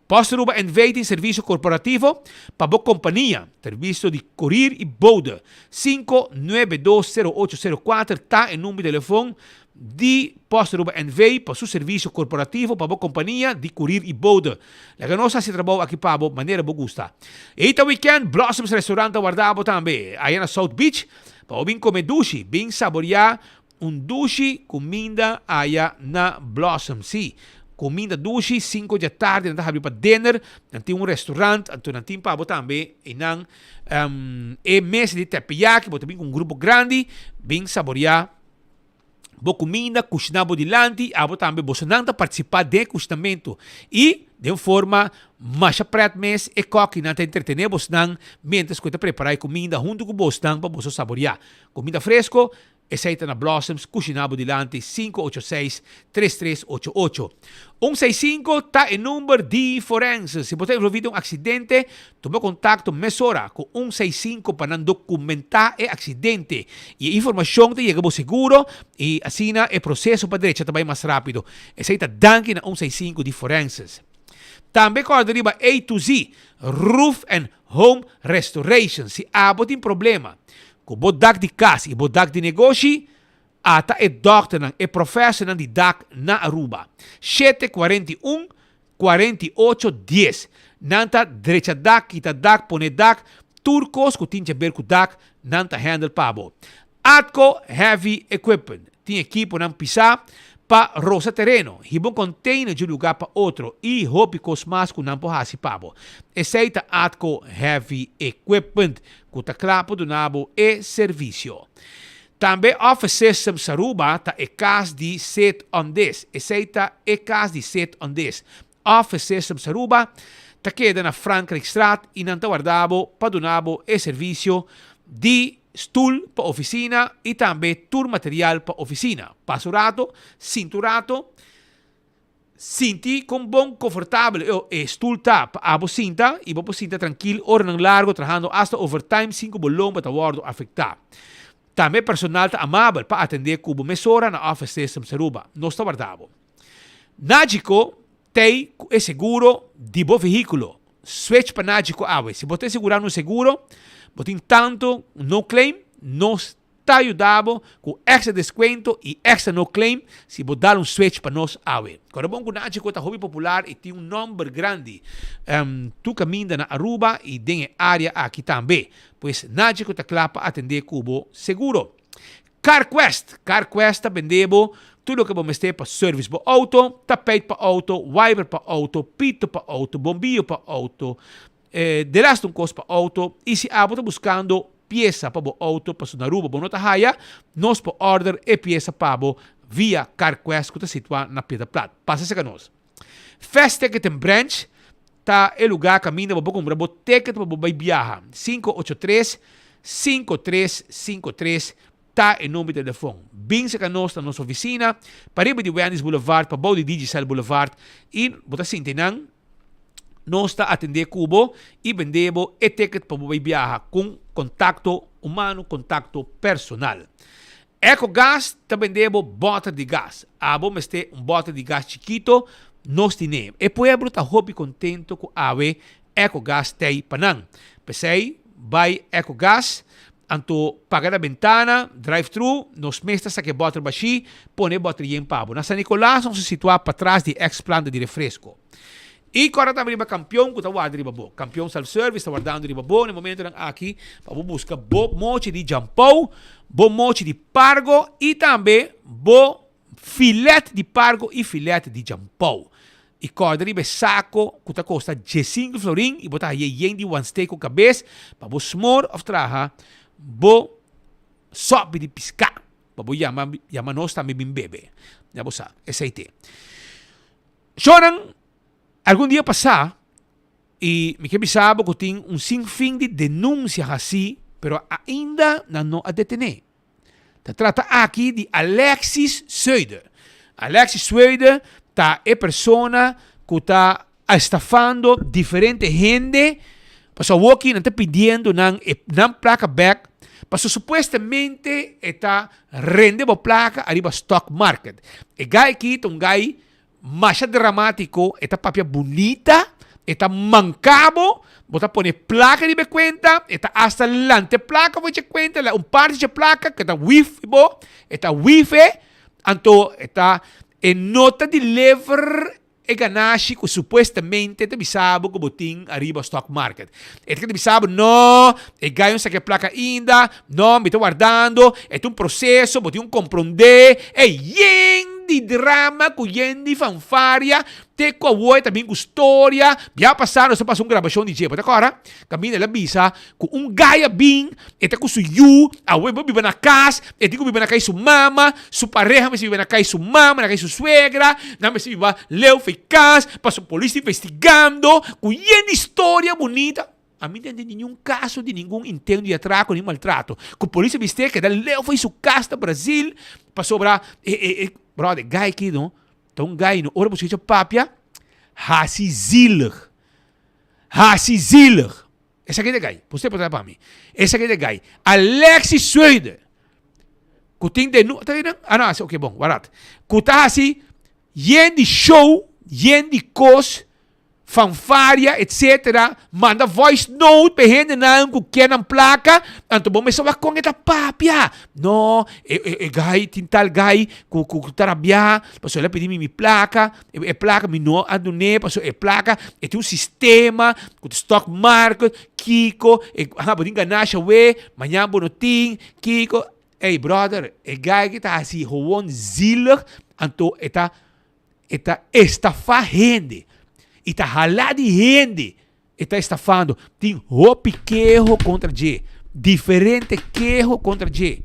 Post Aruba NV tin servisio korporativo pa bo kompania, servisio di korir i bode. 5920804 ta e number di telefon di Post Aruba NV pa su servisio korporativo pa bo kompania di kurir i bode. Laga nos hasi trabou aki pa bo manera bo gusta. Eita weekend Blossoms Restaurant ta warda bo tambe aya na South Beach pa bo bin kome dushi, bin saboria un dushi kuminda aya na Blossom. Si, kuminda dushi, sinku dja tardi nan ta habri pa dinner, nan tin un restaurant, anto nan tin pa bo tambe einan e mesa di teppeyaki, bo ta bin ku un grupo grandi bin saboria. Bo kuminda kushiná bo dilanti, abo tambe bosonan ta partisipá den e kushinamentu. I, den un forma masha prèt mes, e kòkinan ta entretené bosnan miéntras ku e ta prepará e kuminda huntu ku bosnan pa boso saboriá. Kuminda fresko, esei ta na Blossoms, kushiná bo dilanti, 586 3388. Un seis sinku ta e number di forense. Si bo ta envolví den un aksidente, tuma kontakto mesora ku un seis sinku pa nan dokumentá e aksidente i e informashon ta yega bo seguro i asina e proseso pa drecha ta bai mas rápido. Esei ta danki na un seis sinku di forenses. Tambe kòrda riba A to Z Roof and Home Restoration. Si abo tin problema ku bo dak di kas i bo dak di negoshi, Ata e dòkternan, e profèsornan di dak na Aruba. Shete 41, 48, dies. Nan ta drecha dak, kita dak, pone dak, tur kos ku tin djaber ku dak, nan ta handle pa bo. Atco Heavy Equipment tin ekiponan pisá pa rosa tereno, hiba un container dje lugá pa otro i hopi kos mas ku nan por hasi pa bo. Esei ta Atco Heavy Equipment ku ta kla pa duna bo e servisio. Tambe Office Systems Aruba ta e kas di Sit on This. Esei ta e kas di Sit on This. Office Systems Aruba ta keda na Frankrijkstraat i nan ta warda bo pa duna bo e servisio di stul pa ofisina i tambe tur material pa ofisina. Pasa un rato, sinta un rato. Sinti kon bon konfortabel e e stul ta pa abo sinta i bo por sinta trankil oranan largo trahando asta overtime sin ku bo lomba ta wòrdu afektá. Tambe e personal ta amabel pa atendé ku bo mesora na Office Systems Aruba. Nos ta warda bo. Nagico t'ei ku e seguro di bo vehíkulo. Switch pa Nagico awe. Si bo ta sigurá un seguro, bo tin tantu no claim, nos Ta yuda bo ku extra deskuento i extra no claim si bo dal un switch pa nos awe. Kòrda bon ku Nachi ku ta hopi popular i tin un nòmber grandi tur kaminda na Aruba i den e área aki tambe. Pues Nachi ku ta kla pa atendé ku bo seguro. CarQuest! CarQuest ta bende bo tur loke bo mester pa service bo outo, tapijt pa outo, wiper pa outo, pito pa outo, bombiyo pa outo, De laatste un kos pa auto y si abo ta buscando pieza pa bo auto paso na Aruba bo no ta haya, nos por order e pieza pa bo via CarQuest cu ta situa na Piedra Plat. Pasa cerca nos. Fast Ticket and Branch ta e lugar caminda bo por cumpra bo ticket pa bo bay biaha. 583 5353 ta e number di telefon. Bin cerca nos na nos oficina, pariba di Wendy's Boulevard, pabou di Digicel Boulevard y bo ta sinti nan. Nos ta atendé ku bo i bendé bo e ticket pa bo bai biaha ku kontakto humano, kontakto personal. Ecogas ta bendé bo bòter di gas. Abo mester un bòter di gas chikito, nos tin'é. E pueblo ta hopi kontento ku awe Ecogas t'ei pa nan. P'esei, bai Ecogas, anto paga na bentana, drive thru, nos mes ta saka e bòter bashí, pone e bòter yen pa bo. Na San Nicolas nos ta situá patras di e ex planta di refresko. I kòrda tambe riba Kampion ku ta warda riba bo. Kampion Self Service ta wardando riba bo na e momentonan aki pa bo buska bo mochi di jampou, bo mochi di pargo i tambe bo filet di pargo i filet di jampou. I kòrda riba e sako ku ta kosta diesinku florin i bo ta haye yen di wansteek ku kabes pa bo smor òf traha bo sòpi di piská pa bo yama yama nos tambe bin bebe. Ya bo sa, esei te. Shownan, algun dia pasá, i mi ke bisa bo ku tin un sin fin di denunsia hasí, pero ainda nan no a detené. Ta trata aki di Alexis Zuider. Alexis Zuider ta e persona ku ta estafando diferente hende, pasobra awoki nan ta pidiendo nan e nan plaka bèk, pasobra supuestamente e ta rende bo plaka ariba stock market. E guy aki ta un guy Masha dramatico, e ta papia bunita, e ta manca bo, bo ta pone placa riba e cuenta, e ta hasta lanta e placa for dje cuenta, un parti dje placa cu ta wif bo, e ta wif e, anto e ta, e no ta deliver e ganashi cu supuestamente ta bisa bo cu bo tin ariba stock market. E ta bisa bo, no, e guy no saca e placa ainda, No, mi ta wardando, e ta un proceso, bo tin un comprende, e yen di drama cu yen di fanfaria, te cu awor e ta bin cu storia, bia pasa nos a pasa un grabacion di dje, bo ta acorda? Caminda el a bisa cu un guy a bin, e ta cu su yu, awor e por biba na cas, e tin cu biba na cay su mama, su pareha mester biba na cay su mama, na cay su suegra, nan mester biba leu fey cas, pasobra polis ta investigando, cu yen di storia bunita. Ami no tende ningun caso di ningun intento di atraco ni maltrato. Cu polis a bist'é keda leu fo'i su cas na Brazil pasobra e e e brother e guy aki no ta un guy no ora bo scucha papia haci zielig haci zielig esaki ta e guy por usted por pa mi esaki ta e guy Alexis Zuider cu tin denu ta nan ah no ok bon warat cu ta haci yen di show yen di cos fanfaria etc. Manda voice note pa e hendenan ku kier nan plaka, anto bo mester wak kon e ta papia. No, e e e guy tin tal guy ku ku ta rabia pasobra el a pidi mi mi plaka, e e plaka mi no a dun'é pasobra e plaka e tin un sistema ku ta stock market, kiko, e aha bo tin ganashi awe, mañan bo no tin, kiko. Ey brother, e guy aki ta hasi gewoon zielig, anto e ta E ta estafá hende. I ta halá di hende. E ta estafando. Tin hopi keho kontra dje. Diferente keho kontra dje.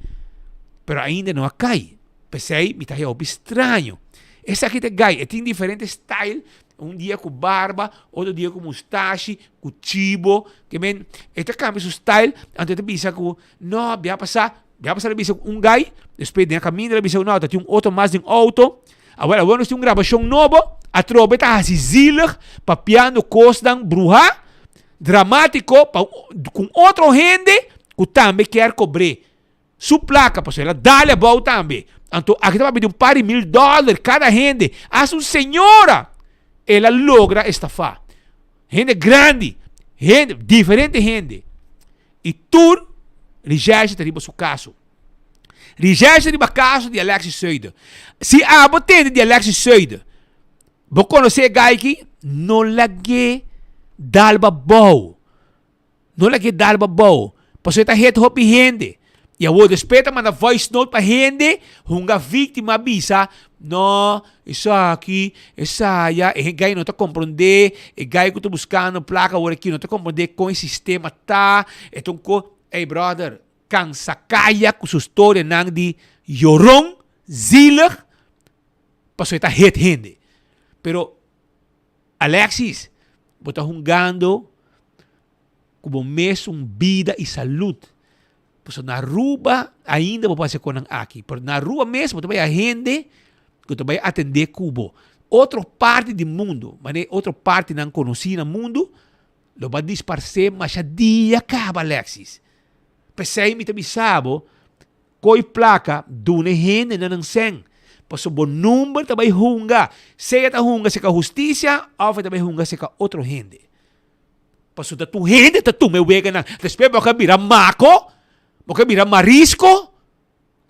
Pero ainda no a kai. P'esei mi ta haya hopi straño. Esaki ta e gai. E tin diferente style. Un dia ku barba, otro dia ku mustashi, ku chibo. Ke men, e ta kambia su style. Anto e ta bisa ku, no, bia pasá. Bia pasá el a bisa ku un gai. Despues den e kaminda el a bisa ku, no, ta tin un otro mas den outo. Awor awor nos tin un grabashon nobo, atrobe ta hasi zielig papiando kosnan bruhá, dramatiko pa ku un otro hende ku tambe kier kobr'é su plaka pasobra el a dal abou tambe. Anto aki ta papia di un par di mil dòler kada hende, hasta un señora el a logra estafá. Hende grandi, hende, diferente hende. I tur recherche ta riba su kaso. Recherche riba kaso di Alexis Zuider. Si abo tende di Alexis Zuider, bo konosé e guy aki, no lag'é dal bo abou. No lag'é dal bo abou. Pasobra e ta hit hopi hende. I awor despues e ta manda voice note pa hende hunga víktima bisa, no, esaki, esaya, e guy no ta komprondé, e guy ku ta buskando plaka awor aki no ta komprondé kon e sistema ta, e ta un ko, ey brother, Cansa caya cu su storianan di yoron, zielig, pasobra e ta het hende. Pero Alexis, bo ta hungando cu bo mesun bida y salud. Pasobra na Aruba ainda bo por haci e conan aki, pero na Aruba mes bo ta bay hende cu ta bay atende cu bo. Otro parti di mundo, manera otro partinan conoci na mundo, Lo bo a disparsé masha dia kaba, Alexis. P'esei mi ta bisa bo, koi plaka, duna e hendenan nan sèn. Pasobra bo number ta bai hunga. Sea ta hunga serka hustisia òf e ta bai hunga serka otro hende. Pasobra ta tur hende ta tuma e weganan. Despues bo ke bira mako, bo ke bira marisko,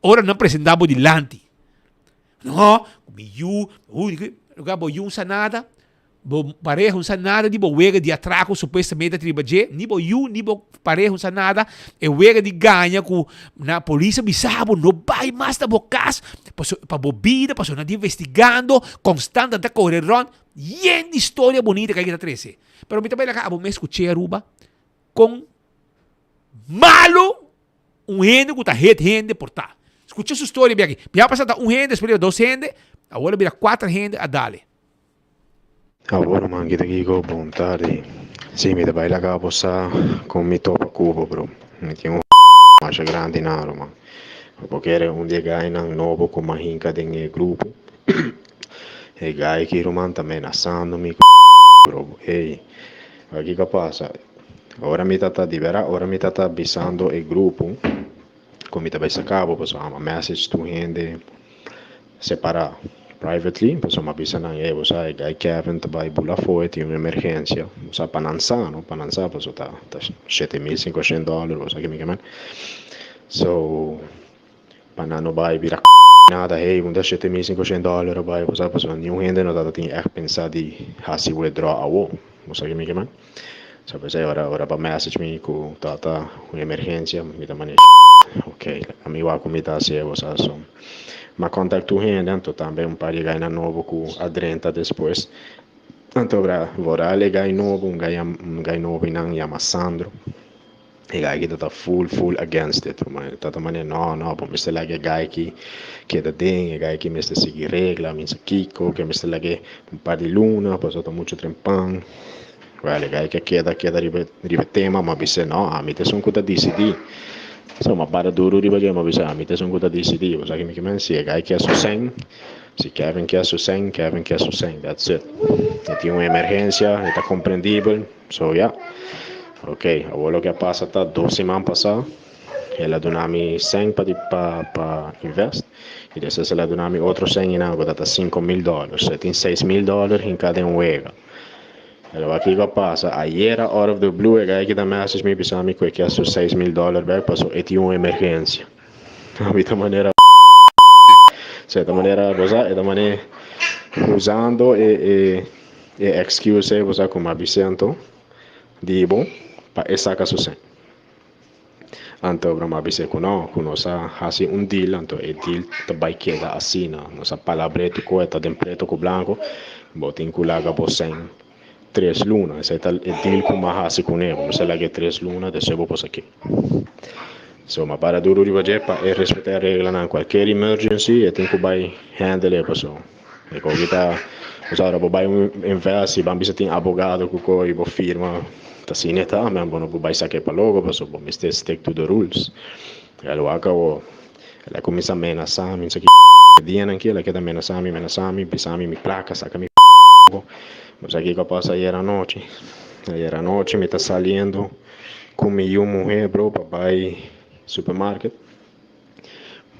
ora nan presentá bo dilanti. No, ku mi yu, bo yu un sa nada. Bo pareha no sa nada di bo wega di atraco supuestamente ta riba dje, ni bo yu ni bo pareha no sa nada. E wega di gaña cu na polis a bisa bo no bay mas na bo cas paso pa bo bida pasobra nan ta investigando constant nan ta core rond. Yen di storia bonita cu ta trece. Pero mi ta bay laga abo mes scuche Aruba con malo un hende cu ta hit hende por ta. Scucha su storia bien aki. Bia pasa ta un hende, despues bira dos hende, awor a bira cuater hende a dale. Awor man kita kiko bon tardi. Si mi ta bai laga bo sa kon mi topa ku bo bro. Mi tin un masha grandi na ruman. Bo kere un di e gainan nobo ku m'a hinka den e grupo. E gai aki ruman ta menasando mi ku bro. Ey, wak kiko a pasa? Ora mi ta ta di bera ora mi ta ta bisando e grupo ku mi ta bai saka bo pasobra m'a message tur hende. Separa privately pasobra mi a bisa nan ey bo sa e guy Kevin ta bay bula afo e tin un emergencia bo sa pa nan sa no pa nan sa pasobra ta ta 7500 dollar bo sa kimen kimen so pa nan no bay bira nada hey unda 7500 dollar a bay bo sa pasobra niun hende no tabata tin echt pensa di haci withdraw awo bo sa kimen kimen so p'esey ora ora bo message mi cu tabata un emergencia mi ta mane ok ami wak cu mi ta haci bo sa so. M'a contact tur hende, anto tambe un par di gainan nobo cu a drenta despues. Anto bra vooral e gai nobo, un gai un gai nobo einan yama Sandro. E gai aki ta full full against it ruman. E ta ta manera no no bo mester laga e gai aki keda den, e gai aki mester sigui regla, mi sa kico, ke mester lag'e un par di luna pasobra ta mucho trempan. Well, e gai ke keda keda riba riba e tema, m'a bis'é, no, ami ta esun ku ta disidí. So, m'a para duru riba dje, m'a bisa, ami ta esun ku ta disidí. Bo sa ki mi ke men? Si e gai ke su sèn, si Kevin ke su sèn, Kevin ke su sèn, that's it. E tin un emergensia, e ta komprendibel, so ya. Ok, awor loke a pasa ta dos siman pasá, el a duna mi sèn pa di pa pa invest, i despues el a duna mi otro sèn einan ku ta ta 5000 dòler. So e tin 6000 dòler hinká den un wega. Pero wak kiko a pasa, ayera out of the blue e guy kita message mi bisa mi ku e kier su 6000 dollar bek paso e tin un emergencia. Ami ta manera So e ta manera bo sa e ta mane usando e e e excuse ei bo sa ku mi a bis'é anto di bo pa e saka su sèn. Anto Abraham a bis'é ku no, ku nos a hasi un deal, anto e deal ta bai keda asina. Nos a palabr'é tur ku e ta den preto ku blanko, bo tin ku laga bo sèn tres luna. Esei ta e deal ku m'a hasi kuné, bo mester lag'é tres luna, despues bo por sak'é. So m'a para duru riba dje pa e respetá e reglanan. Kualker emergency e tin ku bai handle e paso. E koki ta, osea ora bo bai un invest y ban bisa tin abogado cu koe bo firma, ta asina e ta, men bo no por bai saca e pa loco pasobra bo mester stick to the rules. El wak awo, el a cuminsa menasa mi, esaki dianan aki el a keda menasa mi, menasa mi, bisa mi mi placa, saca mi loco. Bo sa kico a pasa ayer anochi? Ayer anochi mi ta saliendo cu mi yu muhe bro pa bai supermarket.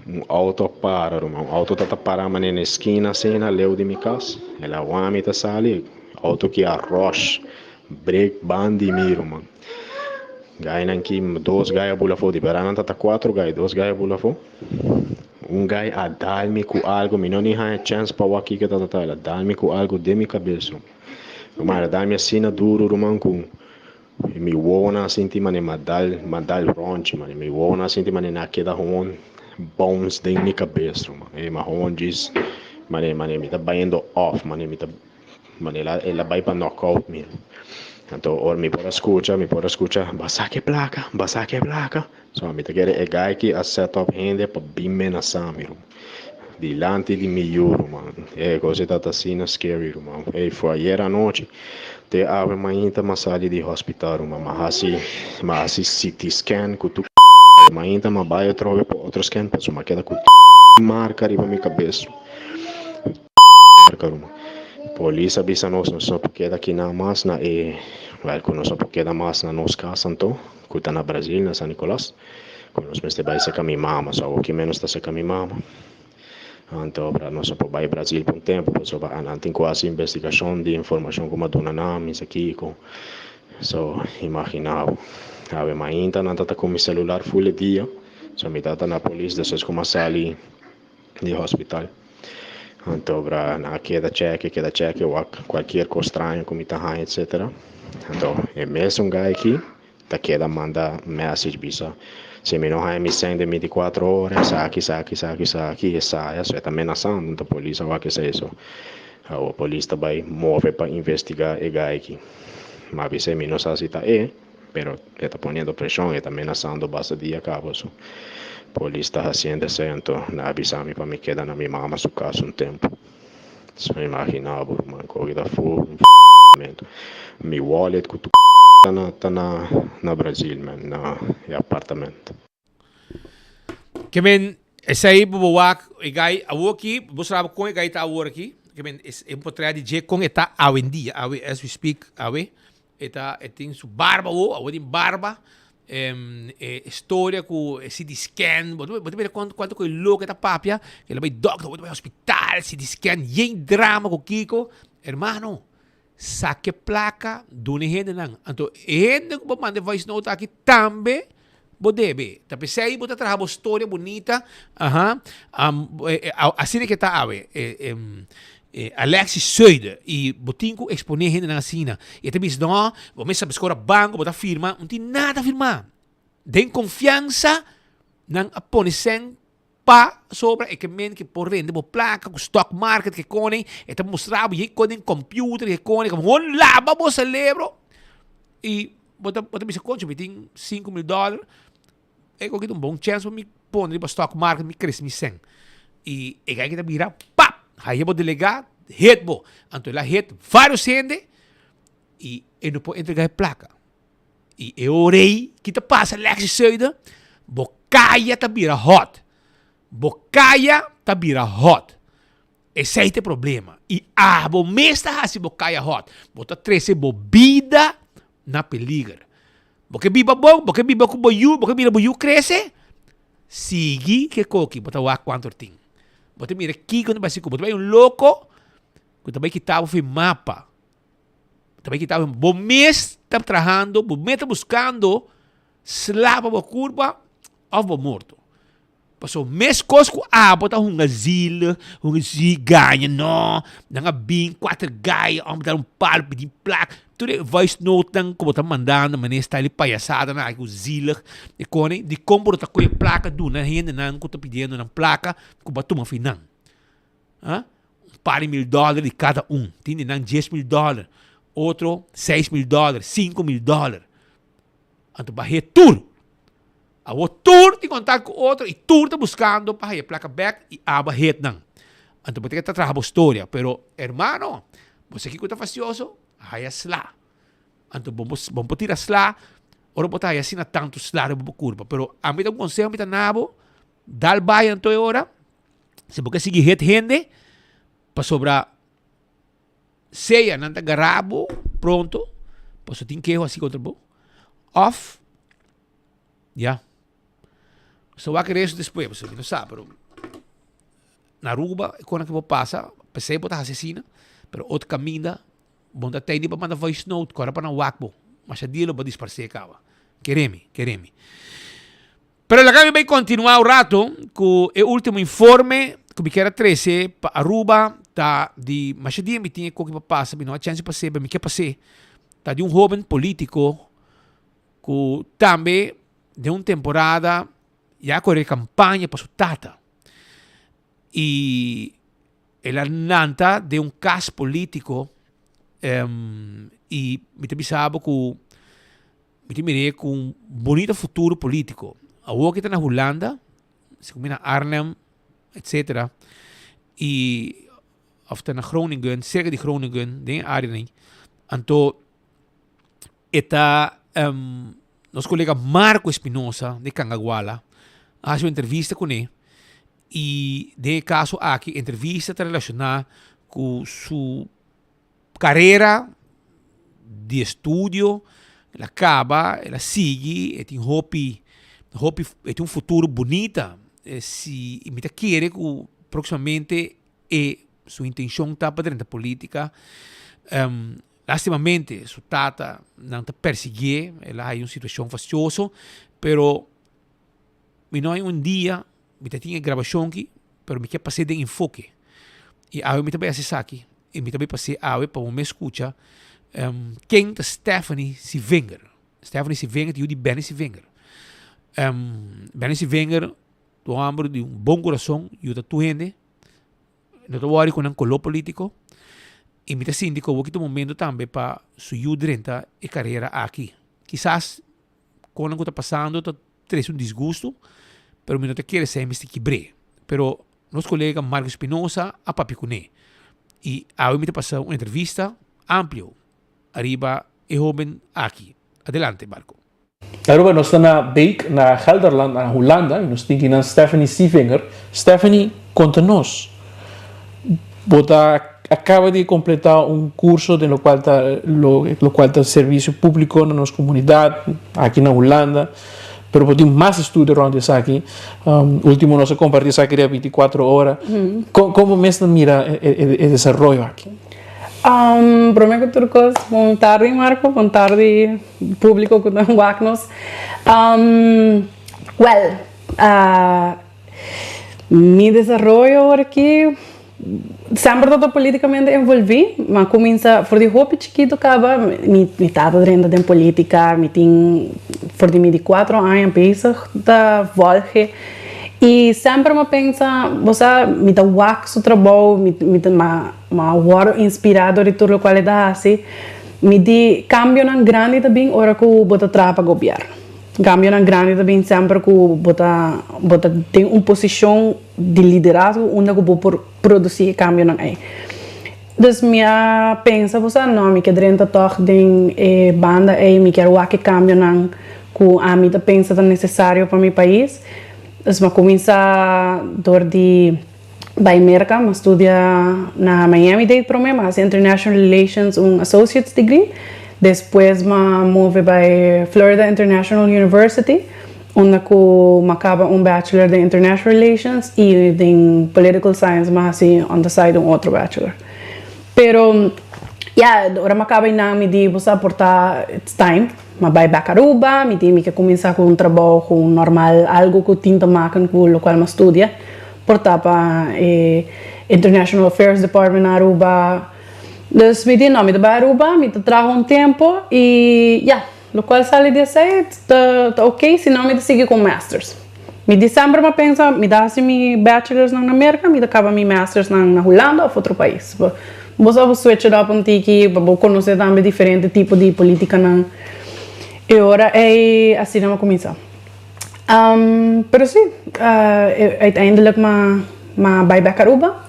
Un auto a para ruman. Un auto ta ta para manera na eskina asina leu di mi kas. El a wak mi ta sali, auto ki a rush brek ban di mi ruman. Gainan ki dos gai a bula afó, di bèrdat nan ta ta kuatro gai, dos gai a bula afó. Un gai a dal mi ku algu, mi no ni haña chèns pa wak kiko ta ta ta, el a dal mi ku algu den mi kabes ruman. Ruman el a dal mi asina duru ruman ku. I mi wowonan a sinti manera m'a dal, m'a dal ronchi, manera mi wowonan a sinti manera nan a keda gewoon bounce den mi kabes, ruman. E m'a gewoon djis manera, manera mi ta bayendo off, manera mi ta, manera el a bai pa knock out mi. Anto ora mi por a skucha, mi por a skucha, Bo a saka e plaka, bo a saka e plaka. So mi ta kere e guy ki a set up hende pa bin menasa mi, ruman. Dilanti di mi yu, ruman. E kos ei tabata asina scary, ruman. Ey, for ayer anochi te awe mainta m'a sali di hospital, ruman. M'a hasi, m'a hasi CT scan ku tur mainta m'a bai atrobe pa otro scan pasobra m'a keda ku marka riba mi kabes. Marka, ruman. Polis a bisa nos, nos no por keda akinan mas na e, wèl ku nos no por keda mas na nos kas anto. Ku ta na Brasil, na San Nicolas, ku nos mester bai seka mi mama. So awoki menos ta seka mi mama. Anto ora nos a por bai Brasil pa un tempu, pasobra anan tin ku hasi investigashon di informashon ku mi a duna nan, mi sa kiko. So, imagina bo. Awe mainta nan ta ta ku mi selular ful e dia. So mi tata na polis despues ku mi a sali di hospital. Anto bra nan a keda cheke, keda cheke wak cualkier cos straño cu mi ta haña etcetera. Anto e mesun guy aki ta keda manda message bisa si mi no haña mi sèn den binticuatro ora esaki esaki esaki esaki esaya so e ta menasando anto polis a wak esei so awor polis ta bay move pa investiga e guy aki. Ma bis'e mi no sa si ta e. Pero e ta poniendo presion, e ta menasando basta dia caba so polis ta haciendo esey anto nan a bisa mi pa mi keda na mi mama su cas un tempo. So imagina bo ruman koki ta fu un man. Mi wallet cu tur ta na ta na na Brazil man na e apartamento. Ke men esei bo bo wak e gai awoki, bo sa kon e gai ta awor aki, ke men es e un potret di dje kon e ta awendia, awe as we speak awe, e ta e tin su barba awo, awo tin barba, e storia ku e CT scan, bo ta mira kuantu ku e loko e ta papia, el a bai dokter, bo ta bai hospital, CT scan, yen drama ku kiko, hermano. Sake plaka duna e hendenan. Anto e hende ku bo manda e voice note aki tambe bo debe. Ta p'esei bo ta traha bo storia bunita. Aha. Asina ke ta awe. Alexis Zuider. I bo tin ku eksponé hendenan asina. I e ta bisa, no, bo mester skora banko, bo ta firma. No tin nada firma. Den konfiansa nan a pone sèn Pa sobra e ke men ke por rende bo plaka ku stock market ke kone e ta mustra bo ye kon den computer ke kone ke hon laba bo celebro y bo ta bo ta bisa concho mi tin 5000 dollar e koki ta un bon chance pa mi pone riba stock market mi crece mi cen y e guy ke ta bira pap haya bo delega hit bo anto el a hit varios hende y e no por entrega e plaka. I e ora ei, ki ta pasa Lexi Zuider? Bo kaya ta bira hot. Bo kaya ta bira hot. Esei ta e problema. I abo mes ta hasi bo kaya hot. Bo ta trese bo bida na peliger. Bo ke biba bon, bo ke biba ku bo yu, bo ke mira bo yu krese, sigui ke koki, bo ta wak kuantu tin. Bo ta mira kiko ta bai hasi ku bo. Bo ta bai un loko ku ta bai kita bo for e mapa. Ta bai kita bo mes ta trahando, bo mes ta buscando sla pa bo curpa of bo morto. Paso mes cos cu abo ta hunga ziel, hunga zi gaña no, nan a bin cuater gaya hombre dar un palo pidi plak, tur e voice note nan cu bo ta mandando mane style payasada nan aki cu zielig e cone, dicon bo no ta coge placa duna hendenan cu ta pidiendo nan placa cu bo a tuma fi nan. Ah, un par di mil dòler di kada un. Tin di nan 10.000 dòler, otro 6.000 dòler, 5.000 dòler. Anto bah'é tur. Awor tur tin kontak ku otro i tur ta buskando pa haya plaka bèk i aba het nan. Anto bo ta traha bo storia, pero hermano, bo sa kiko ta fastioso? Haya sla. Anto bo bo por tira sla ora bo ta haya asina tantu sla riba bo kurpa. Pero ami ta un konseho mi ta nabo, dal bai anto e ora. Si bo ke sigui het hende, pasobra sea nan ta gara bo pronto, pasobra tin keho hasi kontra bo, òf ya, so wak resto despues, pasobra mi no sa, pero na Aruba e kosnan ke bo pasa, p'esei bo ta hasi asina, pero otro kaminda bo no ta tei ni pa manda voice note, kòrda pa nan wak bo, masha dia lo bo a disparsé kaba, kere mi, kere mi. Pero laga mi bay continua un rato cu e ultimo informe cu mi kier a trece pa Aruba ta di masha dia mi tin e koki pa pasa mi no a chance pa pas'e pero mi kier pas'e ta di un hoben politico cu tambe den un temporada ya a core campaña pa su tata y el a lanta den un cas politico y mi ta bisa bo cu Mi ta mir'é ku un bonito futuro polítiko. Awor ke ta na Hulanda, si ku mi na Arnhem, etsetera, i òf ta na Groningen, serka di Groningen, den e áreanan ei. Anto e ta nos kolega Marco Espinosa di Cangaguala a hasi un entrevista kuné i den e kaso aki entrevista ta relashoná ku su Carera di estudio, el a caba, el a sigui, e tin hopi, hopi, e tin un futuro bunita. E si, mi ta kere cu proximamente e su intencion ta pa drenta politica. Lastimamente su tata nan ta persiguié, el a haya un situacion fastioso, pero mi no hay un dia, mi ta tin e grabacion aki, pero mi ke pas'é den enfoke. I awe mi ta bai hasi esaki i mi ta bai pas'é awe pa bo mes skucha ken ta Stephanie Sivinger. Stephanie Sivinger ta yu di Benny Sivinger. Benny Sivinger ta un hòmber di un bon kurason, yuda tur hende, no ta wòri ku nan koló polítiko i mi ta sinti ku awor ki ta un momento tambe pa su yu drenta e karera aki. Kisas konan ku ta pasando ta trese un disgusto, pero mi no ta kere esei mester kibr'é. Pero nos kolega Marco Espinosa a papia kuné i awe mi ta pasa un entrevista amplio ariba e hoben aki. Adelante Marco. Aruba nos ta na Beek na Gelderland na Hulanda y nos tin kinan Stephanie Sievinger. Stephanie konta nos bo ta a kaba di kompleta un kurso den lokual ta lokual ta servisio públiko na nos komunidat aki na Hulanda pero bo tin mas estudio rònt esaki ultimo nos a komparti esaki riba 24 ora kon bo mes ta mira e desaroyo aki? Prome ku tur kos bon tardi Marco bon tardi publico ku ta wak nos. Well, mi desaroyo awor aki semper ta ta politikamente envolvi, m'a kuminsa for di hopi chikitu kaba mi mi tata drenta den politika, mi tin for di mi di kuatro aña bezig ta volge i semper m'a pensa bo sa mi ta wak su trabou mi mi ta m'a M'a wòrdu inspirá dor di tur lokual e ta hasi. Mi di, Kambionan grandi ta bin ora ku bo ta traha pa gobièrnu. Kambionan grandi ta bin semper ku bo ta bo ta den un posishon di liderazgo unda ku bo por produsí e kambionan ei. Dus mi a pensa bo sa, no, mi ke drenta tòg den e banda ei, mi kier wak e kambionan ku ami ta pensa ta nesesario pa mi pais. Dus mi a kuminsá dor di. Bai Merka, m'a studia na Miami Dade prome, m'a hasi International Relations un Associate's Degree. Despues m'a move bai Florida International University, unda ku m'a kaba un Bachelor den International Relations i den Political Science m'a hasi on the side un otro Bachelor. Pero ya, ora m'a kaba einan mi di bo sa por ta it's time. M'a bai bek Aruba, mi di mi ke kuminsá ku un trabou ku normal, algu ku tin ta maken ku lokual m'a studia. Por ta pa e International Affairs Department na Aruba. Dus mi di no, mi ta bai Aruba, mi ta traha un tempo y ya, locual sali di esey ta ta ok, si no mi ta sigui cu un masters. Mi di semper mi a pensa mi ta haci mi bachelors nan na Merca, mi ta caba mi masters nan na Hulanda of otro pais. Bo sa bo switch it up un tiki pa bo conoce tambe diferente tipo di politicanan. E ora ey asina mi a cuminsa. Pero si, uiteindelijk m'a m'a bai bek Aruba,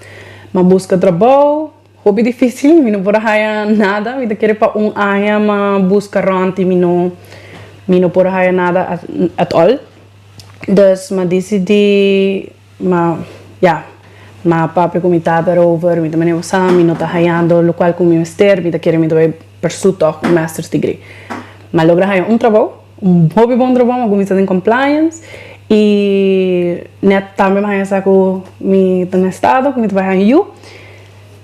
m'a buska trabou, hopi dificil, mi no por a haya nada, mi ta kere pa un aña m'a buska rond y mi no mi no por a haya nada at all. Dus m'a dicidi m'a ya m'a papia cu mi tata erover, mi ta manera bo sa mi no ta hayando locual cu mi mester, mi ta kere mi ta bai pursue toch un master's degree. M'a logra haya un trabou. Un hopi bon trabou, mi a kuminsá den compliance i nèt tambe mi a haña sa ku mi ta na estado, ku mi ta bai haña yu.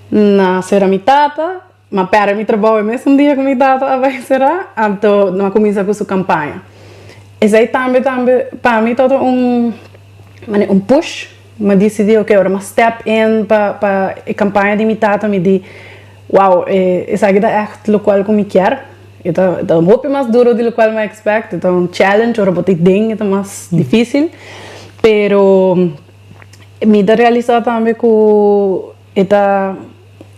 Na sera mi tata, mi a pèrdè mi trabou e mesun dia ku mi tata a bai será, anto mi a kuminsá ku su kampaña. Esei tambe tambe pa mi tabata un manera un push, mi a disidí oke ora mi a step in pa pa e kampaña di mi tata mi di Wow, esaki ta ègt lokual ku mi kier. E ta e ta hopi mas duro di lokual mi a expect. E ta un challenge, ora bo ta den e ta mas dificil. Pero mi ta realisa tambe ku e ta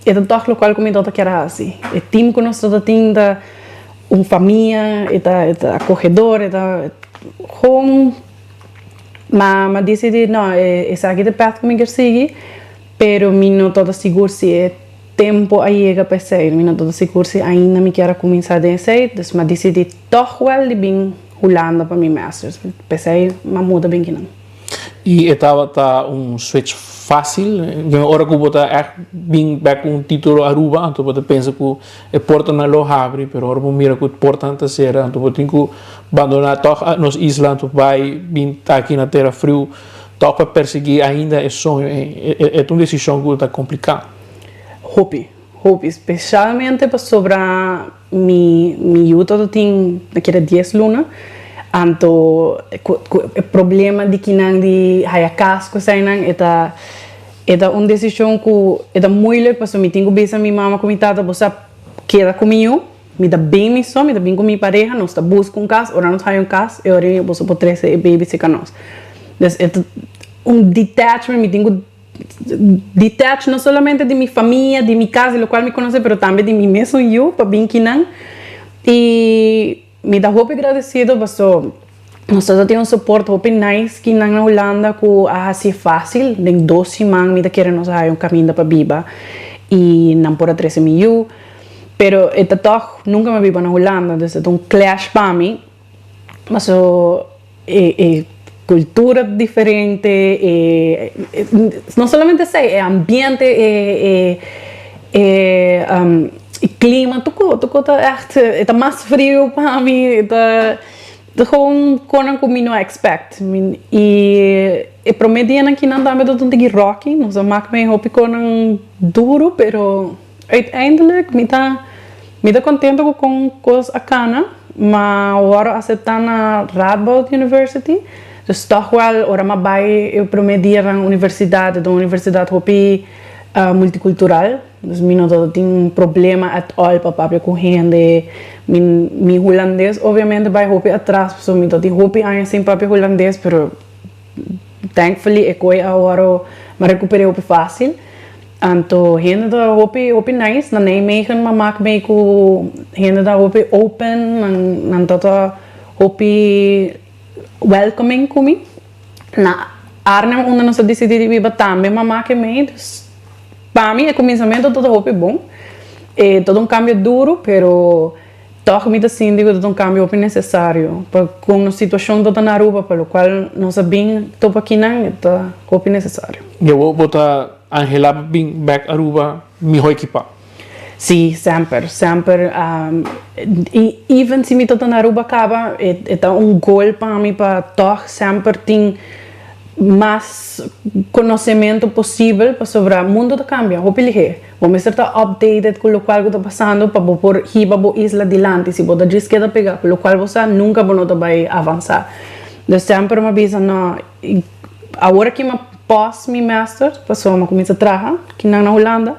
e ta tòg lokual ku mi tabata kier a hasi. E team ku nos tabata tin ta un famia, e ta e ta akohedor, e ta gewoon ma mi a disidi no esaki ta e path ku mi kier sigui. Pero mi no tabata sigur si e tempo a yega pa esei. Mi no tabata sigur si ainda mi kier a kuminsá den esei. Dus mi a disidí tòg wèl di bin Hulanda pa mi masters. P'esei mi a muda bin kinan. I e tabata un switch fásil? Ora ku bo ta ègt bin bèk ku un título Aruba, anto bo ta pensa ku e portanan lo habri, pero ora bo mira ku e portanan ta sera, anto bo tin ku bandoná tòg nos isla, anto bai bin aki na tera friu. Tòg pa persiguí ainda e soño ei, e ta un desishon ku ta kompliká. Hopi, hopi, spesialmente pasobra mi mi yu tabata tin na keda dies luna, anto ku ku e problema di kinan di haya kas ku eseinan e ta. E ta un desishon ku e ta moeilijk pasobra mi tin ku bisa mi mama ku mi tata bo sa keda ku mi yu, mi ta bin mi so, mi ta bin ku mi pareha, nos ta buska un kas, ora nos haña un kas e ora ei boso por trese e baby serka nos. Dus e ta un detachment, mi tin ku detach no solamente di mi famia, di mi kas, di lokual mi konosé, pero tambe di mi mesun yu pa bin kinan i. Mi ta hopi gradecido paso nos ta tin un support hopi nice ki nan na Hulanda cu a haci facil. Den dos siman mi ta kere nos a haya un caminda pa biba y nan por a trece mi yu. Pero e ta toch nunca mi a biba na Hulanda dus e ta un clash pa mi paso e e cultura ta diferente e no solamente esey e ambiente e e e clima tur tur ta echt e ta mas frio pa mi e ta gewoon conan cu mi no a expect y e prome dianan kinan tambe ta un tiki rocky nos a mak mey hopi conan duro pero. Uiteindelijk mi ta mi ta contento cu con cos a cana, ma worde acepta na Radboud University, dus toch wel ora mi a bay e prome dia na universidad, e ta un universidad hopi multicultural, dus mi no ta tin problema at all pa papia cu hende, mi mi hulandes obviamente bay hopi atras pasobra mi ta tin hopi aña sin papia hulandes, pero thankfully e coy a worde mi a recupere hopi facil. Anto hende ta hopi hopi nice na Nijmegen m'a mak mee ku hende ta hopi open nan nan ta ta hopi welcoming ku mi. Na Arnhem unda nos a disidi di biba tambe m'a mak e mee dus pa mi e kuminsamentu ta ta hopi bon. E ta ta un kambio duru pero Tòg mi ta sinti ku ta un kambio hopi nesesario pa kon nos situashon ta ta na Aruba, pa lokual nos a bin topa kinan e ta hopi nesesario. Ya bo bo ta anhelá pa bin bèk Aruba mihó ekipá? Sí, semper, semper. I even si mi ta ta na Aruba kaba e ta un goal pa mi pa tòg semper tin mas konosementu posibel pasobra mundu ta kambia hopi lihé. Bo mester ta updated ku lokual ku ta pasando pa bo por hiba bo isla dilanti. Si bo ta djis keda pega ku lokual bo sa, nunka bo no ta bai avansá. Dus semper mi a bisa no, awor aki mi a pause mi master pasobra mi a kuminsá traha kinan na Hulanda.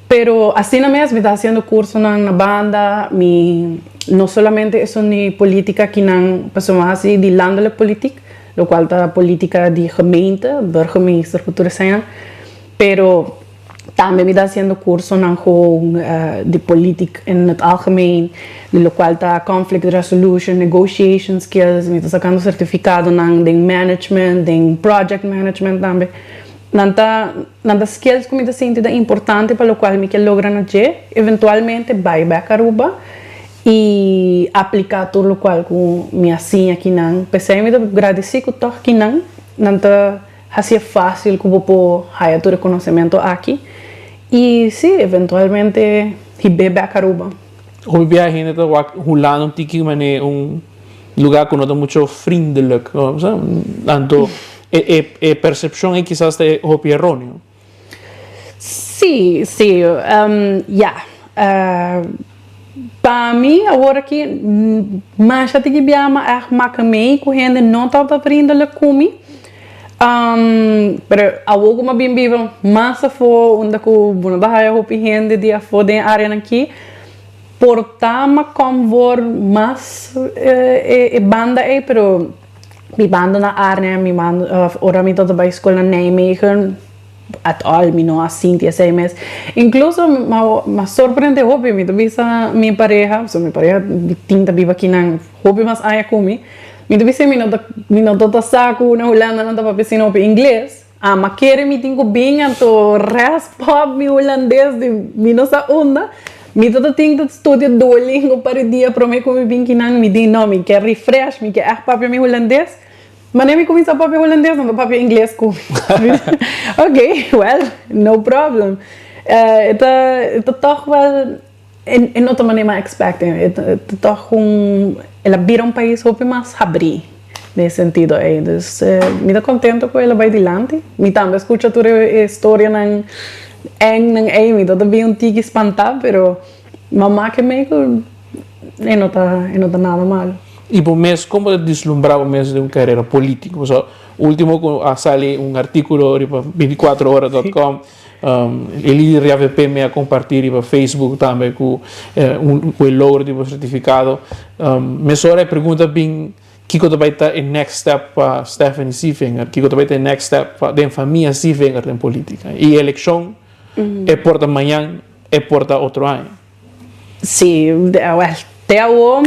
Pero asina mes mi ta hasiendo kursonan na banda, mi no solamente esun di politika kinan pasobra mi a hasi di landelijk politiek, lokual ta politika di gemeente, burgemeester ku tur eseinan, pero. Tambe mi ta haciendo cursonan gewoon di politic in het algemeen, di locual ta conflict resolution, negotiation skills, mi ta sacando certificadonan den management, den project management tambe. Nan ta nan ta skills cu mi ta sinti ta importante pa locual mi ke logra na dje, eventualmente bay bek Aruba y aplica tur locual cu mi a siña akinan. P'esei mi ta gradeci cu tog kinan nan ta. Hacié fácil cu bo por haya tur e conocemento aki y sí, eventualmente hib'é bek Aruba. Hopi bia hende ta wak Hulanda un tiki manera un lugar cu no ta mucho vriendelijk, anto e e percepcion ei kisas ta hopi eroneo. Sí, sí, ya. Pa mi awor aki masha tiki bia mi a ègt maka mei ku hende no tabata vriendelijk ku mi. Pero awor ku mi a bin biba mas afó unda ku bo no ta haya hopi hende di afó den e áreanan aki, por ta mi a kòm for mas e banda ei, pero bibando na Arnhem, bibando ora mi tabata bai skol na Nijmegen. At all mi no a sinti esei mes. Incluso m'a sorprende hopi, mi ta bisa mi pareha, pasobra mi pareha tin ta biba akinan hopi mas aña ku mi, mi ta bisa mi no ta mi no ta sa ku na Hulanda nan ta papia asina hopi ingles, a m'a kere mi tin ku bin anto resp op mi hulandes di mi no sa unda, mi ta ta tin ta studia Duolingo un par di dia prome ku mi bin kinan, mi di no mi ke refresh, mi ke ègt papia mi hulandes. Manera mi cuminsa papia hulandes nan ta papia ingles cu mi. Ok, well, no problem. E ta e ta toch wel e no ta manera mi a expect. E ta toch un el a bira un pais hopi mas habri den e sentido ey. Dus mi ta contento cu el a bay dilanti. Mi tambe a scucha tur e storianan engnan ey. Mi ta bin un tiki spanta pero mama ke mey cu e no ta e no ta nada malo. I bo mes, kon bo ta dislumbrá bo mes den un karera polítiko? Pasobra último ku a sali un artíkulo riba binticuatrohora dòt kòm, e lider di avp me a kompartí riba Facebook tambe ku ku e logro di bo sertifikado. Mesora e pregunta bin, kiko ta bai ta e next step pa Stephanie Sievinger? Kiko ta bai ta e next step pa den famia Sievinger den polítika? I elekshon e por ta mañan, e por ta otro aña. Sí, wèl, te awor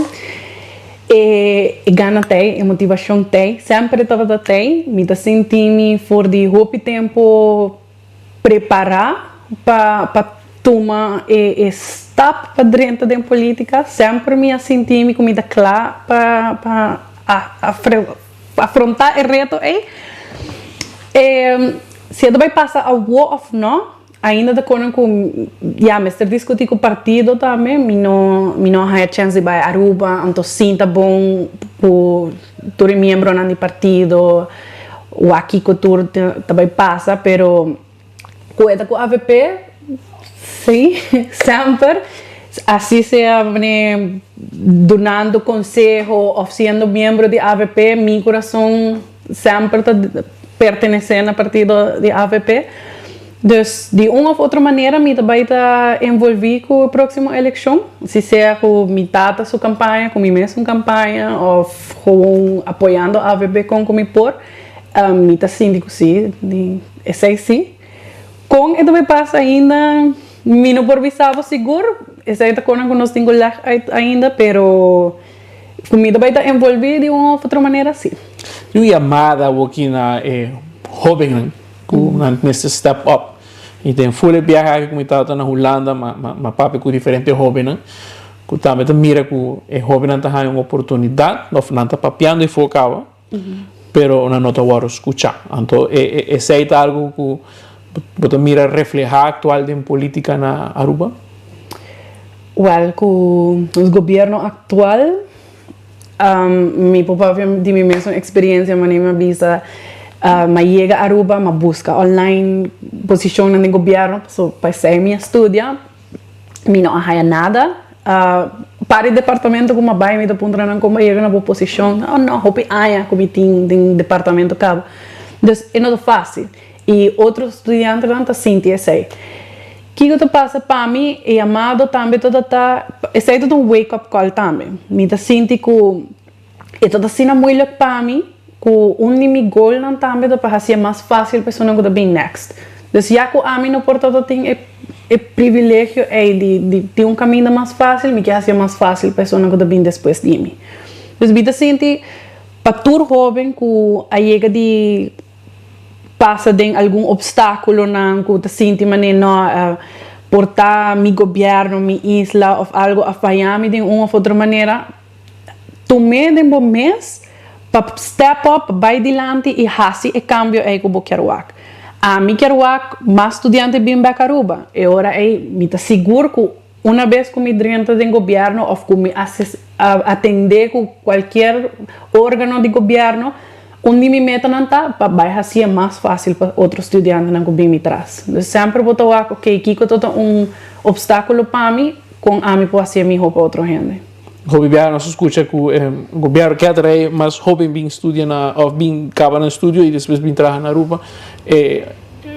e gana t'ei, e motivashon t'ei, semper e tabata t'ei. Mi ta sinti mi for di hopi tempu prepará pa pa tuma e e stap pa drenta den polítika. Semper mi a sinti mi ku mi ta kla pa pa afrontá e reto ei. Si e ta bai pasa awor òf nò, Ainda ta kono ku ya mester diskutí ku partido tambe, mi no mi no a haña chèns di bai Aruba, anto sinta bon ku tur e miembronan di partido, wak kiko tur ta bai pasa, pero ku e ta ku avp si semper asi sea mane dunando konseho òf siendo miembro di avp mi kurason Semper ta pertenesé na partido di avp. Dus di un of otro manera mi ta bai ta envolví ku e próksimo elekshon, si sea ku mi tata su kampaña, ku mi mesun kampaña òf gewoon apoyando avp kon ku mi por. Mi ta sinti ku si, di esei si. Kon e ta bai pasa ainda mi no por bisa bo sigur, esei ta konan ku nos tin ku lèg uit ainda, pero. Ku mi ta bai ta envolví di un of otro manera, sí. Tin un yamada awoki na e hóbennan ku nan mester step up. I den ful e biahe aki ku mi tabata na Hulanda m'a papia ku diferente hóbennan ku tambe ta mira ku e hóbennan ta haña un oportunidat òf nan ta papiando e for kaba pero nan no ta wòrdu skuchá. Anto esei ta algu ku bo ta mira reflehá aktual den polítika na Aruba? Wèl, ku nos gobièrnu aktual, mi por papia di mi mesun eksperensia manera mi a bisa, mi a yega Aruba, mi a buska online posishonnan den gobièrnu, pasobra pa esei mi a studia, mi no a haya nada. Par di departamento ku mi a bai mi ta puntra nan kon bo a yega na bo posishon, oh no, hopi aña ku mi tin den departamento kaba. Dus e no ta fásil i otro studiantenan ta sinti esei. Kiko ta pasa pa mi, e yamado tambe ta ta, esei ta un wake up call tambe. Mi ta sinti ku e ta asina moeilijk pa mi ku un di mi goalnan tambe ta pa hasié mas fásil pa esunnan ku ta bin next. Dus ya ku ami no por tabata tin e e privilegio ei di di tin un kaminda mas fásil, mi ke hasié mas fásil pa esunnan ku ta bin despues di mi. Dus mi ta sinti pa tur hóben ku a yega di pasa den algun obstáculonan cu ta sinti mane no por ta mi gobierno, mi isla of algo a faya mi den un of otro manera, tum'é den bo mes pa step up, bay dilanti y haci e cambio ey cu bo kier wak. Ami kier wak mas studiante bin bek Aruba, e ora ey mi ta sigur cu una bes cu mi drenta den gobierno of cu mi atende cu cualkier organo di gobierno, un di mi metanan ta pa bay haci'e mas facil pa otro studiantenan cu bin mi tras. Dus semper bo ta wak, ok, kico ta ta un obstaculo pa mi, con ami por haci'e miho pa otro hende. Hopi biaha nos a scucha cu e gobierno ke a trae mas hoben bin studia na of bin caba nan studio y despues bin traha na Aruba. E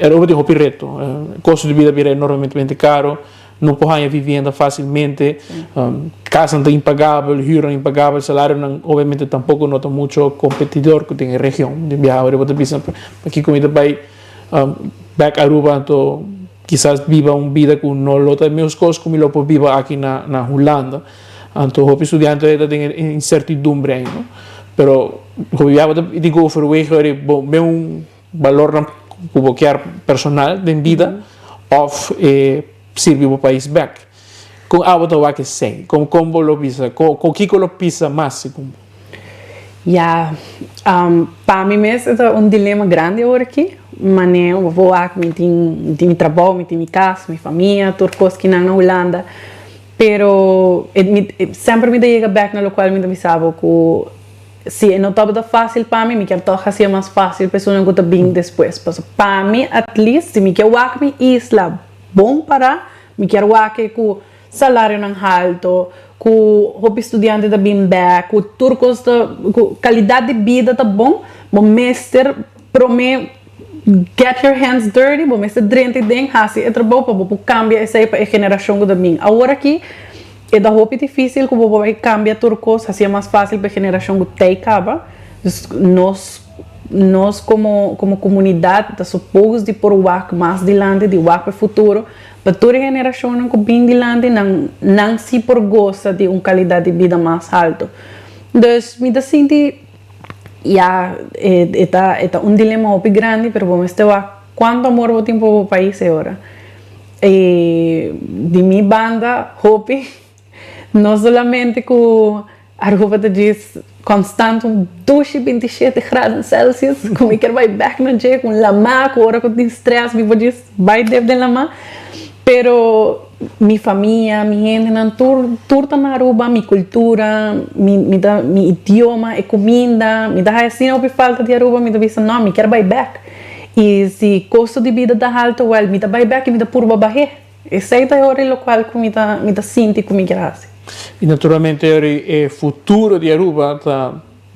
Aruba tin hopi reto. Costo di bida bira enormemente caro. No por haña vivienda fácilmente, casnan ta impagabel, huurnan impagabel, salarionan obviamente tampoco no ta mucho competidor cu den e region. Den biaha ora bo ta bisa pakico mi ta bay bek Aruba anto kisas biba un bida cu no lo ta e mes cos cu mi lo por biba aki na Hulanda. Anto hopi studiante ta den e incertidumbre ahi no. Pero hopi biaha bo ta tin cu overwege ora bo ben un Balornan ku bo kier personal den bida òf e sirbi bo pais bèk. Kon abo ta wak esei? Kon kon bo lo bisa? Kon kon kiko lo pisa mas segun bo? Ya, pa mi mes e ta un dilema grandi awor aki. Mane bo wak mi tin mi tin mi trabou, mi tin mi kas, mi famia, tur kos kinan na Hulanda. Pero e mi semper mi ta yega bèk na lokual mi ta bisa bo ku Si e no tabata fácil pa mi, mi kier tòg hasié mas fácil pa esunnan ku ta bin despues. Pasobra pa mi at least, si mi kier wak mi isla bon pará, mi kier wak e ku salarionan halto, ku hopi studiante ta bin bek, ku tur kos ta, ku kalidat di bida ta bon, bo mester promé get your hands dirty, bo mester drenta den hasi e trabou pa bo por kambia esei pa e generashon ku ta bin. Awor aki e ta hopi difísil ku bo por bai kambia tur kos, hasié mas fásil pa e generashon ku tei kaba. Dus nos nos komo komo komunidat ta supos di por wak mas dilanti, di wak pa e futuro, pa tur e generashonnan ku bin dilanti nan nan si por gosa di un kalidat di bida mas haltu. Dus mi ta sinti ya e ta e ta un dilema hopi grandi pero bo mester wak kuantu amor bo tin pa bo pais e ora. I di mi banda hopi no solamente ku Aruba ta djis constant un dushi 27 graden Celsius ku mi kier bai bek na dje ku un lama ku ora ku tin stress mi por djis bai dep den lama pero mi famia mi hendenan tur tur ta na Aruba mi cultura mi mi ta mi idioma e cuminda mi ta haya asina hopi falta di Aruba mi ta bisa no mi kier bai bek y si costo di bida ta halto well mi ta bai bek y mi ta purba bah'é. Esei ta e ora i lokual ku mi ta mi ta sinti ku mi kier hasi. I naturalmente e futuro di Aruba ta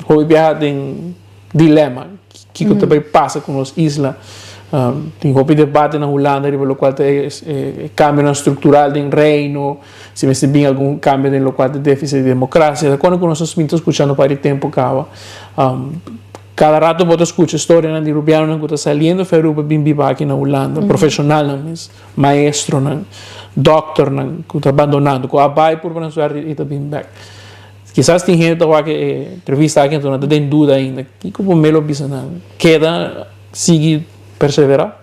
hopi biaha den dilema. Kiko ta bai pasa ku nos isla? Tin hopi debate na Hulanda riba lokual ta e kambionan struktural den Reino, si mester bin algun kambio den lokual ta defisit di demokrasia. Ta kono ku nos a ta skuchando pa di tempu kaba. Kada rato bo ta skucha storianan di rubianonan ku ta saliendo for Aruba bin biba aki na Hulanda, profeshonalnan mes. Maestronan, dokternan ku ta bandonando, ku a bai purba nan suerte i ta bin bek. Kisas tin hende ta wak e entrevista aki anto nan ta den duda ainda. Kiko bo melo bisa nan? Keda, sigui perseverá?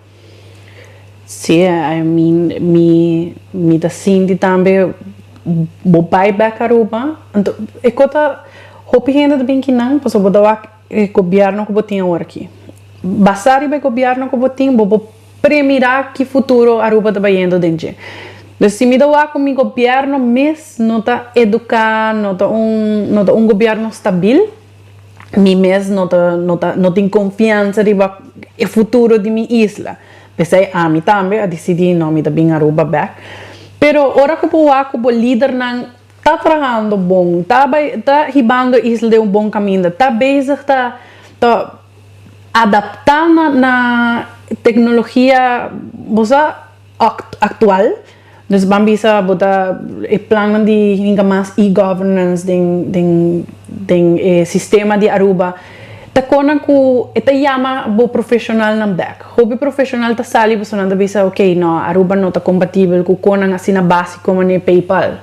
Sí, I mean, mi mi ta sinti tambe bo bai bek Aruba, anto e ko ta hopi hende ta bin kinan pasobra bo ta wak e gobierno ku bo tin awor aki. Basá riba e gobierno ku bo tin bo por Premira ki futuro Aruba ta bayendo den dje. Dus si mi ta wak ku mi gobierno mes no ta educa, no ta un no ta un gobierno stabil, mi mes no ta no ta no tin confiansa riba e futuro di mi isla. P'esei ami tambe a dicidi no mi ta bin Aruba bek. Pero ora ku bo wak ku bo lidernan ta trahando bon, ta bay ta hibando e isla den un bon caminda, ta bezig ta ta Adaptá na na teknologia bo sa aktual, dus ban bisa bo ta e plannan di hinka mas e-governance den den den e sistema di Aruba ta konan ku e ta yama bo profeshonalnan bèk. Hopi profeshonal ta sali pasobra nan ta bisa ok no Aruba no ta kompatibel ku konan asina básiko manera PayPal.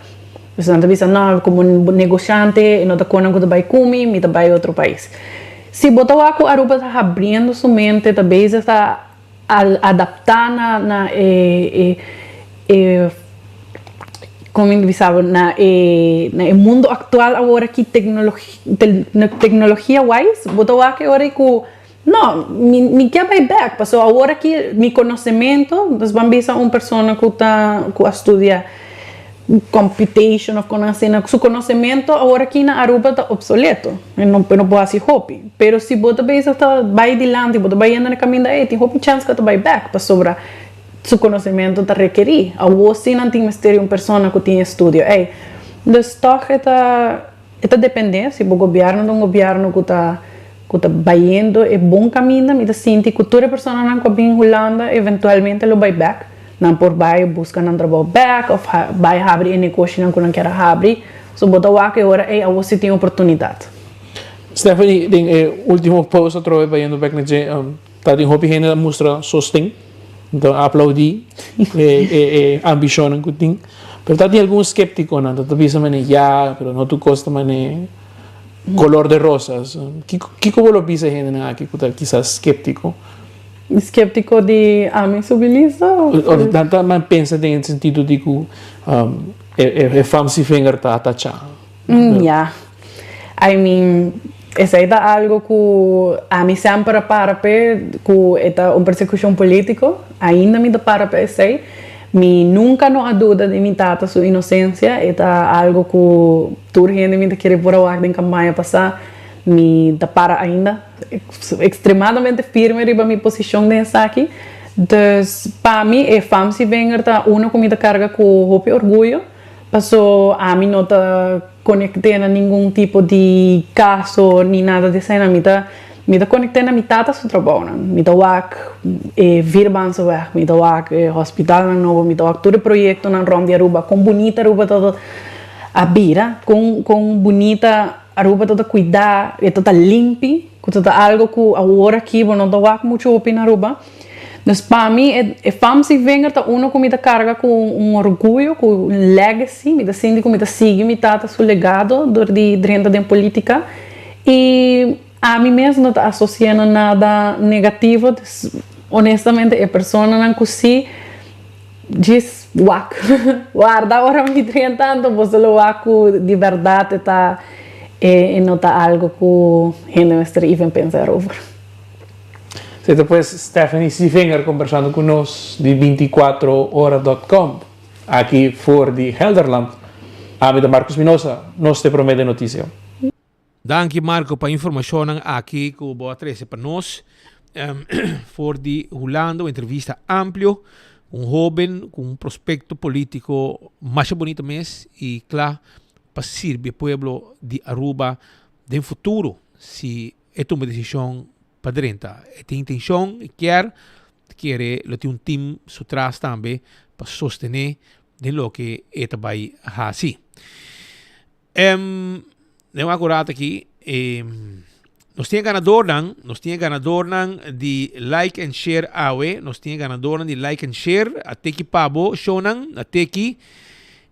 Dus nan ta bisa no komo negoshante e no ta konan ku ta bai ku mi, mi ta bai otro pais. Si bo ta wak ku Aruba ta habriendo su mente, ta bezig ta adaptá na na e e e kon mi bisa bo na e na e mundo aktual awor aki teknologia wise, bo ta wak e ora ei ku no mi mi ke bai bèk pasobra awor aki mi konosementu, nos ban bisa un persona ku ta ku a studia computation of con asina su conocemento awor aki na Aruba ta obsoleto e no e no por haci hopi pero si bo ta bezig ta bay dilanti bo ta bay yendo na e caminda ey tin hopi chance cu ta bay bek pasobra su conocemento ta rekeri awor si nan tin mester di un persona cu tin estudio ey dus toch e ta e ta depende si bo gobierno ta un gobierno cu ta cu ta bayendo e bon caminda mi ta sinti cu tur e personanan cu a bin Hulanda eventualmente lo bay bek. Nan por bai buska nan trabou bek of bai habri e negoshinan ku nan kier a habri. So bo ta wak e ora ei awor si tin oportunidat. Stephanie, den e ultimo post atrobe bayendo bek na dje, ta tin hopi hende ta mustra sosten, ta aplaudi e ambishonnan ku tin. Pero ta tin algun skeptikonan ta bisa manera ya, pero no tur kos ta manera kolor de rosas. Kiko bo lo bisa e hendenan aki ku ta kisas skeptiko? Skeptiko di ami su bilisa of? Nan ta man pensa den e sentido di ku e fancy finger ta atacha. Ya. I mean, esei ta algo ku ami semper a para p'e, ku e ta un persekushon politiko. Ainda mi ta para pa esei. Mi nunka no a duda di mi tata su inosensia. E ta algo ku tur hende mi ta kere por a wak den kampaña pasá. Mi ta para ainda extremadamente firme riba mi posicion den esaki. Dus pa mi e FAMSI Wenger ta uno cu mi ta carga cu hopi orguyo. Paso ami no ta conecte na ningun tipo di caso ni nada di esena. Mi ta mi ta conecte na mi tata su trabounan. Mi ta wak e Vierbaanse-weg, mi ta wak e hospitalnan nobo, mi ta wak tur e proyectonan rond di Aruba, con bunita Aruba ta a bira, con con bunita Aruba ta ta cuida, e ta ta limpi, cu ta ta algo cu awor aki bo no ta wak mucho hopi na Aruba. Dus pa mi e e fam Sievinger ta uno cu mi ta carga cu un orguyo, cu un legacy, mi ta sinti cu mi ta sigui mi tata su legado door di drenta den politica y ami mes no ta asocia na nada negativo, dus honestamente e personanan cu si djis wak warda ora mi drenta anto boso lo wak cu di berdad e ta e no ta algo cu hende mester even pensa erover. Esei ta pues Stephanie Sievinger kombersando ku nos di 24 ora dot com aki for di Gelderland. Ami ta Marcus Minosa, nos te prome den notisia. Danki Marco pa informashonnan aki ku bo a trese pa nos for di Hulanda, un entrevista amplio, un hoben ku un prospekto politiko masha bunita mes i kla pa sirbi e pueblo di Aruba den futuro si E tuma desishon pa drenta. E tin intenshon, e kier, ta kere lo tin un team su tras tambe pa sostené den loke e ta bai hasi. Em, den un akurat aki, e, nos tin e ganadornan, nos tin e ganadornan di like and share awe, nos tin e ganadornan di like and share, a teki pa bo shownan, a teki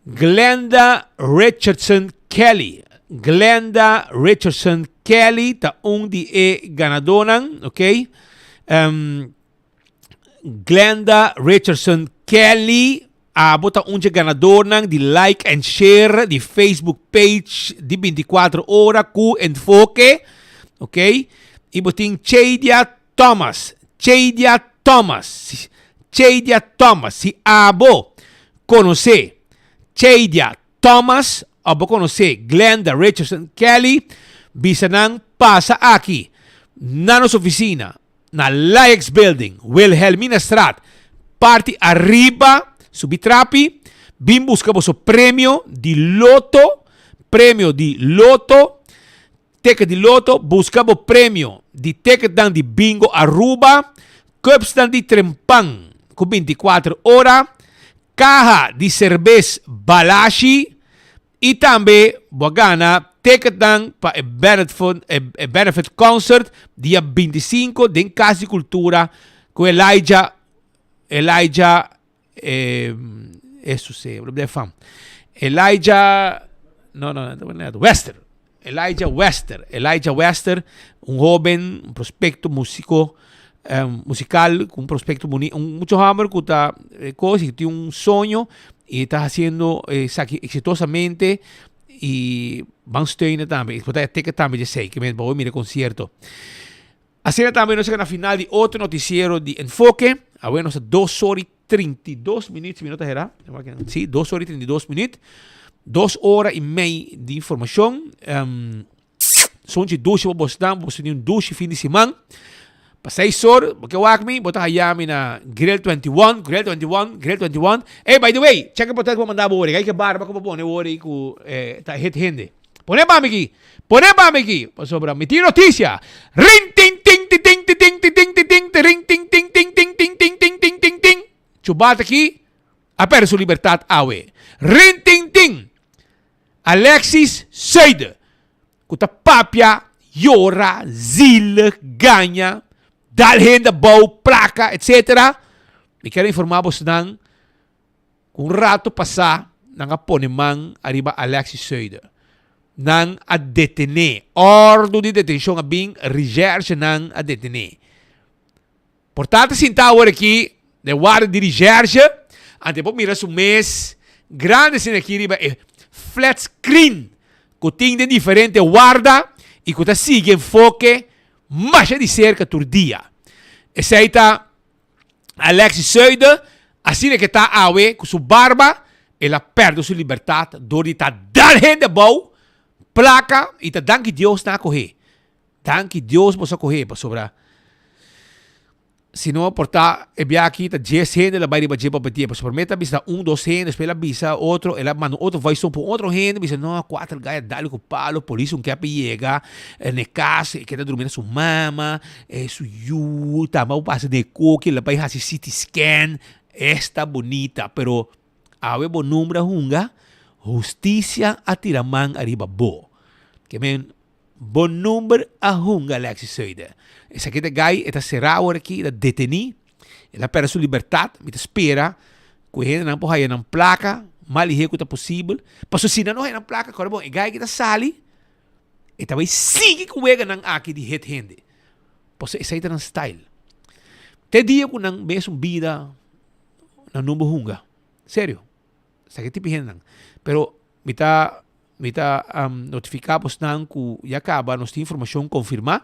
Glenda Richardson Kelly. Glenda Richardson Kelly ta un di e ganadónan, ok? Um, Glenda Richardson Kelly, abo ta un dje ganadornan di like and share di Facebook page di 24 ora ku Enfoke, ok? I bo tin Chadia Thomas, Chadia Thomas, Chadia Thomas, si abo konosé Chadia Thomas òf bo konosé Glenda Richardson Kelly, bisa nan pasa aki na nos ofisina na Laex Building, Wilhelminastraat, parti ariba, subi trapi, bin buska boso premio di loto, premio di loto. Ticket di loto, buska bo premio di ticketnan di Bingo Aruba, cupsnan di Trempan ku bintikuater ora, kaha di serbes Balashi i tambe bo a gana ticketnan pa e e benefit concert dia bintisinko den Kas di Kultura ku Elijah Elijah Eso sí, lo fam. Elijah, no, no, no, Wester. Elijah Wester, Elijah Wester, un joven, un prospecto músico, um, musical, un prospecto bonito, un mucho hombre que está eh, cosa y tiene un sueño y está haciendo eh, exitosamente y van steunen también. Y ticket también, yo sé, que me voy a mirar concierto. Asina tambe nos a na final di otro noticiero di Enfoke. Awe nos ta dos ora y trinta i dos minuut, si mi no ta hera. Sí, dos ora y trinta i dos minuut. Dos ora y mei di informacion. Um, sonchi dushi pa bosnan, boso tin un dushi fin di siman. Pa seis or, bo ke wak mi, bo ta haya mi na Grill 21, Grill 21, Grill 21. Hey, by the way, check e portal ku bo manda bo ori. Kijk e barba ku bo pone ori ku eh, ta hit hende. Pone pa mi aki. Pone pa mi aki. Pasobra mi tin noticia. Rin tin tin ti tin ti tin ti tin ti tin ti rin tin tin tin tin tin tin tin tin tin tin. Chubat aki a perde su libertad awe. Rin tin tin. Alexis Zuide ku ta papia, yora, zielig, gaña, dal hende abou, plaka, etc. Mi kier informa bosnan Ku un rato pasá nan a pone man ariba Alexis Zuider. Nan a detené. Òrdu di detenshon a bin, rishèrshenan a detené. Por ta ta sintá awor aki den warda di rishèrshe, anto e por mira su mes grandi asina aki riba e flat screen ku tin den diferente warda i ku ta sigui enfoke masha di serka tur dia. Esei ta. Alexis Zuide, asina ke ta awe ku su barba, el a perde su libertat dor di ta dal hende abou, plaka i ta danki Dios nan a kohe. Danki Dios boso a kohe pasobra. Si no por ta e bia aki ta djes hende la bai riba dje pa batié. Pasobra promé ta bisa un dos hende, despues el a bisa otro, el a manda un otro voice note pa un otro hende, bisa no, kuater gai a dal ku palo, polis un ke a yega na e kas, e ke ta drumi na su mama, su yu tambe a pasa den e koki, el a bai hasi CT scan, esta bunita, pero awe bo nomber a hunga, hustisia a tira man ariba bo. Ke men Bo number a hunga Alexis Zuider. Esaki ta guy, e ta será awor aki, e ta detení, el a perde su libertad, mi ta spera ku e hendenan por haya nan plaka mas lihé ku ta posibel, pasobra si nan no haya nan plaka, kòrda bon, e guy aki ta sali, e ta bai sigui ku weganan aki di hit hende, pasobra esei ta nan style. Te dia ku nan mesun bida nan no por hunga, serio. Esaki tipo hendenan. Pero mi ta mi ta notifica bosnan cu ya caba nos tin informacion confirma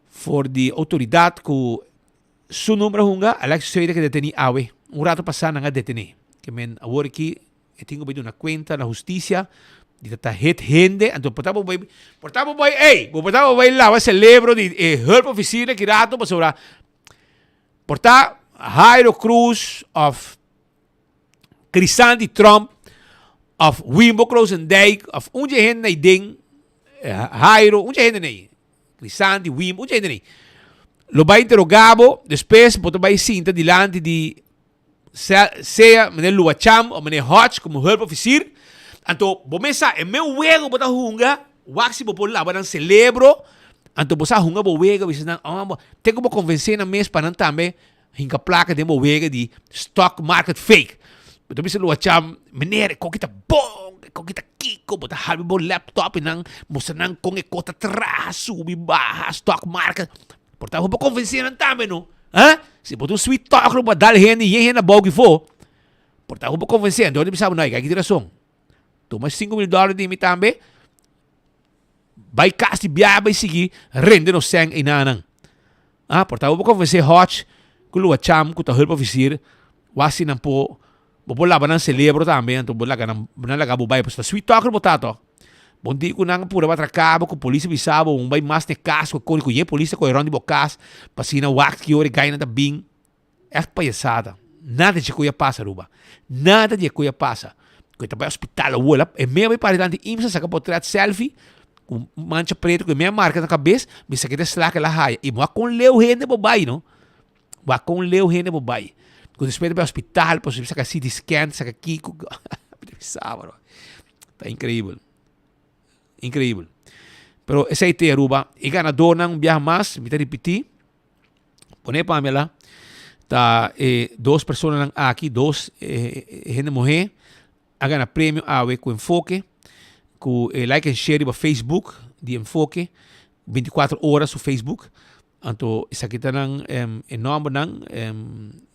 for di autoridad cu su nomber a hunga Alexis Zoido a keda deteni awe. Un rato pasa nan a detene. Ke men awor aki e tin cu bay duna cuenta na husticia di ta ta hit hende. Anto por ta bo bay por ta bo bay ey bo por ta bo bay lava celebro di e hulpofficier aki rato pasobra por ta Jairo Croes of Crisanti Tromp of Wimbo Krozendijk of un dje hende nei den Jairo, un dje hende nei. Crisanti, Wimbo, un dje hende nei. Lo bai interroga bo, despues bo ta bai sinta dilanti di sea meneer Luacham of meneer Hodge como hulpofficier. Anto bo mes sa e men wega bo ta hunga, wak si bo por laba nan celebro, anto bo sa hunga bo wega, bisa nan, oh, bo, te ku bo convence nan mes pa nan tambe Hinka plaka den bo wega di stock market fake. Bo ta bisa lo acham, meneer, e koki ta bon, e koki ta kiko, bo ta habri bo laptop i nan mustra nan kon e kos ta traha, subi, baha, stock market. Por ta bo por konvensé nan tambe no. Ha? Si bo ta un sweet talker bo a dal hende yen hende abou kifo, por ta bo por konvensé. Anto bo ta bisa bo, no, e aki tin rason. Tuma 5000 dòler di mi tambe. Bai kas di biaha bai sigui rende nos sèn einanan. Ah, por ta bo por konvensé Hodge ku Lua Cham ku ta hulpofisier wak si nan por bo por laba nan selebro tambe anto bo laga nan nan laga bo bai pasobra sweet talker bo ta tòg. Bon di ku nan a pura bo atraká bo ku polis a bisa bo bo bai mas na e kas ku e koni ku yen polis ta kohe rònt di bo kas pa asina wak ki ora e gainan ta bin. Echt payasada. Nada dje koe a pasa Aruba. Nada dje koe a pasa. Koe ta bai hospital awor. La, e mea bai para dilanti IMSA saka potret selfie ku mancha preto ku e mea marka na kabes. Mi sa kete sla ke la haya. I bo a kon leu hende bo bai no. Bo a kon leu hende bo bai. Ku despues ta bai hospital pasobra saka CT scan saka kiko. Mi ta bisa bro. Ta increibel. Increibel. Pero esei te Aruba. E ganadornan un biaha mas mi ta ripiti. Pone pa mi ala, ta e dos personanan aki, dos hende muhé a gana premio awe ku Enfoke, ku e like and share riba Facebook di Enfoke, 24 ora su Facebook. Anto esaki ta nan e nombernan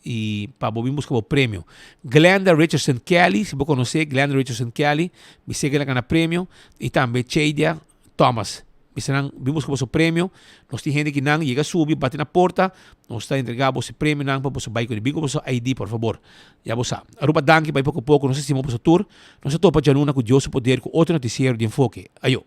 i pa bo bin buska bo premio. Glenda Richardson Kelly, si bo konosé Glenda Richardson Kelly, mi sé ku el a gana premio, i tambe Chadia Thomas, Bisa nan, bin buska boso premio. Nos tin hende kinan, yega subi, bati na porta. Nos ta entrega boso e premionan pa boso bai kuné. Bin ku boso ID, por fabor. Ya bo sa. Aruba danki bai poko poko. Nos a stima boso tur. Nos a topa djaluna ku Dios su poder ku otro notisiero di Enfoke. Ayo.